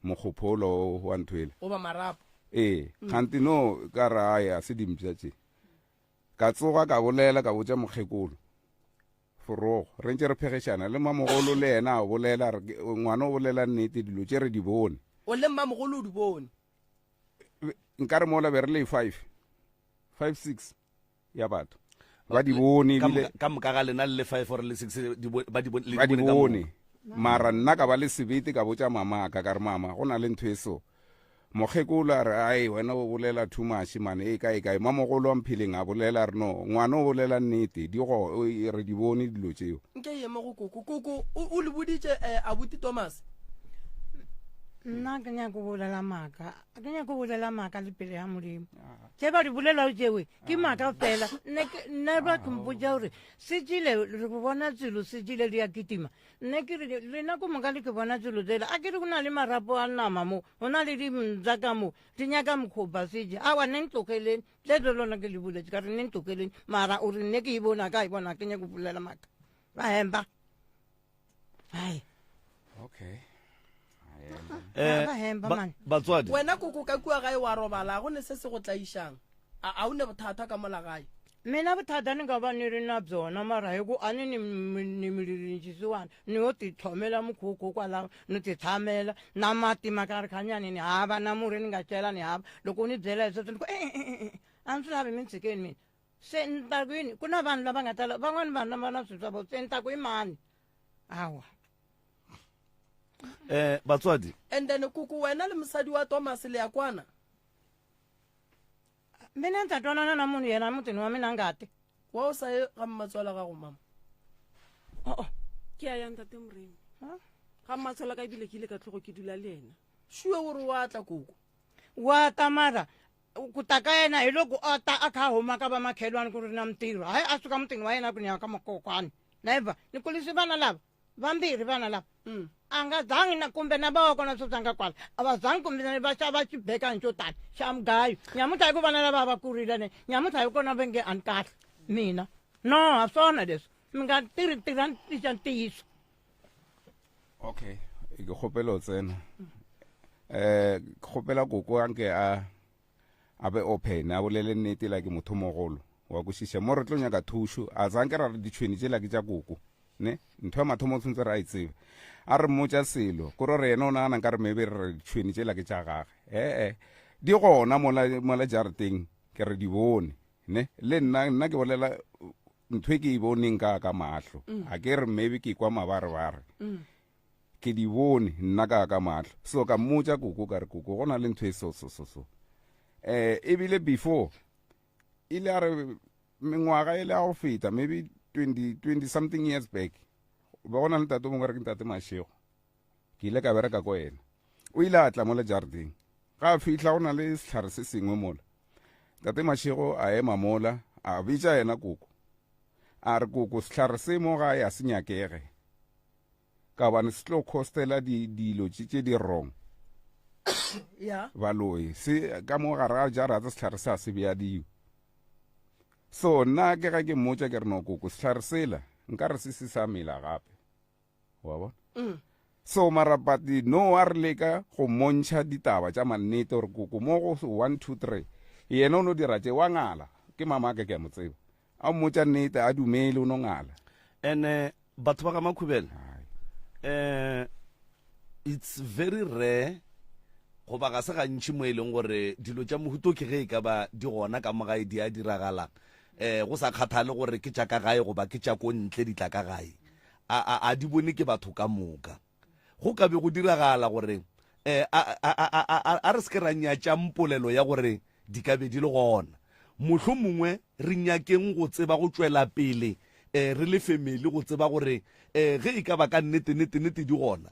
mokgopholo wa ntho ela goba marapo ee mm. kgante no ka ra ya se dimpša tše Ka tsoga ka bolela ka botša mokgekolo Forogo re ntše re phegešana le mamogolo le yena a bolela re ngwana o bolela nnete dilo tše re di bone. O le mmamogolo o di bone. Nka re mola be re le five, five six ya batho ba di bone ebile ka moka ga lena le le five or le six ba di bone ba di bone mara nna ka ba le sebete ka botša mama ka ka re mama go na le ntho e so Mokgekolo a re, Ai, wena o bolela too much man, e kae kae. Mamogolo wa Mpheleng a bolela a re, No, ngwana o bolela nnete, di go, re di bone dilo tšeo. Nke eme go koko. Koko, o, o le boditše eh, abuti Thomas? Nna ke nyako bolela maaka, ke nyako bolela maaka le pele ya Modimo. Tše ba di bolelago tšewe ke maaka fela. Nne ke nna ba ke mpotša gore se tšile re go bona tselo se tšile di a kitima. Nne ke re lena ko moka le ke bona tselo tsela. A ke re go na le marapo a nama mo, go na le dimntsa ka mo, di nyaka mokgopa se je. Awa nne ntlogeleng, tle le lona ke le boletše ka re nne ntlogeleng. Mara o re nne ke e bona ka e bona ke nyako bolela maaka. Ba hemba. Hai. Okay. Eh, Ba hemba ba- man. batswadi Wena koko ka kua gae wa robala, go ne se se go tlaišang. A a o ne bothata ka mola gae? Mina bothata ni nga va ni ri na byona mara hi ku a ni ni ni milirintshisiwana ni yo titlhomela mukhukhu kwalaho ni ti tshamela na mati ma ka ri khanyani ni hava na murhi ni nga cela ni hava loko u ni byela hi sweswo ni ku e-e-e a ndzi lavi mi tshikeni mina se ni ta ku yini ku na vanhu lava nga tala van'wani vanhu lava na swilo swa vona se ni ta ku i mani awa eh batswadi And then kuku wena le mosadi wa Thomas le ya kwana? Mina ndza twanana na munhu yena mutini wa mina ngati. Wa o sa ye ga mmatswala gago mama? Oh. Ke a ya ntate Moremi. Ga mmatswala ka ebile ke ile ka tlogo ke dula le yena. Sure o re wa tla koko. Wa ta mara ku ta ka yena hi loko a ta a kha a huma ka vamakhelwani ku ri na mintirho hayi a suka mutini wa yena ku ni ya ka makokwani never ni kulise vana lava vambirhi vana lava mm. a nga zangi na kumbe na va wa kona sweswi a nga kwala a va zangi kumbe va xava xibekani xo tani xa mugayo nyamuntlha hi ku vana lava va kurile ne nyamuntlha hi kona va nge a ni kahle mina no a swona leswi mi nga tirhi tirha xa ntiyiso okay ke kgopela o tsena um kgopela koko anke a a be open a bolele nnete la ke motho mogolo wa kwešiša mo re tlo nyaka thušo a zanke ra re ditšhweni tšela ke tša koko ne ntho ya mathomo o tshwanetse re a e tsebe a re mmotša selo kore re yena o nagana nka re maybe re re ditšhweni tšela ke tša gage ee di gona mola mola jarateng ke re di bone ne le nna nna ke bolela ntho e ke e boneng ka ka mahlo mm. a ke re maybe ke kwa mabarebare mm. Ke di bone nna ka ka mahlo. So ka mmotša koko ka re koko go na le ntho e so so so so. Eh ebile before ile a re mengwaga e le a go feta maybe 20 20 something years back be go na le ntate o mongwe re ke ntate Mashego. Ke ile ka bereka ko yena. O ile a tla mo le jarateng. Ga a fihla go na le sehlare se sengwe mola. Ntate Mashego a ema mola a bitša yena koko. A re koko sehlare se mo gae a se nyakege. ka gobane se tlo costela dilo tše tše di wrong ya baloi se ka mo gare ga jarata sehlare se a se bjadiwe so nna ke ga ke mmotša ke re no koko sehlare sela nka re se se sa mela gape wa bona mm. so mara but no a re leka go mmontšha ditaba tša mannete gore koko mo go 1 2 3 yena o no dira tše wa ngala ke mama ke ke a mo tseba a mmotša nnete a dumele o no ngala ene batho ba ga makhubele um it's very rare goba ga se gantši mo e leng gore dilo tša mohuto ke ge e ka ba di gona ka mo gae di a diragala um go sa kgathale gore ke tša ka gae goba ke tša ko ntle di tla ka gae a, a, a di bone ke batho ka moka Go ka be go diragala gore eh, a, a, a, a, a, a re se ke ra nyatšang polelo ya gore di ka be di le gona. Mohlomongwe re nyakeng go tseba go tšwela pele eh, re le family go tseba gore eh, ge e ka ba ka nnete nnete nnete di gona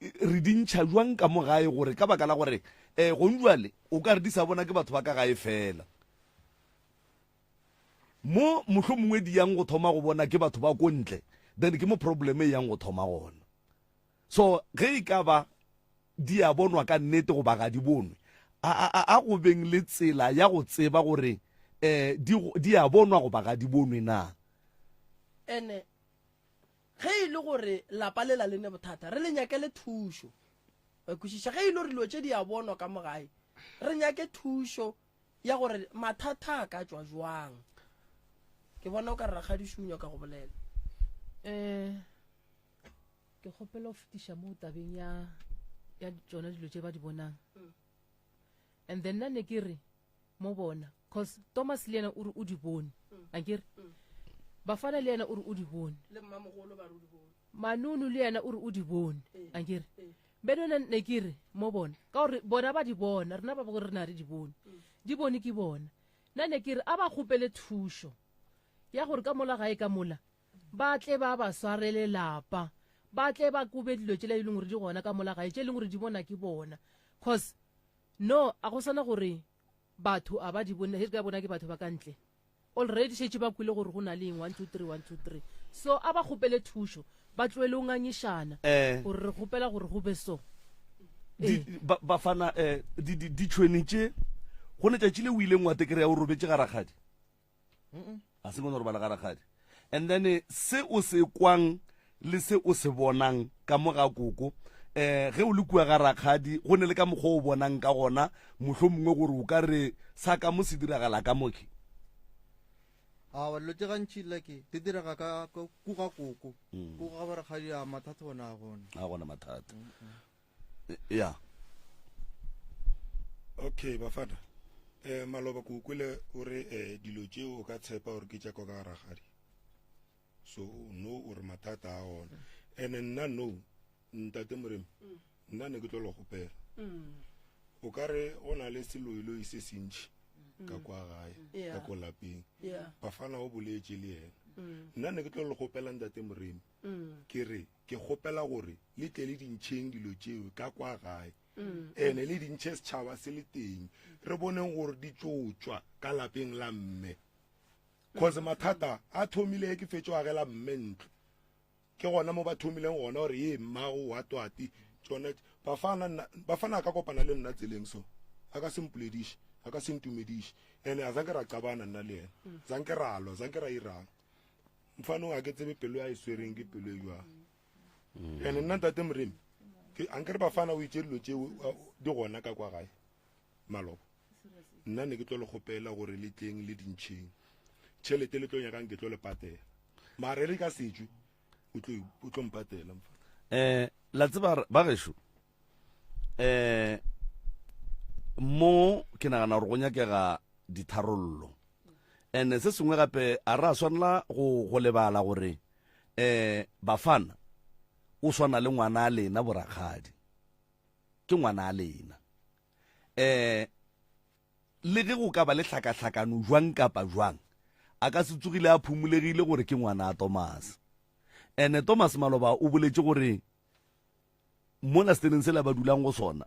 re di ntšha jwang ka mo gae gore ka baka la gore eh, gong jwale o ka re di sa bona ke batho ba ka gae fela mo mohlomongwe di yang go thoma go bona ke batho ba ko ntle then ke mo problem e yang go thoma gona so ge e ka ba di a bonwa ka nnete goba ga di bonwe a, a, a go beng le tsela ya go tseba gore um di, di a bonwa goba ga di bonwe na ene ge e le gore lapa lela le ne bothata re le nyakele thušo wa kwešiša ge e le gore dilo tše di a bonwa ka mo gae re nyake thušo ya gore mathata a ka tšwa jwang. Ke bona o ka re rakgadiši o nyaka go bolela. Um ke kgopela go fetiša mo tabeng ya ya tšona dilo tše ba di bonang mm. and then nna ne ke re mo bona cause thomas le yena o re o di bone mm. a ke re mm. bafana le yena o re o di bone Manunu le yena o re o di bone, ankere? Beno nna ne ke re mo bona, ka gore bona ba di bona, rena ba gore rena re di bone. Di bone ke bona. Nna ne ke re a ba kgopele thušo ya gore ka mola gae ka mola ba tle ba ba swarele lapa. Ba tle ba kobe dilo tšela e leng gore di gona ka mola gae, tše e leng gore di bona ke bona. Cause no, a go sana gore batho a ba di bone, ge re ka bona ke batho ba ka ntle. Already šetše ba kwele gore go na le eng, 1 2 3, 1 2 3. So a ba kgopele thušo, ba tlohele go ngangišana Eh. gore re kgopela gore go be so. Di, Ee. ba, bafana, eh, di, di, ditšhwene tše, go letšatši le o ileng wa tekreya o robetše ga rakgadi? A se kgone go robala ga rakgadi. And then eh, se o se kwang le se o se bonang ka mo ga koko, eh, ge o le kua ga rakgadi, go ne le ka mokgwa o bonang ka gona, mohlomongwe gore o ka re sa ka mo se diragala ka mo ke. Awa, dilo tše gantši like di direga ka ka ku ga koko. Ku ga borakgadi a mathata ona a gona. A gona mathata. Ya. Okay, bafana. Eh maloba ke o kwele o re eh dilo tšeo o ka tshepa gore ke tša kwa ka rakgadi. So no o re mathata a gona. Ene nna no ntate Moremi nna ne ke tlo le kgopela. O ka re go na le seloiloi se sentši ka kwa gae ka ko lapeng. Bafana o boletše le yena. Nna ne ke tlo le kgopela ntate Moremi ke re ke kgopela gore le tle le dintšheng dilo tšeo ka kwa gae ene le dintšhe setšhaba se le teng re boneng gore di tlo tšwa ka lapeng la mme cause mathata a thomile ke fetšo agela mme ntlo ke gona mo ba thomileng gona gore ye mmago wa twati tsone bafana nna bafana a ka kopana le nna tseleng so a ka se mpolediše a ka se ntumediše ene a zanke ra qabana nna le yena zanke ra lwa zanke ra irang mfanong a ke tsebe pelo ya e swereng ke pelo e jwang ene nna ntate Moremi ke ankere bafana o itse dilo tseo di gona ka kwa gae maloba nna ne ke tlo le kgopela gore le tleng le dintšheng tšhelete le tlo nyakang ke tlo le patela mare re ka setswe o tlo o tlo mpatela mfana. Eh la tseba ba gešo eh mo ke nagana gore go nyakega ditharollo and se sengwe gape a re a swanela go go lebala gore eh bafana o swana le ngwana a lena borakgadi ke ngwana a lena eh le ge go ka ba le hlakahlakano jwang kapa jwang a ka se tsogile a phumulegile gore ke ngwana a Thomas ene Thomas maloba o boletše gore mola seteneng sela ba dulang go sona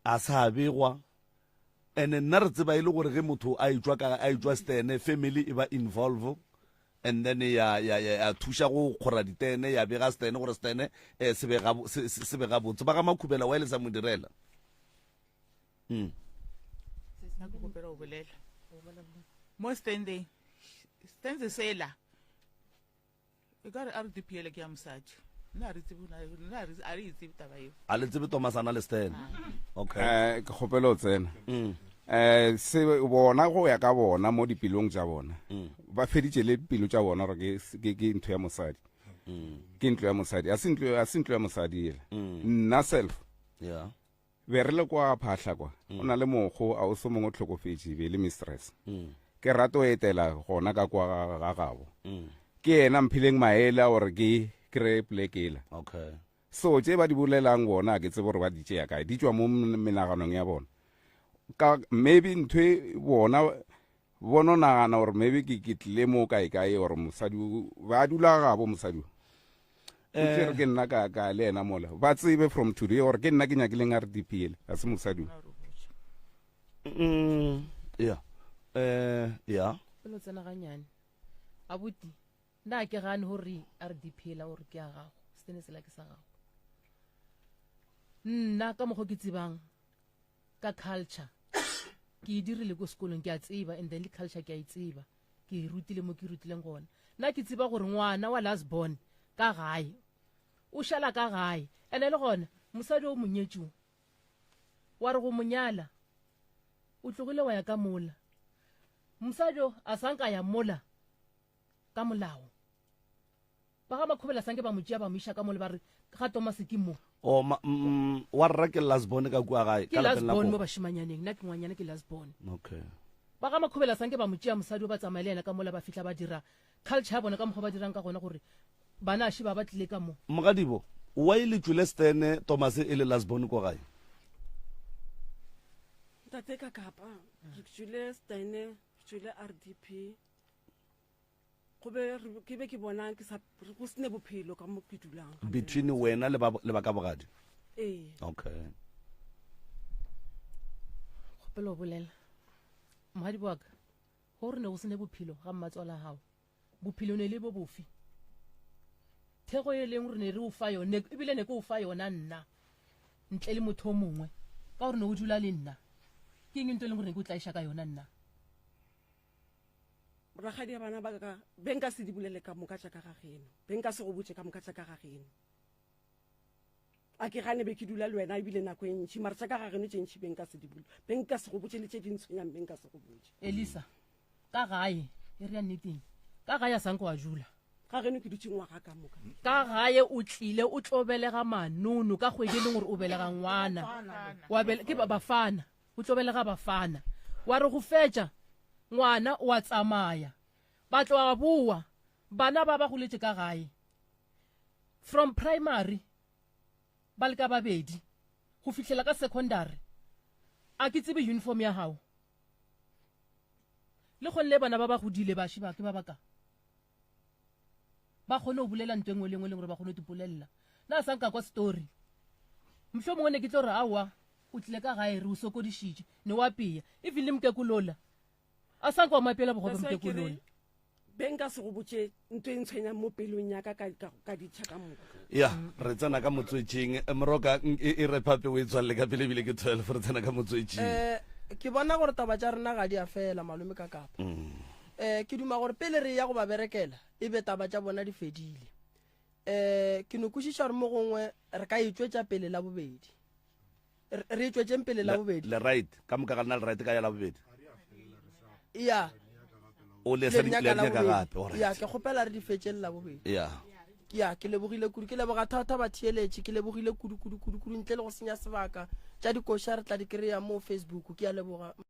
a sa begwa ene nna re tseba e le gore ge motho a etšwa ka a etšwa stene family e ba involve and then ya ya ya ya thuša go kgora ditene ya bega stene gore stene eh, se be gabo se se be gabotse ba ga makhubela wa ile sa mo direla mm. Nna ke kgopela go bolela mo standing stanze sela e ka re a re dpl ke ya mosadi nna a re tsebe nna a re e tsebe taba eo a le tsebe thomas a na le stan okay eh ke kgopela o tsena mm. eh se bona go ya ka bona mo dipelong tša bona mm. ba feditše le pelo tša bona gore ke ke ntho ya mosadi mm. ke ntlo ya mosadi a se ntlo a se ntlo ya mosadi ela nna self yeah Be re le kwa Phahla kwa, o na le mokgo a o se mongwe o hlokofetše, be e le mistress. Ke rato etela gona ka kwa ga, ga gabo. Ke yena mphileng maele a gore ke kry-e poleke ela. Okay. So tše ba di bolelang bona a ke tsebe gore ba di tšea kae, di tšwa mo menaganong ya bona. Ka maybe ntho e bona bono nagana gore maybe ke ke tlile mo kae kae gore mosadi ba dula gabo mosadi o eh. tsere ke nna ka ka le yena mola ba tsebe from today gore ke nna ke nyakileng a re dipele ga se mosadi o mm, ya eh ya pelo tsena ganyane abuti nna ke gane gore a re diphela gore ke ya gago sene sela ke sa gago nna ka mokgwa ke tsebang ka culture ke e dirile ko sekolong ke a tseba and then le culture ke a e tseba ke e rutile mo ke rutileng gona nna ke tseba gore ngwana wa last born ka gae o šala ka gae ene le gona mosadi o monyetšo wa re go monyala o tlogile wa ya ka mola mosadi o a sanka ya mola ka molao Ba ga Makhobela sanke ba mo tšea ba mo iša ka mo le ba re ga Thomas ke mo. O ma, mm, wa rra ke last born ka kua gae, Ke ka last lapeng la born mo koko. bašemanyaneng, nna ke ngwanyana ke last born. Okay. Ba ga Makhobela sanke ba mo tšea mosadi o ba tsamaya le yena ka mola ba fihla ba dira culture ya bona ka mokgwa ba dirang ka gona gore bana a šiba ba tlile ka mo. Mogadibo, why le tšwele Stene Thomas e le last born ko gae? Ntate ka kapa, ke tšwile Stene, ke tšwile RDP. Go be re, ke be ke bona ke sa, go se ne bophelo ka mo ke dulang. Between wena le ba, le ba ka bogadi? Ee. Okay. Kgopelo bolela. Mohadi wa ka, go re ne go se ne bophelo ga mmatswala gago. Bophelo ne le bo bofe? Thego e leng gore ne re o fa yone, ebile ne ke o fa yona nna, ntle le motho o mongwe, ka gore ne o dula le nna. Ke eng ntho e leng gore ne ke o tlaiša ka yona nna? Rakgadi ya bana ba ka, be nka se di bolele ka moka tša ka ga geno, be nka se go botše ka moka tša ka ga geno. A ke gane be ke dula le wena ebile nako e ntši, mara tša ka ga geno tše ntši be nka se di bole, be nka se go botše le tše di ntshwenyang be nka se go botše. Elisa, ka gae, e re ya nneteng, ka gae a sanko wa dula. Ga geno ke dutše ngwaga ka moka. Ka gae o tlile o tlo belega manono ka kgwedi e leng gore o belega ngwana. Wa bele, ke bafana. O tlo belega bafana. Wa re go fetša, ngwana o a tsamaya. Ba tloga boa, bana ba ba goletše ka gae. From primary ba le ka babedi go fihlela ka secondary. A ke tsebe uniform ya gago. Le kgonne bana ba ba godile baši ba ke ba ba ka. Ba kgone go bolela ntho e nngwe le nngwe e leng gore ba kgone go tipolelela. Na sa nka kwa story. Mohlomongwe ne ke tlo re aowa o tlile ka gae re o sokodišitše ne wa pea even le mokekolola a sa nka wa mo apeela bogobe mokekolola. Be nka se go botše ntho e ntshwenyang mo pelong ya ka ka, ka, ka ditšha ka moka. Ya, re tsena ka motswetšing. Moroka, e, e re phape o e tswalele ka pele ebile ke 12, re tsena ka motswetšing. Eh, ke bona gore taba tša rena ga di a fela, malome ka kapa. Eh, ke duma gore pele re ya go ba berekela, e be taba tša bona di fedile. Eh, ke no kwešiša gore mo gongwe re ka e tšwetša pele la bobedi. Re, re e tšwetšeng pele la bobedi. Le right, ka moka ga lena le right ka ya la bobedi. Ya. O le sa di le nyaka gape, all right. Ya, ke kgopela re di fetšeng la bobedi. Ya. Ya, ke lebogile kudu, ke leboga thata batheeletši, ke lebogile kudu kudu kudu kudu ntle le go senya sebaka. Tša dikoša re tla di kry-a mo Facebook, ke a leboga.